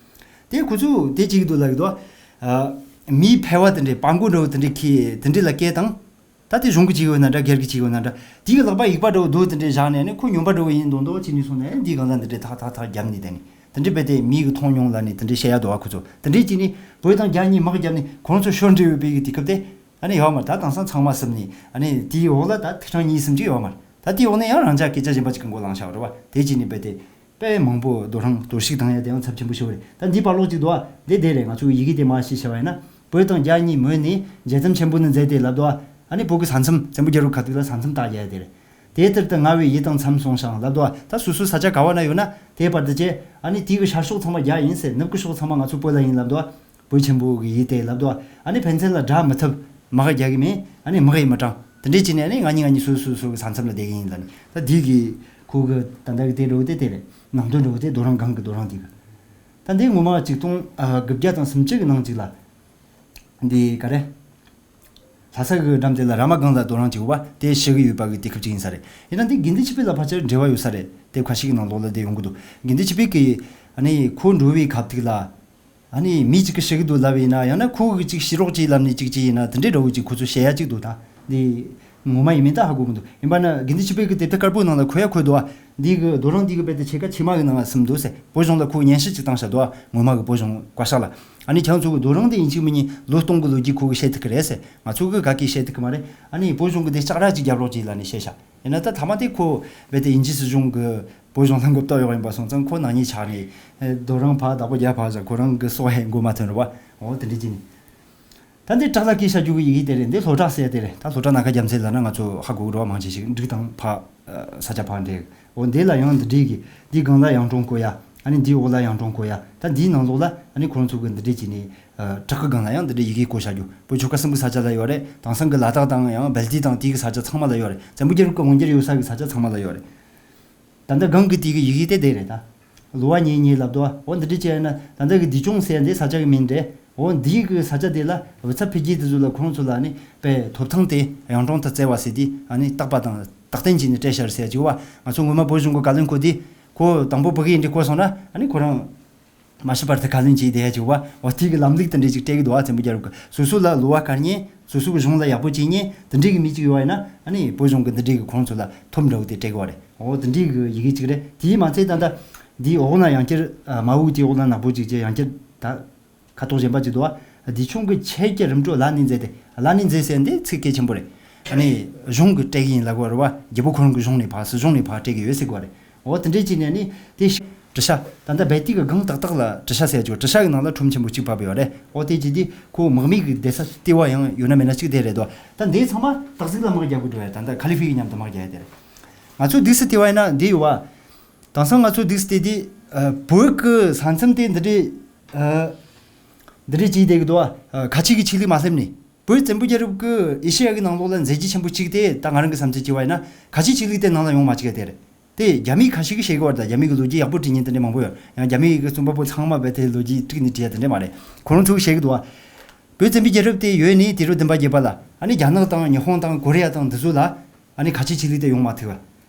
དེ་ཁོ་ཚོ་དེ་གཅིག་འདུག་ལབ་གི་འདུག་ཨ། མིའི་ཕལ་བ་དེ་འདྲའི་སྤྲང་པོ་འདྲ་བོ་དེ་འདྲའི་ཁྱེར་དེ་འདྲའི་ལ་སྐད་བཏང་། ད་དེ་གཞུང་གི་བྱེད་ཀྱི་ཡོད་ན་འདྲ། སྒེར་གྱི་བྱེད་ཀྱི་ཡོད་ན་འདྲ། དེ་གི་ལག་པ་ཡིག་པ་འདྲ་བོ་རྡོ་དེ་འདྲའི་བཞག་ནས་ནི་ཁོ་སྨྱོན་པ་འདྲ་བོ་ཡིན་མདོག་མདོག་བྱས་ནས་སོང་ནས་འདིའི་སྒང་ལ་འདི་འདྲའི་ཐག་ཐག་ཐག་བརྒྱབ་ནས་བསྡད་ནས་དེ་འདྲའི་རྦད་དེ་མི་གི་མཐོང་མྱོང་ལ་ནི་དེ་འདྲའི་བཤད་ཡ་འདུག་བ། ཁོ་ཚོ་དེ་འདྲའི་བྱས་ནས་བོད་དང་རྒྱ་གཉིས་དམག་བརྒྱབ་ནས་ཁོ་རང་ཚོ་ཤོར་འདྲ་བའི་དཔེ་གི་དུས་སྐབས་དེ་ཨ་ནི་ཡོད་མ་རེད། ད་དེང་སང་ཚང་མ་སིམ་ནས་ཨ་ནི་དེའི་འོག་ལ་ད་ཐིག་ཕྲེང་གཉིས་གསུམ་ཅིག་ཡོད་མ་རེད། ད་དེའི་འོག་ནས་ཡང་རང་ཅག་སྐད་ཆ་གཞན་པ་ཅིག་གི་མགོ་ལངས་བཞག་པ་རེད་བ། དེ་བྱས་ནས་རྦད་དེ། དཔེ་མང་པོ་རྡོ་རིང་གཏོར་བཤིག་བཏང་ཡ་དེ་ཡང་ཚབས་ཆེན་པོ་ཞིག་རེད། ད་འདི་བར་ལོག་ཅིག་འདུག་ཨ། འདི་དེ་རེད། ང་ཚོ་ཡི་གེ་དེ་མར་ཤེས་བྱ་བ་ཡིན་ན། བོད་དང་རྒྱ་གཉིས་མོས་ནས་འཇལ་མཚམས་ཆེན་པོ་ནི་མཛད་དེ་ལབ་འདུག་ཨ། ཨ་ནི་བོད་ཀྱི་ས་མཚམས་བཙན་པོ་རྒྱལ་པོ་ཁ་ཐུག་ལ་ས་མཚམས་བཏགས་རྒྱ་དེ་རེད། དེ་ལྟར་དུ་མངའ་བའི་ཡུལ་དང་མཚམས་སོང་ཞིང་ལབ་འདུག་ཨ། ད་སོ་སོའི་ས་ཆ་ག་བ་ན་ཡོད་ན་དེ་བར་དུ་བྱས། ཨ་ནི་དེའི་གི་ཤར་ཕྱོགས་ཚང་མ་རྒྱ་ཡིན་ཟེར། ནུབ་ཀྱི་ཕྱོགས་ཚང་མ་ང་ཚོ་བོད་ལ་ཡིན་ལབ་འདུག་ཨ། བོད་ཆེན་པོ་གི་ཡུལ་དེ་ལབ་འདུག་ཨ། ཨ་ནི་ཕན་ཚུན་ལ་དགྲ་མི་ཐུབ། དམག་རྒྱག་གི་མེད། ཨ་ནི་དམག་ཡིན་མི་དྲང་། དེ་འདྲས་བྱས་ནས་ཨ་ནི་ང་གཉིས་ང་གཉིས་སོ་སོ་སོ་གི་ས་མཚམས་ལ་བསྡད་གི་ཡིན་ལབ་ནས། ད་འདི་གི་ ཁོ་གི་ད་ལྟ་གི་དེ་འགྲོ་དེ་དེ་རེད། ནང་དོན་འགྲོ་དེ་རྡོ་རིང་སྒང་གི་རྡོ་རིང་དེ་གི། ད་འདི་ངོ་མ་ཆིག་སྟོང་དགུ་བརྒྱ་དང་སུམ་ཅུ་གི་ནང་ཅིག་ལ། འདི་ག་རེ། ལྷ་ས་གི་འགྲམ་དེ་ལ་ར་མ་སྒང་ལ་རྡོ་རིང་ཅིག་ཡོད་པ་དེ་བཤད་གི་ཡོད་པ་གི་དེ་སྐབས་ཅིག་ཡིན་ས་རེད། ཡིན་ན་འདི་དགེ་འདུན་ཆོས་འཕེལ་ལ་ཕལ་ཆེར་འབྲེལ་བ་ཡོད་ས་རེད། དེ་ཁ་ཤས་ཀྱི་ནང་ལོགས་ལ་དེ་ཡོང་གི་འདུག་དགེ་འདུན་ཆོས་འཕེལ་གི་ཨ་ནི་ཁོ་འགྲོ་བའི་ཁ་ཐུག་ལ། ཨ་ནི་མི་གཅིག་གིས་བཤད་གི་འདུག་ལབ་ཡིན་ན། ཡང་ན་ཁོ་གི་ཅིག་ཤེས་རོགས་ཅིག་ལབ་ནས་ཅིག་ཅིག་ཡིན་ན། དེ་འདྲའི་འདྲ་བོ་ཅིག་ཁོ་ཚོས་བཤད་ཡ་ཅིག་འདུག་ད་འདི་ངོ་མ་ཡིན་མིན་ད་ཧ་གོ་མི་འདུག་ཡིན་པ་ན་དགེ་འདུན་ཆོས་འཕེལ་གི་དེབ་ཐེར་དཀར་པོའི་ནང་ལ་ཁོ་ཡ་ཁོ་འདུག་ཨ། འདི་གི་རྡོ་རིང་འདི་གི་དཔེ་དེ་ཕྱེད་ཀ་ཕྱེ་མ་གི་ནང་ལ་ཟིན་འདུག་ཟེར། བོད་གཞུང་ལ་ཁོ་སྙན་ཞུ་ཅིག་བཏང་བཞག་འདུག་ཨ། ངོ་མ་གི་བོད་གཞུང་བཀའ་ཤག་ལ། ཨ་ནི་ཁྱེད་ཚོ་གི་རྡོ་རིང་འདི་ཡིན་གཅིག་མིན་གཉིས་ལོ་སྟོང་གི་ལོ་རྒྱུས་ཁོ་གི་བཤད་ཐུབ་ཀི་རེད་ཟེར། ང་ཚོ་གི་ག་གི་བཤད་ཐུབ་ཀི་མ་རེད། ཨ་ནི་བོད་གཞུང་གི་དེ་ལྕགས་ར་ཅིག་རྒྱབ་རོགས་གྱིས་ལབ་ནས་བཤད་ཤག་ཡིན་ན་ད་ཐ་མ་དེ་ཁོ་རྦད་དེ་དབྱིན་ཇི་སྲིད་གཞུང་གི་བོད་གཞུང་ལྷན་ཁང་གཏོགས་ཡོད་ཡིན་པ་སོང་ཙང་ཁོ་ནག་ཉེས་ཆགས་ནས་རྡོ་རིང་ཕར་བདག་པོ་རྒྱབ་ཕར་བཞག་ཁོ་རང་གི་སྲོག་ཧེ་མགོ་མ་ཐོན་རེད་བ། འོ་དེ་འདྲ་ཅིག་ནི། ད་འདི་བྲག་ལ་སྐད་བཤད་རྒྱུ་གི་ཡི་གེ་དེ་རེད། འདི་ལྷོ་བྲག་ཟེར་དེ་རེད། ད་ལྷོ་བྲག་ན་ཁ་རྒྱ་མཚོ་ལ་ན་ང་ཚོ་ཧ་གོ་གི་རེད་བ། མང་ཆེ་ཞིག་འབྲུག་དང་ཕ་ས་ཆ་ཕར་འདྲེས། འོ་འདི་ལ་ཡང་འདི་འདྲའི་གི་འདི་སྒང་ལ་གཡུང་དྲུང་བརྐོས་ཡ། ཨ་ནི་འདིའི་འོག་ལ་གཡུང་དྲུང་བརྐོས་ཡ། ད་འདིའི་ནང་ལོགས་ལ་ཨ་ནི་ཁོ་རང་ཚོ་གི་འདི་འདྲའི་ཅིག་ནི། བྲག་གི་སྒང་ལ་ཡང་འདི་འདྲའི་ཡི་གེ་བརྐོས་བཞག་རྒྱུ། བོད་ཆོལ་ཁ་གསུམ་གི་ས་ཆ་ལ་ཡོད་རེད། དེང་སང་གི་ལ་དྭགས་དང་ཡང་སྦལ་ཏི་དང་དེའི་གི་ས་ཆ་ཚང་མ་ལ་ཡོད་རེད། བཙན་པོ་རྒྱལ་རབས་ཀྱི་འོས་འགྱུར་ཡོད་ས་གི་ས་ཆ་ཚང་མ་ལ་ཡོད་རེད། ད་ལྟ་སྒང་གི་དེ་གི་ཡི་གེ་དེ་དེ་རེད་ད། ལོ་བ་ཉེ་ཉེ་ལབ་དོ། འོ་འདི་འདྲ་བྱས་ན་ད་ལྟ་གི་འདི་ཅུང་ཟེར་འདི་ས་ཆ་གི་མིང་རེད། འོ་འདི་གི་ས་ཆ་དེ་ལ་བུ་ཚ་འཕེལ་རྒྱས་དེ་ཚོ་ལ་ཁོང་ཚོ་ལ་ནི་དཔེ་ཐོབ་ཐང་དེ་གཡུང་དྲུང་དུ་བསྩལ་བ་ཟེར་དེ་ཨ་ནི་རྟག་པ་དང་རྟག་བརྟན་བྱས་ནས་སྤྲད་ཤར་ཟེར་གྱི་བ། ང་ཚོ་སྔོན་མ་བོད་གཞུང་གི་བཀའ་བློན་ཁོ་དེ་ཁོ་དང་པོ་ཕ་གི་ཡིན་འདྲི་གོ་སོང་ན་ཨ་ནི་ཁོ་རང་མ་ཤི་བར་དུ་བཀའ་བློན་བྱས་བསྡད་ཡ་ཅིག་བ། འོ་དེ་གི་ལམ་ལུགས་དེ་འདྲ་ཅིག་སྤྲད་གི་འདུག་བ། བཙན་པོ་རྒྱལ་རབས་ཀྱི་སོ་སོ་ལ་ལོ་བ་བཀར་མཁན། སོ་སོ་གི་གཞུང་ལ་ཡག་པོ་བྱེད་མཁན་དེ་འདྲའི་གི་མི་གཅིག་ཡོད་བ་ཡིན་ན་ཨ་ནི་བོད་གཞུང་གི་འདི་འདྲའི་གི་ཁོང་ཚོ་ལ་ཐོབ་འདྲ་བོ་དེ་སྤྲད་གི་བ་རེད། འོ་དེ་འདྲའི་གི་ཡི་གེ་གཅིག་རེད། དེའི་མ་ཚད་ད་ལྟ་འདིའི་འོག་ན་ཡང་བསྐྱར་མ་འུ་དེའི་འོག་ན་ནག་པོ་གཅིག་བྱས་ཡང་བསྐྱར་ད་ཁ་དོག་གཞན་པ་གཅིག་འདུག་བ། འདི་ཆུང་གི་ཆེད་ཀྱི་རིམ་གྲོ་ལ་ནི་མཛད་དེ། ལ་ནི་མཛད་ཟེར་འདི་ཚིག་གལ་ཆེན་པོ་རེད། ཨ་ནི་གཞུང་གི་སྤྲད་གི་ཡིན་ལ་གོ་རེད་བ། རྒྱལ་པོ་ཁོ་རང་གི་གཞུང་ནས་ཕར་སྲིད་གཞུང་ནས་ཕར་སྤྲད་གི་ཡོད་ཟེར་གི་བ་རེད། འོ་དེ་འདྲས་ཅིག་ནས་ནི་དེ་ཤ་བྲི་ཤ་ད་ལྟ་རྦད་དེ་གི་སྒང་ཏག་ཏག་ལ་བྲི་ཤ་ཟེར་ཅིག་བྲི་ཤ་གི་ནང་ལ་ཁྲོམ་ཆེན་པོ་གཅིག་བབས་ཡོད་རེད། འོ་དེ་ཅིག་དེ་ཁོ་དམག་མི་གི་སྡེ་ས་ལྟེ་བ་ཡང་ཡོད་ན་མེད་ན་གཅིག་དེ་རེད་དོ། ད་འདི་ཚང་མ་སྟག་གཟིག་ལ་དམག་རྒྱག་དགོས་འགྲོ་ཡ། ད་ལྟ་ཁ་ལི་ཕི་གི་མཉམ་དུ་དམག་རྒྱག་ཡ་དེ་རེད། ང་ཚོ་དུས་སུ་ལྟེ་བ་ཡིན་ན་འདི་ཡོད་བ། དེང་སང་ང་ཚོ་དུས་སུ་ལྟེ་དེ་བོད་གི་ས་མཚམས་དེ་འདི་འདྲའི་འདི་འདྲའི་ཅིག་བསྡད་གི་འདུག་བ། ཁ་ཆེ་གི་ཆོས་ལུགས་མ་སླེབས་ནས། བོད་བཙན་པོ་རྒྱལ་རབས་ཀྱི་ཨེ་ཤེ་ཡ་གི་ནང་ལོགས་ལ་མཛད་རྗེས་ཆེན་པོ་གཅིག་དེ་ད་ང་རང་གི་བསམ་ཚུལ་གཅིག་བ་ཡིན་ན་ཁ་ཆེ་ཆོས་ལུགས་དེ་ནང་ལ་ཡོང་མ་བཅུག་ཡ་དེ་རེད། དེ་རྒྱ་མི་ཁ་ཤས་ཀྱིས་བཤད་གི་བར་དང་རྒྱ་མི་གི་ལོ་རྒྱུས་ཡག་པོ་བྲིས་མཁན་དེ་འདྲ་མང་པོ་ཡོད། ཡང་རྒྱ་མི་གི་རྩོམ་པ་པོ་ཚང་མ་རྦད་དེ་ལོ་རྒྱུས་བྲིས་ནས་བྲིས་ཡ་དེ་འདྲ་མ་རེད། ཁོ་རང་ཚོ་གིས་བཤད་གི་འདུག་བ། བོད་བཙན་པོའི་རྒྱལ་རབས་དེ་ཡོད་ནས་དུས་རབས་བདུན་པ་བརྒྱད་པ་ལ་ཨ་ནི་རྒྱ་ནག་དང་ཉི་ཧོང་དང་ཀོ་རི་ཡ་དང་འདི་ཚོ་ལ་ཨ་ནི་ཁ་ཆེ་ཆོས་ལུགས་དེ་ཡོང་མ་ཐུབ་བ།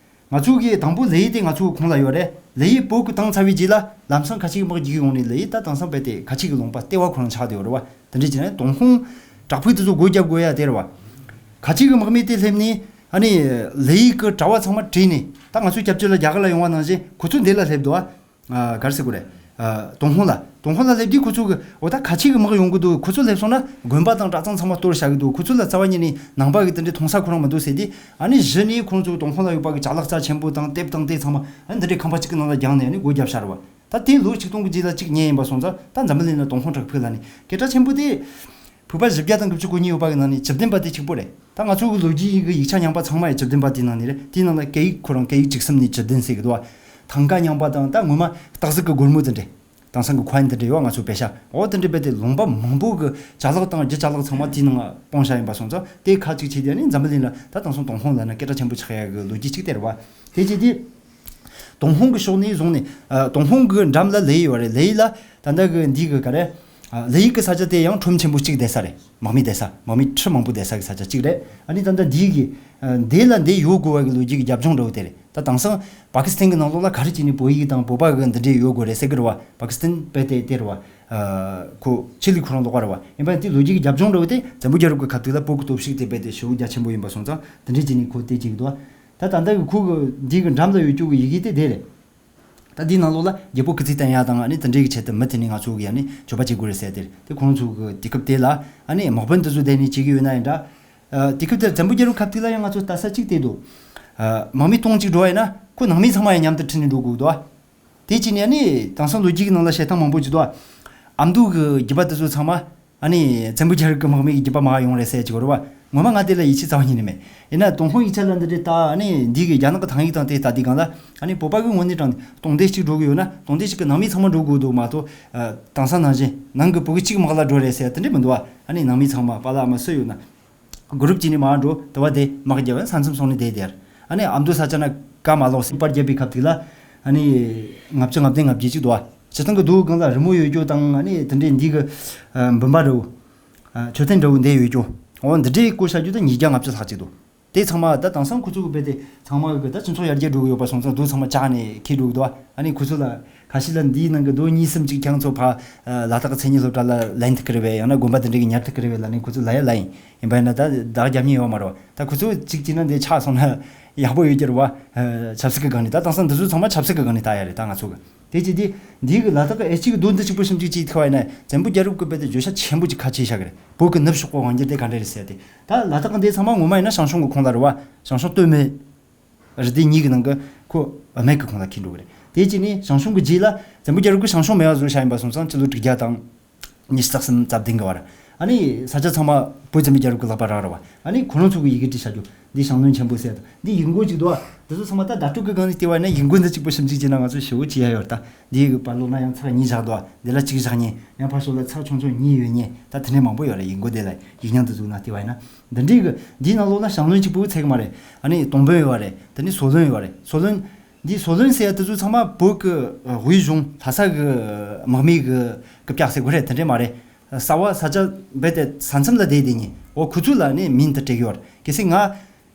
ང་ཚོ་གི་དང་པོ་ལི་ཡུལ་དེ་ང་ཚོ་གི་ཁོངས་ལ་ཡོད་རེད། ལི་ཡུལ་བོད་ཀྱི་བཏང་ཚར་བའི་རྗེས་ལ་ལམ་སང་ཁ་ཆེ་གི་དམག་རྒྱག་གི་ཡོང་ནས་ལི་ཡུལ་ད་དེང་སང་རྦད་དེ་ཁ་ཆེ་གི་ལུང་པ་ལྟེ་བ་ཁོ་རང་ཆགས་བསྡད་ཡོད་རེད་བ། དེ་འདྲ་བྱས་ན་ཏུན་ཧོང་བྲག་ཕུག་དེ་ཚོ་སྒོ་བརྒྱབ་དགོས་ཡ་དེ་རེད་བ། ཁ་ཆེ་གི་དམག་མི་དེ་སླེབས་ནས་ཨ་ནི་ལི་ཡུལ་གི་གྲྭ་བ་ཚང་མ་བྲོས་ནས་ད་ང་ཚོ་སྐྱབས་བཅོལ་ལ་རྒྱ་གར་ལ་ཡོང་བ་ནང་བཞིན་ཁོ་ཚོ་འདི་ལ་སླེབས་འདུག་བ། ཨ། ག་རེ་ཟེར་དགོས་རེད། ཨ། ཏུན་ཧོང་ལ། ཏུན་ཧོང་ལ་སླེབས་དུས་ཁོ་ཚོ་གི་འོ་ད་ཁ་ཆེ་གི་དམག་ཡོང་གི་འདུག་ཁོ་ཚོ་སླེབས་སོང་ན་དགོན་པ་དང་གྲྭ་ཚང་ཚང་མ་གཏོར་བཞག་གི་འདུག་ཁོ་ཚོ་ལ་རྩ་བ་ཉིད་ནས་ནང་པ་གི་དེ་འདྲའི་མཐོང་ས་ཁོ་རང་མི་འདུག་ཟེར་དུས། ཨ་ནི་གཞི་ནས་ཁོ་ཚོ་ཏུན་ཧོང་ལ་ཡོད་པ་གི་ཅ་ལག་རྩ་ཆེན་པོ་དང་དེབ་དང་དེ་ཚང་མ་ཨ་ནི་འདི་འདྲའི་ཁང་པ་གཅིག་གི་ནང་ལ་བརྒྱངས་ནས་ཨ་ནི་སྒོ་བརྒྱབ་བཞག་རེད་བ། ད་དེ་ལོ་ཆིག་སྟོང་གི་རྗེས་ལ་གཅིག་ཉེ་ཡིན་པ་སོང་ཙང་ད་འཛམ་བུ་གླིང་ལ་ཏུན་ཧོང་བྲག་ཕུག་ལ་ནི་སྐད་གྲགས་ཆེན་པོ་དེ། བོད་པ་བཞི་བརྒྱ་དང་དགུ་བཅུ་གོ་གཉིས་ཡོད་པ་གི་ནང་ནས་བཅུ་བདུན་པ་དེ་གཅིག་པོ་རེད། ད་ང་ཚོ་གི་ལོ་རྒྱུས་ཀྱི་ཡིག་ཆ་རྙིང་པ་ཚང་མ་ཡི་བཅུ་བདུན་པ་དེའི་ནང་ནས་རེད། དེའི་ནང་ལ་སྐད་ཡིག་ཁོ་རང་སྐད་ཡིག་བཅུ་གསུམ་ནས་བཅུ་བདུན་ཟེར་གི་འདུག་བ། ཐང་ཀ་རྙིང་པ་དང་ད་ངོ་མ་སྟག་གཟིག་གི་སྒོར་མོ་དེ་འདྲས། དེང་སང་གི་ཁོ་ཨན་དེ་འདྲས་ཡོད་ང་ཚོ་པེ་ཤ། འོ་དེ་འདྲས་རྦད་དེ་ལུང་པ་མང་པོ་གི་ཅ་ལག་དང་རྒྱུ་ཅ་ལག་ཚང་མ་དེའི་ནང་སྤུངས་བཞག་ཡིན་པ་སོང་ཙང་དེ་ཁ་ཅིག་བྱས་ཏེ་ནི་འཛམ་བུ་གླིང་ལ་ད་དེང་སང་ཏུན་ཧོང་ལ་ན་སྐད་གྲགས་ཆེན་པོ་ཆགས་ཡ་གི་ལོ་རྒྱུས་གཅིག་དེ་རེད་བ། དེ་བྱས་དུས། ཏུན་ཧོང་གི་ཕྱོགས་ནས་བཟུང་ནས། ཨ། ཏུན་ཧོང་གི་འགྲམ་ལ་ལི་ཡུལ་ཡོད་རེད། ལི་ཡུལ་ལ་ད་ལྟ་གི་འདི་གི་ག་རེ། ཨ། ལི་ཡུལ་གི་ས་ཆ་དེ་ཡང་ཁྲོམ་ཆེན་པོ་གཅིག་བསྡད་ས་རེད། དམག་མི་བསྡད་ས། དམག་མི་ཁྲི་མང་པོ་བསྡད་ས་གི་ས་ཆ་གཅིག་རེད། ཨ་ནི་ད་ལྟ་འདི་གི། ཨ། འདི་ལ་འདི་ཡོད་དགོས་པ་གི་ལོ་རྒྱུས་ཀྱི་རྒྱབ་ལྗོངས་འདྲ་བོ་དེ་རེད། ད་དེང་སང་པ་ཀི་སི་ཐན་གི་ནང་ལོགས་ལ་ག་རེ་བྱས་ནས་བོད་ཡིག་དང་བོད་པ་གི་འདི་འདྲས་ཡོད་དགོས་རེད་ཟེར་གི་རེད་བ། པ་ཀི་སི་ཐན་དཔེ་དེ་དེ་རེད་བ། ཨ། ཁོ་ཆོས་ལུགས་ཁོ་རང་ལོགས་ཀ་རེད་བ། ཡིན་པ་འདི་ལོ་རྒྱུས་ཀྱི་རྒྱབ་ལྗོངས་འདྲ་བོ་དེ་བཙན་པོ་རྒྱལ་རབས་ཀྱི་ཁ་ཐུག་ལ་བོད་ཀྱི་སྟོབས་ཤུགས་དེ་རྦད་དེ་ཞེ་པོ་རྒྱ་ཆེན་པོ་ཡིན་པ་སོང་ཙང་དེ་འདྲས་བྱས་ནས་ཁོ་དེ་བྱེད་ཀྱི་འདུག་བ། ད་ད་ལྟ་གི་ཁོ་གི་འདི་གི་འགྲམ་ལ་ཡོད་རྒྱུ་གི་ཡི་གེ་དེ་དེ་རེད། ད་འདིའི་ནང་ལོགས་ལ་རྒྱལ་པོ་སྐུ་ཚེ་བརྟན་ཡག་དང་ཨ་ནི་དེ་འདྲའི་གི་ཆེད་དུ་མི་དེ་ནི་ང་ཚོ་གི་ཡ་ནི་མཆོད་པ་བྱེད་དགོས་རེད་ཟེར་དེ་རེད། དེ་ཁོང་ཚོ་གི་དུས་སྐབས་དེ་ལ་ཨ་ནི་དམག་དཔོན་དེ་ཚོ་བསྡད་ནས་བྱེད་ཀྱི་ཡོད་ན་ཡང་འདྲ། ཨ། དུས་སྐབས་དེར་བཙན་པོ་རྒྱལ་རབས་ཁ་ཐུག་ལ་ཡང་ང་ཚོ་ལྟ་ས་གཅིག་དེ་འདུག་ཨ། དམག་མི་སྟོང་གཅིག་འགྲོ་བ་ཡིན་ན་ཁོ་ནང་མི་ཚང་མ་ཡང་མཉམ་དུ་ཁྲིད་ནས་འགྲོ་དགོས་འདུག་ཨ། དེ་བྱས་ནས་ཨ་ནི་དེང་སང་ལོ་རྒྱུས་ཀྱི་ནང་ལ་བཤད་སྟངས་མང་པོ་ཅིག་འདུག་ཨ། ཨ་མདོ་གི་རྒྱུད་པ་དེ་ཚོ་ཚང་མ། ཨ་ནི་བཙན་པོ་རྒྱལ་རབས་ཀྱི་དམག་མི་གི་རྒྱུད་པ་མར་ཡོང་རེད་ཟེར་གྱི་ཡོད་རེད་བ། ངོ་མ་ང་དེ་ལ་ཡིད་ཆེས་རྩ་བ་ཉིད་ནས་མེད། ཡིན་ན་ཏུན་ཧོང་ཡིག་ཆ་ལ་འདི་འདྲའི་ལྟ། ཨ་ནི་འདི་གི་རྒྱ་ནག་གི་ཐང་ཡིག་དང་དེ་ལྟ་དུས་སྒང་ལ། ཨ་ནི་བོད་པ་གི་ངོས་ནས་དྲངས་ཏེ་སྟོང་སྡེ་གཅིག་འགྲོ་གི་ཡོད་ན་སྟོང་སྡེ་གཅིག་གི་ནང་མི་ཚང་མ་འགྲོ་དགོས་འདུག་མ་གཏོགས། ཨ། དེང་སང་ནང་བཞིན་ནང་གི་བུ་གུ་གཅིག་དམག་ལ་འགྲོ་རེད་ཟེར་དེ་འདྲ་མི་འདུག་བ། ཨ་ནི་ནང་མི་ཚང་མ་པཱ་ལགས་ཨ་མ་སུ་ཡོད་ན། གུ་རུབ་བྱས་ནས་མར་འགྲོ། དེ་བ་དེ་དམག་རྒྱབ་ས་མཚམས་སོང་ནས་བསྡད་དེར། ཨ་ནི་ཨ་མདོ་ས་ཆ་ན་ བཀའ་མ་ལོག་སྲིད་པར་བརྒྱབ་པའི་སྐབས་དེ་ལ་ཨ་ནི་ལྔ་བཅུ་ང་བདུན་ང་བརྒྱད་ཅིག་འདུག་བ། སྤྱིར་བཏང་གི་རྡོ་སྒང་ལ་རི་མོ་ཡོད་རྒྱུ་དང་ཨ་ནི་དེ་འདྲའི་འདི་གི་ཨ་འབུམ་པ་འདྲ་བོ། ཨ་མཆོད་རྟེན་འདྲ་བོ་འདི་ཡོད་རྒྱུ། འོ་འདི་འདྲའི་བཀོད་བཞག་རྒྱུ་ད་ཉིས་བརྒྱ་ལྔ་བཅུ་ལྷག་ཅིག་འདུག་དེ་ཚང་མ་ད་དེང་སང་ཁོ་ཚོ་གི་རྦད་དེ་ཚང་མ་གི་ད་སྤྱི་ཚོགས་ཡར་རྒྱས་འགྲོ་གི་ཡོད་པ་སོང་ཙང་རྡོ་ཚང་མ་བཅག་ནས་འཁྱེར་འགྲོ་གི་འདུག་ཨ་ནི་ཁོ་ཚོ་ལ་ཁ་ཤས་ལ་འདིའི་ནང་གི་རྡོ་གཉིས་གསུམ་ཅིག་ཁྱེད་ཚོ་ཕ་ལ་དྭགས་ཀྱི་མཚན་ཉིད་སློབ་གྲྭ་ལ་ལེན་ཐུབ་ཀྱི་རེད་པས། ཡང་ན་དགོན་པ་དེ་འདྲ་གི་ཉར་ཐུབ་ཀྱི་རེད་པས་ལབ་ནས་ཁོ་ཚོ་ལབ་ཡ་ལབ་ཡིན། ཡིན་པ་ཡིན་ན་ད་བདག་རྒྱབ་མཉེས་ཡོད་མ་རེད་བ། ད་ཁོ་ཚོ་གཅིག་བྱས་ན་འདི་ཆགས་སོང་ན་ཡག་པོ་ཡོད་ཀྱི་རེད་བ། ཆབ་སྲིད་ཀྱི་སྒང་ནས་ད་དེང་སང་འདི་ཚོ་ཚང་མ་ཆབ་སྲིད་ཀྱི་སྒང་ནས་ལྟ་ཡ་རེད་ད་ང་ཚོ་གི། དེ་ཅི་དེ་འདི་གི་ལ་དྭགས་ཀྱི་ཨེ་ཅིག་གི་རྡོ་འདི་གཅིག་པོ་ཞིབ་འཇུག་བྱེད་ཐུབ་པ་ཡིན་ན་བཙན་པོ་རྒྱལ་རབས་ཀྱི་རྦད་དེ་བརྗོད་བྱ་ཆེན་པོ་ཅིག་ཁ་ཕྱེ་བཞག་གི་རེད། བོད་ཀྱི་ནུབ་ཕྱོགས་ཀྱི་དབང་སྒྱུར་དེ་ག་འདྲ་རེད་ཟེར་ཏེ། ད་ལ་དྭགས་ཀྱི་འདི་ཚང་མ་ངོ་མ་ཡིན་ན་ཞང་ཞུང་གི་ཁོངས་ལ་རེད་བ། ཞང་ཞུང་སྟོད་སྨད་རི་སྡེ་གཉིས་ཀྱི་ནང་གི་ཁོ་སྨད་ཀྱི་ཁོངས་ལ་འཁེལ་འགྲོ་གི་རེད། དེ་ཅི་ནས་ཞང་ཞུང་གི་རྗེས་ལ་བཙན་པོ་རྒྱལ་རབས་ཀྱི་ཞང་ཞུང་མེད་པ་བཟོ་བྱ་ཡིན་པ་སོང་ཙང་སྤྱི་ལོ་དྲུག་བརྒྱ་དང་ཉི་ཤུ་རྩ་གསུམ་རྩ་བདུན་གི་བར། ཨ་ནི་ས་ཆ་ཚང་མ་བོད་བཙན་པོའི་རྒྱལ་རབས་ཀྱི་ལག་པ་རག་རེད་བ། ཨ་ནི་ཁོ་རང་ཚོ་གི་ཡི་གེ་བྲིས་བྱ་རྒྱུ་འདི་ཞང་བློན་ཆེན་པོ་ཟེར་དང་འདི་ཡིག་མགོ་གཅིག་འདུག་བ། འདི་ཚོ་ཚང་མ་ད་བརྡ་སྤྲོད་ཀྱི་སྒང་ནས་བལྟས་པ་ཡིན་ན་ཡིག་མགོ་འདི་གཅིག་པོ་ཞིབ་འཇུག་བྱས་ན་ང་ཚོ་ཞེ་པོ་བྱེད་ཡ་ཡོད་རེད་ད། འདི་གི་བར་ལོགས་ན་ཡང་ཚེག་གཉིས་བཞག་འདུག་བ། འདི་ལ་གཅིག་བཞག་མཁན་ཡང་ཕར་ཕྱོགས་ལ་ཚེག་ཆུང་ཆུང་གཉིས་ཡོད་མཁན་ད་དེ་འདྲ་མང་པོ་ཡོད་རེད། ཡིག་མགོ་འདི་ལ་ཡིག་རྙིང་དེ་ཚོ་ནང་བལྟས་པ་ཡིན་ན། འདི་འདྲའི་གི་འདིའི་ནང་ལོགས་ན་ཞང་བློན་གཅིག་པུ་ཚད་ཀྱི་མ་རེད། ཨ་ནི་སྟོང་དཔོན་ཡོད་རེད། དེ་ནས་སོ་བློན་ཡོད་རེད། སོ་བློན། འདིའི་སོ་བློན་ཟེར་ཡ་དེ་ཚོ་ཚང་མ་བོད་ཀྱི་ཨ་དབུས་གཞུང་ལྷ་ས་གི་དམག་མི་གི་རྐུབ་བཀྱག་ཟེར་དགོས་རེད། དེ་འདྲས་མ་རེད། ས་བ་ས་ཆ་རྦད་དེ་ས་མཚམས་ལ་བསྡད་བསྡད་མཁན། འོ་ཁོ་ཚོ་ལ་ནི་མིང་དེ་སྤྲད་ཀྱི་ཡོད་རེད། གལ་སྲིད་ང་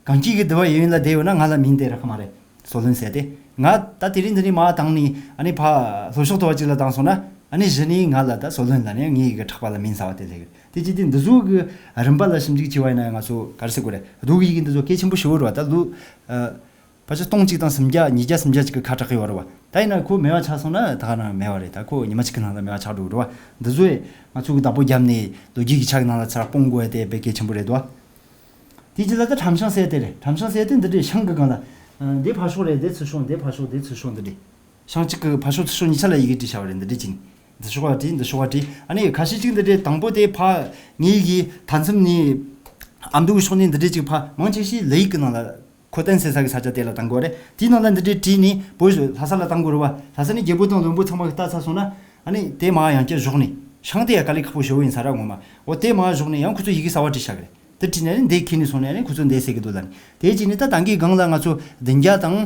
གངས་སྐྱིད་ཀྱི་འདི་བ་ཡོད་ཡིན་ལ་བསྡད་ཡོད་ན་ང་ལ་མིང་དེ་རག་གི་མ་རེད། སོ་བློན་ཟེར་ཏེ། ང་ད་དེ་རིང་འདི་ནས་མར་བཏང་ནས་ཨ་ནི་ཕ་ལྷོ་ཕྱོགས་དུ་བ་ཅིག་ལ་བཏང་སོང་ན་ཨ་ནི་གཞི་ནས་ང་ལ་ད་སོ་བློན་ལ་ནི་ངའི་གི་ཕྲག་པ་ལ་མིང་ཟ་བ་དེ་སླེབས་ཀྱི་རེད། དེ་ཅི་སྟེ་འདི་ཚོ་གི་རིམ་པ་ལ་ཞིབ་འཇུག་བྱས་པ་ཡིན་ན་ང་ཚོ་ག་རེ་ཟེར་དགོས་རེད། རྡོ་གི་ཡི་གེ་འདི་ཚོ་གལ་ཆེན་པོ་ཞེ་པོ་རེད་བ། ད་ལོ་ཨ་ཕལ་ཆེར་སྟོང་གཅིག་དང་སུམ་བརྒྱ་ཉིས་བརྒྱ་སུམ་བརྒྱ་ཅིག་གི་ཁ་གྲག་གི་ཡོད་རེད་བ། ད་ཡིན་ན་ཁོ་མེད་པ་ཆགས་སོང་ན་ད་ག་རང་མེད་པ་རེད། ད་ཁོ་ཉི་མ་གཅིག་གི་ནང་ལ་མེད་པ་ཆགས་འགྲོ་གི་རེད་བ། འདི་ཚོ་ཡི་ང་ཚོ་གི་བདག་པོ་བརྒྱབ་ནས་ལོ་རྒྱུས་ཀྱི་ཆ་གི་ནང་ལ་ཚུར་སྤུངས་དགོས་ཡ་དེ་དཔེ་གལ་ཆེན་པོ་རེད་དོ། དེ་རྗེས་ལ་ད་ཁྲམ་ཤང་ཟེར་དེ་རེད། ཁྲམ་ཤང་ཟེར་དེ་འདི་འདྲའི་ཤང་གི་སྒང་ལ། ཨ་འདི་ཕར་ཕྱོགས་རེད། འདི་ཚུར་ཕྱོགས། འདི་ཕར་ཕྱོགས། འདི་ཚུར་ཕྱོགས་འདི་འདྲའི། ཤང་གཅིག་གི་ཕར་ཕྱོགས་ཚུར་ཕྱོགས་གཉིས་ཆ་ལ་ཡི་གེ་བྲིས་བཞག་པ་རེད། འདི་འདྲའི་ཅིག་འདི་ཕྱོགས་ལ་བྲིས། འདི་ཕྱོགས་ལ་བྲིས། ཨ་ནི་ཁ་ཤས་ཅིག་འདི་འདྲའི་དང་པོ་དེ་ཕ་ངའི་གི་མཐའ་མཚམས་ནས་ཨ་མདོ་གི་ཕྱོགས་ནས་འདི་འདྲའི་ཅིག་ཕ་མང་ཆེ་ཤས་ལས་ཡིག་གི་ནང་ལ་ཁོ་གཏན་སེལ་ས་གི་ས་ཆ་དེ་ལ་བཏང་དགོས་རེད། དེའི་ནང་ལ་འདི་འདྲའི་བྲིས་ནས་བོད་ལྷ་ས་ལ་བཏང་དགོས་རེད་བ། ལྷ་ས་ནས་རྒྱལ་པོ་དང་བློན་པོ་ཚང་མ་གི་ལྟ་ཚར་སོང་ན། ཨ་ནི་དེ་མ་ཡང་བསྐྱར་བཞག་ནས་ཤང་དེ་ཡ་དཀའ་ལས་ཁག་པོ་ཞེ་པོ་ཡིན་ས་ར་ངོ་མ། འོ་དེ་མ་བཞག་ནས་ཡང་ཁོ་ཚོ་ཡི་གེ་གསར་པ་བྲིས་བཞག་གི་རེད། དེ་བྲིས་ནས་ནི་འདི་ཁྱེར་ནས་སོང་ནས་ནི་ཁོ་ཚོ་འདི་ཟེར་གི་འདུག་ལ་ནི། དེ་བྱས་ནས་ད་ད་གིན་སྒང་ལ་ང་ཚོ་བདུན་བརྒྱ་དང་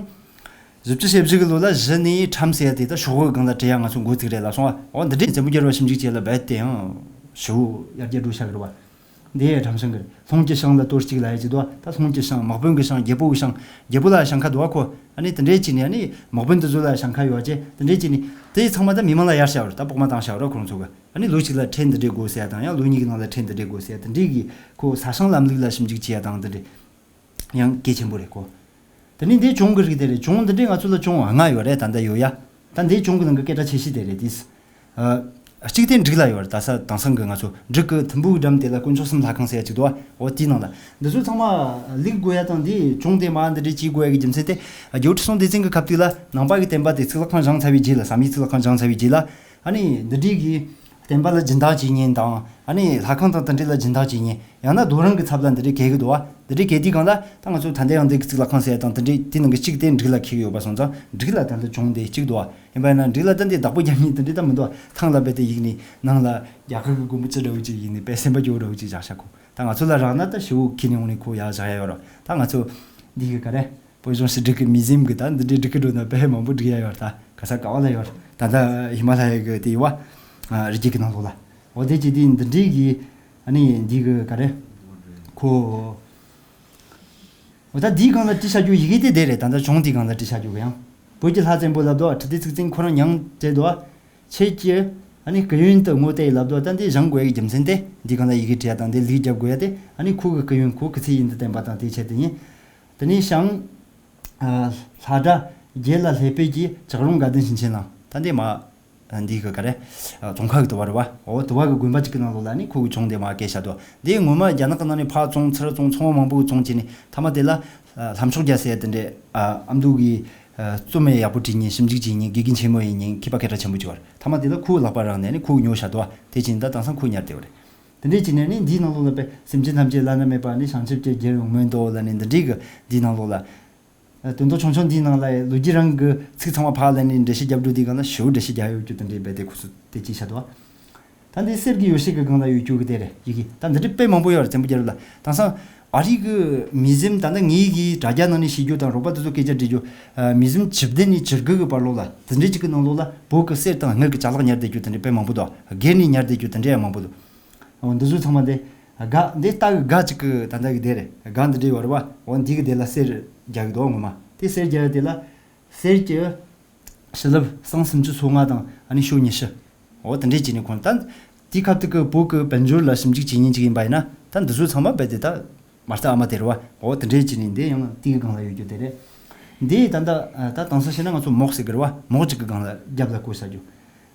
བཞི་བཅུ་ཞེ་བཞི་གི་ལོ་ལ་གཞི་ནས་ཁྲམ་ཟེར་ཡ་དེ་ད་ཤོག་བུ་སྒང་ལ་བྲིས་ཡ་ང་ཚོ་འགོ་བཙུགས་རེད་ལབ་སོང་བ། འོ་འདི་འདྲའི་བཙན་པོ་རྒྱལ་བ་ཞིབ་འཇུག་བྱས་ལ་རྦད་དེ་ཡང་ཞེ་པོ་ཡར་རྒྱས་འགྲོ་བཞག་གི་རེད་བ། འདི་ཡ་ཁྲམ་ཤང་གི་རེད། ལྷུང་གི་ཤང་ལ་གཏོར་བཅུག་ལབ་ཡ་ཅིག་འདུག་བ། ད་ལྷུང་གི་ཤང་། དམག་དཔོན་གི་ཤང་། རྒྱལ་པོ་གི་ཤང་། རྒྱལ་པོ་ལ་ཤང་ཁ་འདུག་བ་ཁོ། ཨ་ནི་དེ་འདྲའི་བྱས་ནས་ཨ་ནི་དམག་དཔོན་དེ་ཚོ་ལ་ཞེང་ཁ་ཡོད་ཅེ་དེ་འདྲའི་བྱས་ནས་དེ་ཚང་མ་ད་མི་མང་ལ་ཡར་བཤད་རོགས། ད་བོགས་མ་བཏང་བཤད་རོགས་ཁོང་ཚོ་གི། ཨ་ནི་ལོ་གཅིག་ལ་ཁྲལ་འདི་འདྲའི་དགོས་ཟེར་ཡ་དང་ཡང་ལོ་གཉིས་ཀྱི་ནང་ལ་ཁྲལ་འདི་འདྲའི་དགོས་ཟེར་ཡ་དེ་འདྲའི་གི་ཁོ་ས་ཞིང་ལམ་ལུགས་ལ་ཞིབ་འཇུག་བྱེད་ཡ་དང་དེ་འདྲའི་ཡང་གལ་ཆེན་པོ་རེད་ཁོ། དེ་ནས་འདི་གྱོང་གི་རིགས་དེ་རེད། གྱོང་འདི་འདྲའི་ང་ཚོ་ལ་གྱོང་ལྔ་ཡོད་རེད་ད་ལྟ་ཡོད་ཡ། ད་འདིའི་གྱོང་གི་ནང་གི་སྐད་གྲགས་ཆེ་ཤོས་དེ་རེད་དེ། ཨ། གཅིག་དེ་འབྲུག་ལ་ཡོད་རེད། ད་ས་དེང་སང་གི་ང་ཚོ་འབྲུག་གི་ཐིམ་ཕུག་འགྲམ་དེ་ལ་དཀོན་མཆོག་གསུམ་ལྷ་ཁང་ཟེར་ཡ་གཅིག་འདུག་བ། འོ་དེའི་ནང་ལ་འདི་ཚོ་ཚང་མ་ལུག་དགོས་ཡ་དང་དེ་གྱོང་དེ་མ་འདི་འདྲའི་བྱེད་དགོས་ཡ་གི་རྒྱུ་མཚན་དེ། རྒྱལ་པོ་ཁྲི་སྲོང་ལྡེ་བཙན་གི་སྐབས་དུས་ལ་ནང་པ་གི་བསྟན་པ་དེ་གཙུག་ལག་ཁང་བཞེངས་ཚར་བའི་རྗེས་ལ། བསམ་ཡས་གཙུག་ལག་ཁང་བཞེངས་ཚར་བའི་རྗེས་ལ། ཨ་ནི་འདི་འདྲའི་གི་བསྟན་པ་ལ་སྦྱིན་བདག་བྱེད་མཁན་དང་ཨ་ནི་ལྷ་ཁང་དང་དེ་འདྲའི་ལ་སྦྱིན་བདག་བྱེད་མཁན། ཡང་ན་རྡོ་རིང་གི་ཚབ་ལ་འདི་འདྲའི་གས་གི་འདུག་བ། འདི་འདྲའི་གས་དུས་སྒང་ལ་ད་ང་ཚོ་ད་ལྟ་ཡང་འདི་གི་གཙུག་ལག་ཁང་ཟེར་ཡ་དང་དེ་འདྲའི་དེ་ནང་གི་གཅིག་དེ་འབྲུག་ལ་འཁེལ་གི་ཡོད་པ་སོང་ཙང་འབྲུག་ལ་ད་ལྟ་གྱོང་དེ་གཅིག་འདུག་བ། ཡིན་པ་ཡིན་ན་འབྲུག་ལ་ད་འདི་བདག་པོ་རྒྱབ་མཁན་དེ་འདྲའི་ད་མི་འདུག་བ། ཐང་ལ་རྦད་དེ་གཡུགས་ནས་ནང་ལ་རྒྱ་གར་གི་རྒོད་པོ་ཅི་འདྲ་བོ་ཅིག་ཡིན་ནས་དཔེ་སེམས་པ་སྐྱོ་བོ་འདྲ་བོ་ཅིག་བཞག་ཤག་ཁོ། ད་ང་ཚོ་ལ་རག་ན་ད་ཞེ་པོ་ཁྱེར་ནས་འོང་ནས་ཁོ་ཡར་བཞག་ཡ་ཡོད་རེད། ད་ང་ཚོ་འདི་གི་ག་རེ། བོད་གཞུང་ཕྱི་དྲིལ་གི་མིའུ་ཛི་ཡམ་གི་ད་འདི་འདྲའི་སྒྲིག་གི་འགྲོ་ན་དཔེ་མང་པོ་སྒྲིག་ཡ་ཡོད་རེད། ད་ག་ས་ག་བ་ལ་ཡོད་རེད། ད་ལྟ་ཧི་མ་ལ་ཡ་གི་དེ་ཡོད་བ། ཨ། རི་རྒྱུད་གི་ནང་ལོགས་ལ། འོ་དེ་ཅི་དེ་འདི་འདྲའི་གི། ཨ་ནི་འདི་གི་ག་རེ། ཁོ། འོ་ད་འདིའི་སྒང་ལ་བྲིས་བཞག་རྒྱུ་ཡི་གེ་དེ་དེ་རེད། ད་ལྟ་གྱོང་དེའི་སྒང་ལ་བྲིས་བཞག་རྒྱུ་གི་ཡང་། བོད་ཀྱི་ལྷ་བཙན་པོ་ལབ་དོ། ཁྲི་ལྡེ་གཙུག་བཙན་ཁོ་རང་མྱང་བྲལ་དོ། ཁྱེད་ཀྱིས་ཨ་ནི་སྐུ་ཡོན་དུ་ངོ་བལྟས་ལབ་དོ། ད་འདི་བཞེངས་དགོས་ཡ་གི་རྒྱུ་མཚན་དེ་འདིའི་སྒང་ལ་ཡི་གེ་བྲིས་ཡ་དང་འདི་ལུགས་རྒྱབ་དགོས་ཡ་དེ་ཨ་ནི་ཁོ་གི་སྐུ་ཡོན་ཁོ་སྐུ་ཚེ་ཡུན་དུ་བརྟན་པ་དང་དེའི་ཆེད་དུ་ཡིན། དེ་ནས་ཞང་། ཨ། ལྷ་སྒྲ་རྒྱལ་ལ་ལྷས་པོད་ཀྱི་བྱ་རུང་དགའ་ལྡན་ཞིང་ཆེན་ལ། ད་འདི་མ། ཨ། འདི་གི་ག་རེ། ཨ། ཙོང་ཁ་གི་དུ་བ་རེད་བ། འོ་དུ་བ་གི་དགོན་པ་གཅིག་གི་ནང་ལོགས་ལ་ནི་ཁོ་གི་གྱོང་དེ་མ་བཀལ་བཞག་དོ། འདི་སྔོན་མ་རྒྱ་ནག་གི་ནང་ནས་ཕར་བཙོང་ཚུར་བཙོང་ཚོང་པ་མང་པོ་གི་བཙོང་བྱས་ནས་མཐའ་མ་དེ་ལ། ཨ། ལྷ་མཆོག་རྒྱལ་ཟེར་ཡ་དེ་འདྲས། ཨ། ཨ་མདོ་གི། ཨ། རྩོམ་ཡ་ཡག་པོ་བྲིས་མཁན་ཞིབ་འཇུག་བྱེད་མཁན་དགེ་རྒན་ཆེན་མོ་ཡིན་མཁན་མཁས་པ་སྐད་གྲགས་ཆེན་པོ་གཅིག་ཡོད་རེད། མཐའ་མ་དེ་ལ་ཁོའི་ལག་པ་རག་ནས་ནི་ཁོ་གི་ཉོ་བཞག་དོ། དེ་བྱས་ནས་ད་དེང་སང་ཁོ་ཉར་བསྡད་ཡོད་རེད། དེ་འདྲས་བྱས་ནས་ནི་འདིའི་ནང་ལོགས་ལ་དཔེ་སེམས་ཅན་ཐམས་ཅད་བླ་ན་མེད་པ་ནི་བྱང་ཆུབ་ཀྱི་རྒྱལ་ཡོངས་སྨོན་ཏོ་ལ་ནི་འདི་འདྲས་གི་འདིའི་ནང་ལོགས་ལ། ཨ། དོན་དག་ཆུང་ཆུང་འདིའི་ནང་ལ་ལོ་རྒྱུས་རང་གི་ཚིག་ཚང་མ་ཕར་ལེན་ནས་འགྲེལ་བཤད་རྒྱབ་འགྲོ་དུས་སྒང་ལ་ཞེ་པོ་འགྲེལ་བཤད་རྒྱག་ཡོད་རྒྱུ་དེ་འདྲའི་རྦད་དེ་ཁོ་ཚོ་དེ་ཅིག་བཤད་དོ། ད་འདི་གསེར་གྱི་ཡོ་བྱད་ཀྱི་སྒང་ལ་ཡོད་རྒྱུ་གི་དེ་རེད་ཡི་གེ། ད་འདི་འདྲའི་དཔེ་མང་པོ་ཡོད་རེད་བཙན་པོ་རྒྱལ་རབས་ལ། དེང་སང་ ཨ་རི་གི་མི་ཟིམ་ད་ནི་ངེད་ཀྱི་དྲ་རྒྱ་ནང་ནས་ཤེས་རྒྱུ་དང་རོགས་པ་དེ་ཚོ་སྐད་ཆ་འདྲི་རྒྱུ། ཨ། མི་ཟིམ་བཅུ་བདུན་ནས་བཅུ་དགུ་གི་བར་ལོགས་ལ་དེ་འདྲའི་ཅིག་གི་ནང་ལོགས་ལ་བོད་གི་གསེར་དང་དངུལ་གི་ཅ་ལག་ཉར་བསྡད་རྒྱུ་དེ་འདྲའི་དཔེ་མང་པོ་འདུག་སྒེར་ནས་ཉར་བསྡད་རྒྱུ་དེ་འདྲའི་ཡང་མང་པོ་འདུག་འོ་འདི་ཚོ་ཚང་མ་དེ་སྒ་འདི་ལྟ་གི་སྒ་ཅིག་གི་ད་ལྟ་གི་དེ་རེད། སྒ་འདི་འདྲའི་ཡོད་རེད་བ། འོ་འདི་གི་དེ་ལ་གསེར་རྒྱག་གི་འདུག་ངོ་མ་དེ་གསེར་རྒྱག་ཡ་དེ་ལ་གསེར་གྱི་ཕྱི་ལེབ་སྲང་སུམ་ཅུ་སོ་ལྔ་དང་ཨ་ནི་ཤོ་ཉི་ཤུ། འོ་དེ་འདྲས་བྱས་ནས་ཁོང་ད་དེའི་ཁ་ཐུག་གི་བོད་ཀྱི་དཔལ་འབྱོར་ལ་ཞིབ་འཇུག་བྱེད་མཁན་ཅིག་ཡིན་པ་ཡིན་ན། ད་འདི་ཚོ་ཚང་མ་རྦད་དེ་ད་མ་རྩ་ཨ་མ་དེ་རེད་བ། འོ་དེ་འདྲས་བྱས་ནས་འདི་ཡང་དེའི་སྒང་ལ་ཡོད་རྒྱུ་དེ་རེད། འདི་ད་ད་ད་དེང་སང་བཤད་ན་ང་ཚོ་མོག་ཟེར་གི་རེད་བ། མོག་ཅིག་གི་སྒང་ལ་རྒྱབ་ལ་བཀོད་ས་རྒྱུ།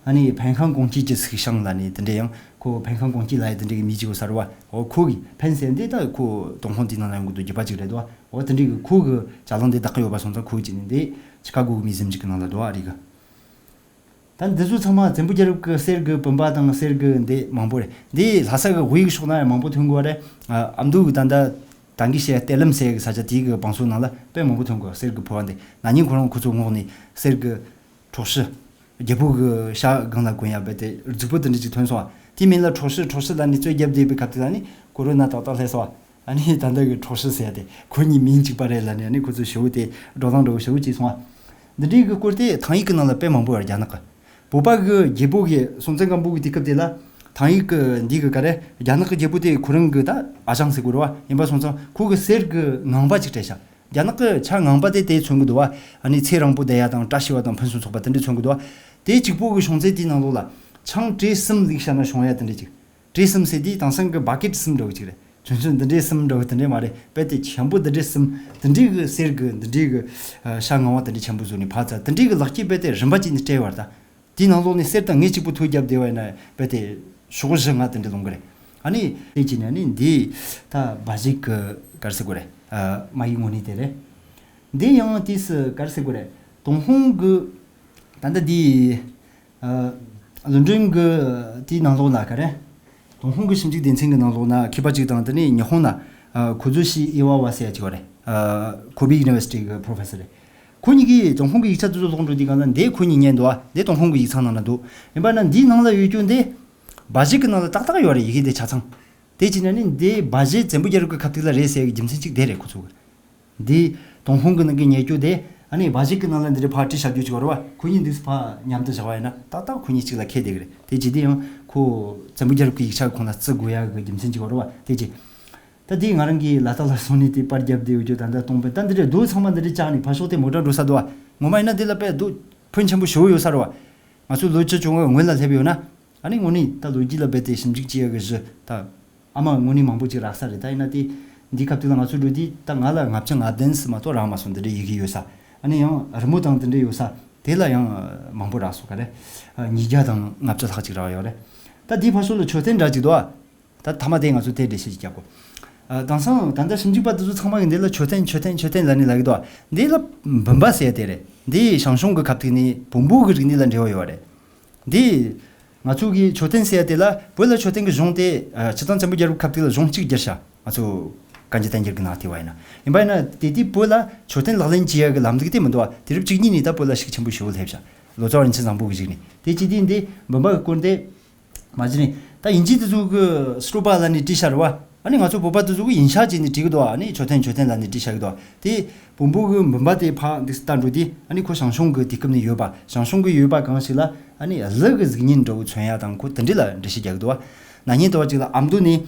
ཨ་ནི་ཕན་ཤང་ཀོང་ཅི་ཅི་སིག་ཤང་ལ་ནི་དེ་འདྲས་ཡང་ཁོ་ཕན་ཤང་ཀོང་ཅི་ལ་ཡི་དེ་འདྲས་ཀྱི་མི་ཅིག་ཡོད་ས་རེད་བ། འོ་ཁོ་གི་ཕན་ཟེར་འདི་ད་ཁོ་ཏུན་ཧོང་དེའི་ནང་ལ་ཡོང་གི་འདུག་རྒྱུ་པ་ཅིག་རེད་དོ། འོ་དེ་འདྲས་གི་ཁོ་གི་ཅ་ལག་འདི་བདག་གི་ཡོད་པ་སོང་ཙང་ཁོ་གི་བྱས་ནས་འདི་ཆི་ཀ་གོ་གི་མི་ཟིམ་ཅིག་གི་ནང་ལ་འདུག་ཨ་རི་གི། ད་འདི་ཚོ་ཚང་མ་བཙན་པོ་རྒྱལ་རབས་ཀྱི་གསེར་གྱི་བུམ་པ་དང་གསེར་གྱི་འདི་མང་པོ་རེད། འདི་ལྷ་ས་གི་དབུས་ཕྱོགས་ན་ཡང་མང་པོ་ཐོན་གོ་རེད། ཨ་མདོ་གི་ད་ལྟ་ད་གིན་བཤད་གཏེར་ལམ་ཟེར་གི་ས་ཆ་དེའི་གི་བང་སོ་ནང་ལ་དཔེ་མང་པོ་ཐོན་གོ་གསེར་གྱི་ཕོར་པ་འདི། ན་ནིང་ཁོ་རང་ཁོ་ཚོ་ངོགས་ནས་གསེར་གྱི་གྲོག་ཤི། རྒྱལ་པོ་གི་ཤ་སྒང་ལ་གོན་ཡ་རྦད་དེ་རྫིག་པོ་དེ་འདྲ་ཅིག་ཐོན་སོང་བ། དེའི་མིང་ལ་གྲོག་ཤི་གྲོག་ཤི་ལབ་ནས་རྩོད་རྒྱབ་བསྡད་པའི་སྐབས་དེ་ལ་ནི་ཀོ་རོ་ན་ཏག་ཏག་སླེབས་སོང་བ། ཨ་ནི་ད་ལྟ་གི་གྲོག་ཤི་ཟེར་ཡ་དེ་ཁོ་གཉིས་མིང་གཅིག་པ་རེད་ལབ་ནས་ཨ་ནི་ཁོ་ཚོས་ཞེ་པོ་དེ་འགྲོ་སྟངས་འདྲ་བོ་ཞེ་པོ་ཅིག་སོང་བ། འདི་འདྲའི་གི་སྐོར་དེ་ཐང་ཡིག་གི་ནང་ལ་དཔེ་མང་པོ་ཡོད་རྒྱ་ནག་གི། བོད་པ་གི་རྒྱལ་པོ་གི་སྲོང་བཙན་སྒམ་པོ་གི་དུས་སྐབས་དེ་ལ་ཐང་ཡིག་གི་འདི་གི་ག་རེ་རྒྱ་ནག་གི་རྒྱལ་པོ་དེ་ཁོ་རང་གི་ད་ཨ་ཞང་ཟེར་དགོས་རེད་བ། ཡིན་པ་སོང་ཙང་ཁོ་གི་གསེར་གི་ངང་པ་ཅིག་སྤྲད་ཤག་རྒྱ་ནག་གི་ཆ་ངང་པ་དེ་དེ་མཚོན་གི་འདུག་བ། ཨ་ནི་ཚེ་རིང་པོ་བསྡད་ཡ་དང་བཀྲ་ཤིས་པ་དང་ཕུན་སུམ་ཚོགས་པ་དེ་འདྲ་མཚོན་གི་འདུག་བ། དེ་གཅིག་པོ་གི་བྱུང་ཚད་དེའི་ནང་ལོགས་ལ་ཆང་ཊེ་གསུམ་ལིག་བྱས་ན་བྱུང་ཡ་དེ་འདྲ་ཅིག་ཊེ་གསུམ་ཟེར་དུས་དེང་སང་གི་བ་ཀེད་གསུམ་འདྲ་བོ་ཅིག་རེད། ཆུང་ཆུང་འདི་འདྲའི་གསུམ་འདྲ་བོ་དེ་འདྲའི་མ་རེད། དཔེ་དེ་ཆེན་པོ་འདི་འདྲའི་གསུམ་དེ་འདྲའི་གི་གསེར་གི་འདི་འདྲའི་གི་ཤ་ངང་པ་དེ་འདྲའི་ཆེན་པོ་བཟོས་ནས་ཕར་ཚར་དེ་འདྲའི་གི་ལག་སྐྱེས་དཔེ་དེ་རིམ་པ་ཅིག་ནས་སྤྲད་བར་ད། དེའི་ནང་ལོགས་ནས་གསེར་དང་དངུལ་གཅིག་པུ་ཐོ་བརྒྱབ་བསྡད་པ་ཡིན་ན་དཔེ་དེ་ཤོག་བཞི་ལྔ་དེ་འདྲ་ལོང་གི་རེད། ཨ་ནི་དེ་བྱས་ནས་ཨ་ནི་འདི་ད་སྦ་གཞིག་གི་ག་རེ་ཟེར་དགོས་རེད། ཨ་མ་ཡིག་དངོས་གནས་དེ་རེད། འདི་ཡང་དུས་སུ་ག་རེ་ཟེར་དགོས་རེད། ཏུན་ཧོང་གི་ད་ལྟ་འདི། ཨ། ལུན་ཀྲུང་གི་དེའི་ནང་ལོགས་ན་ག་རེ། ཏུན་ཧོང་གི་ཞིབ་འཇུག་སྡེ་ཚན་གྱི་ནང་ལོགས་ན་མཁས་པ་གཅིག་དང་དེ་ནས་ཉི་ཧོང་ན། ཨ། ཁོ་ཛུ་ཤི་ཨི་ཝ་ཝ་ཟེར་ཡ་གཅིག་ཡོད་རེད། ཨ། Kobe University གི་professor རེད། ཁོ་གཉིས་ཀྱིས་ཏུན་ཧོང་གི་ཡིག་ཆ་དེ་ཚོ་ཀློག་འགྲོ་དུས་སྒང་ལ་འདི་ཁོ་གཉིས་ཉན་འདུག་ཨ། འདི་ཏུན་ཧོང་གི་ཡིག་ཚང་ནང་ན་འདུག་ཡིན་པ་ན་འདིའི་ནང་ལ་ཡོད་རྒྱུ་འདི་སྦ་བཞེད་ཀྱི་ནང་ལ་ཏག་ཏག་ཡོད་རེད། ཡི་གེ་འདི་ཆ་ཚང་། དེ་བྱས་ན་ནི་འདི་སྦ་བཞེད་བཙན་པོ་རྒྱལ་རབས་ཀྱི་ཁ་ཐུག་ལ་རེད་ཟེར་གྱི་རྒྱུ་མཚན་གཅིག་དེ་རེད་ཁོ་ཚོ་གི། འདི་ཏུན་ཧོང་གི་ནང་གི་ཉེ་སྐྱོ་དེ་ཨ་ནི་སྦ་བཞེད་ཀྱི་ནང་ལ་འདི་རེད་ཕར་བྲིས་བཞག་རྒྱུ་ཅིག་ཡོད་རེད་བ། ཁོ་གཉིས་འདུག་སེ་ཕར་མཉམ་དུ་བཞག་པ་ཡིན་ན་ཏག་ཏག་ཁོ་གཉིས་གཅིག་ལ་འཁེལ་བསྡད་ཀྱི་རེད། དེ་བྱས་དུས་ཡང་ཁོ་བཙན་པོ་རྒྱལ་རབས་ཀྱི་ཡིག་ཆ་ཁོང་ལ་བརྩི་དགོས་ཡ་གི་རྒྱུ་མཚན་ཅིག་ཡོད་རེད་བ། དེ་བྱས་ད་འདི་ང་རང་གིས་ལ་དྭགས་ལ་སོང་ནས་དེ་པར་བརྒྱབ་བསྡད་ཡོད་རྒྱུ་ད་ལྟ་སྟོང་པ་ད་འདི་རེད། རྡོ་ཚང་མ་འདི་རེད་བཅག་ནས་ཕར་ཕྱོགས་དེ་མོ་ཊ་འགྲོ་ས་འདུག་བ། ངོ་མ་ཡིན་ན་འདི་ལ་དཔེ་རྡོ་ཕོན་ཆེན་པོ་ཞེ་པོ་ཡོད་ས་རེད་བ། ང་ཚོ་ལོ་བཅུ་བཅོ་ལྔ་སྔོན་ལ་སླེབས་ཡོད་ན། ཨ་ནི་དངོས་གནས་ད་ལོ་རྒྱུས་ལ་རྦད་དེ་ཞིབ་འཇུག་བྱེད་ཡ་གི་གཞི་ད་ཨ་མ་དངོས་གནས་མང་པོ་ཅིག་རག་ས་རེད། ད་ཡིན་ན་དེ་འདི་སྐབས་དུས་ལ་ང་ཚོ་འགྲོ་དུས་ད་ང་ལ་ལྔ་བཅུ་ང་བདུན་ཙམ་མ་གཏོགས་རག་མ་སོང་། འདི་འདྲའི་ཡི་གེ་ཡོད་ས། ཨ་ནི་ཡང་རི་མོ་དང་འདི་འདྲའི་ཡོད་ས་དེ་ལ་ཡང་མང་པོ་རག་སོང་། ག་རེ། ཉིས་བརྒྱ་དང་ལྔ་བཅུ་ལྷག་ཅིག་རག་ཡོད་རེད། ད་འདིའི་ཕར་ཕྱོགས་ལ་མཆོད་རྟེན་འདྲ་ཅིག་འདུག་ཨ། ད་མཐའ་མ་དེ་ང་ཚོ་དེ་འགྲེལ་བཤད་ཅིག་རྒྱག་གོ། ཨ། དེང་སང་ད་ལྟ་ཞིབ་འཇུག་པ་དེ་ཚོ་ཚང་མ་གིས་འདི་ལ་མཆོད་རྟེན་མཆོད་རྟེན་མཆོད་རྟེན་ལབ་ནས་ལབ་ཀྱི་འདུག་ཨ། འདི་ལ་བུམ་པ་ཟེར་ཡ་དེ་རེད། འདི་ཞང་ཞུང་གི་ཁ་ཐུག་ནས་བོན་པོ་གི་རིག་གནས་ལ་འབྲེལ་བ་ཡོད་རེད། འདི་ང་ཚོ་གི་མཆོད་རྟེན་ཟེར་ཡ་དེ་ལ་བོད་ལ་མཆོད་རྟེན་གྱི་གཞུང་དེ། ཨ། སྤྱིར་བཏང་བཙན་པོ་རྒྱལ་རབས་ཁ་ཐུག་ལ་གཞུང་གཅིག་བསྒྱུར་ཤག་ང་ཚོ་གན་རྒྱ་བསྟན་འགྱུར་གྱི་ནང་དེ་བ་ཡིན་ན། ཡིན་པ་ཡིན་ན་དེ་དུས་བོད་ལ་མཆོད་རྟེན་ལག་ལེན་བྱེད་ཡ་གི་ལམ་ལུགས་དེ་མི་འདུག་ཨ། དུས་རབས་བཅུ་གཉིས་ནས་ད་བོད་ལ་ཤུགས་ཆེན་པོ་ཞེ་པོ་སླེབས་ཤག་ལོ་ཙཱ་བ་རིན་ཆེན་བཟང་པོ་གི་གཞུག་ནས། དེ་བྱེད་དུས་འདི་བུམ་པ་གི་སྐོར་འདི་མ་གཞི་ནས་ད་དབྱིན་ཇི་དེ་ཚོ་གི་སི་ཊོ་པ་ལབ་ནས་བྲིས་ཤག་རེད་བ། ཨ་ནི་ང་ཚོ་བོད་པ་དེ་ཚོ་གི་ཡིན་ཤག་བྱས་ནས་བྲིས་གི་འདུག་ཨ་ནི་མཆོད་རྟེན་མཆོད་རྟེན་ལབ་ནས་བྲིས་ཤག་གི་འདུག་དེ་བོན་པོ་གི་བུམ་པ་དེ་ཕར་འདུག་སེ་ལྟ་འགྲོ་དུས་ཨ་ནི་ཁོ་ཞང་ཞུང་གི་དུས་སྐབས་ནས་ཡོད་པ། ཞང་ཞུང་གི་ཡོད་པ་གང་ཞིག་ལ་ཨ་ནི་གླུ་གི་གཟུགས་བརྙན་འདྲ་བོ་མཚོན་ཡ་དང་ཁོ་དེ་འདྲ་ལ་འགྲེལ་བཤད་རྒྱག་གི་འདུག་བ། ན་ནིང་ལྟ་བ་ཅིག་ལ་ཨ་མདོ་ནས་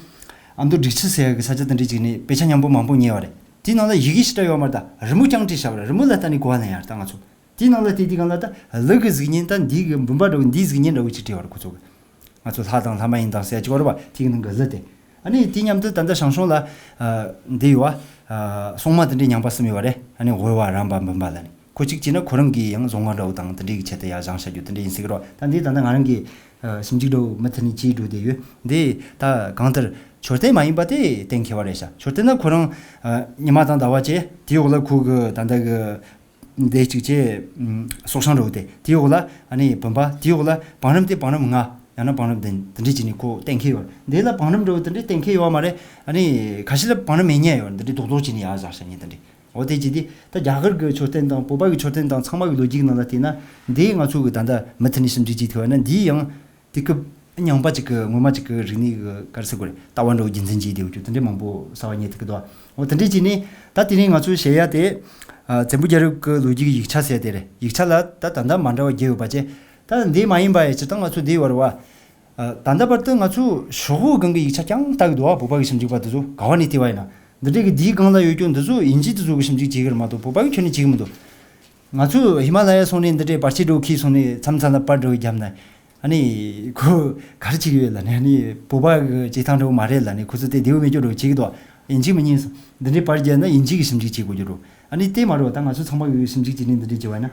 ཨ་མདོ་སྒྲིག་ཆུ་ཟེར་ཡ་གི་ས་ཆ་དེ་འདྲ་ཅིག་ནས་དཔེ་ཆ་མཉམ་པོ་མང་པོ་རྙེད་པ་རེད། དེའི་ནང་ལ་ཡི་གེ་ཞེ་དྲག་ཡོད་མ་རེད། ད་རི་མོ་རྐྱང་བྲིས་བཞག་པ་རེད། རི་མོ་ལ་ལྟ་ནས་གོ་བ་ལེན་ཡ་རེད་ད་ང་ཚོ། དེའི་ནང་ལ་བལྟས་དུས་སྒང་ལ་ད་གླུ་གི་གཟུགས་བརྙན་ད་འདི་གི་བུམ་པ་འདྲ་བོ་འདིའི་གཟུགས་བརྙན་འདྲ་བོ་ཅིག་བྲིས་པ་རེད་ཁོ་ཚོ་གི། ང་ཚོ་ལྷ་དང་ལྷ་མ་ཡིན་དང་ཟེར་ཡ་ཅིག་ཡོད་རེད་བ། དེའི་ནང་གི་གླུ་དེ། ཨ་ནི་དེ་མཉམ་དུ་ད་ལྟ་ཞང་ཞུང་ལ། ཨ། འདི་ཡོད་བ། ཨ། སྲུང་མ་དེ་འདྲའི་ཉམས་པ་གསུམ་ཡོད་བ་རེད། ཨ་ནི་འོལ་བ་རམ་པ་འབུམ་པ་ལ་ནི་ཁོ་གཅིག་བྱས་ན་ཁོ་རང་གི་ཡང་བཟོ་ལྔ་འདྲ་བོ་དང་དེ་འདྲའི་གི་ཆེད་དུ་ཡར་བཞེངས་བྱ་རྒྱུ་དེ་འདྲ་ཡིན་ཟེར་གི་རེད་བ། ད་འདི་ད་ལྟ་ང་རང་གི་ཨ། ཞིབ་འཇུག་འདྲ་བོ་མུ་མཐུད་ནས་བྱས་འགྲོ་བསྡད་ཡོད། འདི་ད་གང་ལྟར་མཆོད་རྟེན་མ་ཡིན་པ་དེ་གཏན་འཁེལ་བ་རེད་ཤག་མཆོད་རྟེན་ན་ཁོ་རང་ཨ། ཉི་མ་དང་ཟླ་བ་བྱས་དེའི་འོག་ལ་ཁོ་གི་ད་ལྟ་གི་འདི་གཅིག་བྱས། ཨ། སྲོག་ཤིང་འདྲ་བོ་དེ། དེའི་འོག་ལ་ཨ་ནི་བུམ་པ། དེའི་འོག་ལ་བང་རིམ་དེ་བང་རིམ་ལྔ་ཡང་ན་བང་རིམ་བདུན་དེ་འདྲས་བྱས་ནས་ཁོ་གཏན་འཁེལ་ཡོད། འདི་ལ་བང་རིམ་འདྲ་བོ་དེ་འདྲས་གཏན་འཁེལ་ཡོད་མ་རེད། ཨ་ནི་ཁ་ཤས་ལ་བང་རིམ་མེད་མཁན་ཡོད། འདི་འདྲས་རྡོག་རྡོག་བྱས་ནས་ཡར་བཞག་བཞག་མཁན་དེ་འདྲས། འོ་དེ་བྱས་དུས་ད་རྒྱ་གར་གྱི་མཆོད་རྟེན་དང་བོད་པ་གི་མཆོད་རྟེན་དང་ཚང་མ་གི་ལོ་རྒྱུས་ནང་ལ་བལྟས་ན། འདི་ང་ཚོ་གི་ད་ལྟ་མུ་མཐུད་ནས་ཞིབ་འཇུག་བྱེད་ཐུབ་པ་ན་འདི་ཡང་དེ་སྐབས་ རྙིང་པ་ཅིག་གི་སྔོན་མ་ཅིག་གི་རིག་གནས་ཀྱི་ག་རེ་ཟེར་དགོས་རེད། ལྟ་བ་འདྲ་བོ་རྒྱུན་འཛིན་བྱས་བསྡད་ཡོད་རྒྱུ་དེ་འདྲའི་མང་པོ་གསར་པ་རྙེད་ཐུབ་ཀྱི་འདུག་འོ་དེ་འདྲའི་བྱས་ནས་ད་དེ་རིང་ང་ཚོས་བཤད་ཡ་དེ། ཨ། བཙན་པོ་རྒྱལ་རབས་ཀྱི་ལོ་རྒྱུས་ཀྱི་ཡིག་ཆ་ཟེར་དེ་རེད། ཡིག་ཆ་ལ་ད་ད་ལྟ་མ་འདྲ་བ་བརྒྱད་ཡོད་པ་བྱས། ད་འདི་མ་ཡིན་པ་ཡི་སྤྱིར་བཏང་ང་ཚོ་འདི་ཡོད་རེད་བ། ཨ། ད་ལྟ་བར་དུ་ང་ཚོ་ཤོག་བུ་སྒང་གི་ཡིག་ཆ་རྐྱང་ལྟ་གི་འདུག་བ། བོད་པ་གི་ཞིབ་འཇུག་པ་དེ་ཚོ་ག་བ་ནས་བལྟས་པ་ཡིན་ན། འདི་འདྲའི་གི་འདིའི་སྒང་ལ་ཡོད་རྒྱུ་འདི་ཚོ་དབྱིན་ཇི་དེ་ཚོ་གི་ཞིབ་འཇུག་བྱེད་གི་རེད་མ་གཏོགས་བོད་པ་གི་ཁྱོན་ནས་བྱེད་གི་མི་འདུག་ང་ཚོ་ཧི་མ་ལ་ཡ་སོང་ནས་འདི་འདྲའི་པར་ཆས་འདྲ་བོ་ཁྱེར་སོང་ནས་མཚམས་མཚམས་ལ་པར་འདྲ་བོ་བརྒྱབ་ན། ཨ་ནི་ཁོ་ག་རེ་བྱེད་ཀྱི་ཡོད་ལབ་ནས། ཨ་ནི་བོད་པ་གི་བྱེད་སྟངས་འདྲ་བོ་མ་རེད་ལབ་ནས། ཁོ་ཚོ་དེ་བདེ་བོ་མེད་རྒྱུ་འདྲ་བོ་བྱེད་ཀྱི་འདུག་དབྱིན་ཇི་མི་ཉན་སོང་། འདི་འདྲའི་པར་བརྒྱབ་ན་དབྱིན་ཇི་གི་ཞིབ་འཇུག་བྱེད་དགོས་རྒྱུ་འདྲ་བོ། ཨ་ནི་དེ་མ་རེད་བ། ད་ང་ཚོ་ཚང་མ་གི་ཞིབ་འཇུག་བྱེད་ནས་འདི་འདྲའི་བྱེད་པ་ཡིན་ན།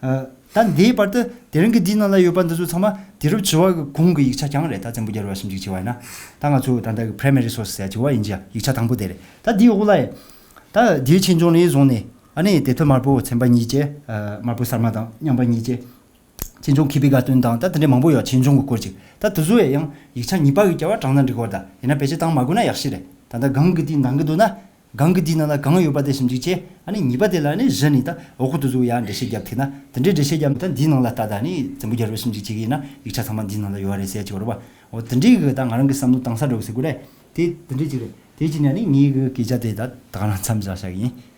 ཨ། ད་འདིའི་བར་དུ་དེ་རིང་གི་འདིའི་ནང་ལ་ཡོད་པ་འདི་ཚོ་ཚང་མ་དུས་རབས་བཅུ་བ་གི་གོང་གི་ཡིག་ཆ་རྐྱང་རེད། ད་བཙན་པོ་རྒྱལ་རབས་ཞིབ་འཇུག་བྱེད་པ་ཡིན་ན། ད་ང་ཚོ་ད་ལྟ་གི་primary source ཟེར་ཡ་བྱེད་པ་དབྱིན་ཇི་ཡིག་ཆ་དང་པོ་དེ་རེད། ད་འདིའི་འོག་ལ་ཡ། ད་འདིའི་ཆོས་འབྱུང་ནས་བཟུང་ནས། ཨ་ནི་དེ་ཐོས་དམར་པོ་ཚན་པ་གཉིས་བཅས། ཨ། དམར་པོ་གསར་མ་དང་རྙིང་པ་གཉིས་བཅས། ཆོས་འབྱུང་མཁས་པའི་དགའ་སྟོན་དང་། ད་དེ་འདྲའི་མང་པོ་ཡོད། ཆོས་འབྱུང་གི་སྐོར་ཅིག་ད་དེ་ཚོ་ཡང་ཡིག་ཆ་གཉིས་པ་གི་རྒྱབ་པ་དྲངས་ན་འགྲིག་གི་རེད། ད་ཡིན་ན་བེད་སྤྱོད་བཏང་མ་དགོས་ན་ཡག་ཤོས་རེད། ད་ལྟ་སྒང་གི་དེའི་ནང་གི་འདུག་ན། སྒང་གི་དེའི་ནང་ལ་གང་ཡོད་པ་དེ་ཞིབ་འཇུག་བྱས། ཨ་ནི་གཉིས་པ་དེ་ལ་ནི་གཞི་ནས་ད་འོག་གི་དེ་ཚོ་ཡང་འགྲེལ་བཤད་རྒྱབ་ཐུབ་ན། དེ་འདྲའི་འགྲེལ་བཤད་རྒྱབ་ད་འདིའི་ནང་ལ་ལྟ། ད་ནི་བཙན་པོ་རྒྱལ་རབས་ཞིབ་འཇུག་བྱེད་ཀྱི་ཡིན་ན་ཡིག་ཆ་ཚང་མ་འདིའི་ནང་ལ་ཡོད་རེད་ཟེར་གྱི་ཡོད་རེད་བ། འོ་དེ་འདྲའི་གི་ད་ང་རང་གི་བསམ་བློ་བཏང་ས་འདྲ་བོ་ཟེར་དགོས་རེད། དེ་དེ་འདྲའི་ཅིག་རེད། དེ་ཅིག་ནས་ནི་ངའི་གི་སྐད་ཆ་དེ་ད་ད་ག་རང་མཚམས་བཞག་བཞག་གི་ཡིན།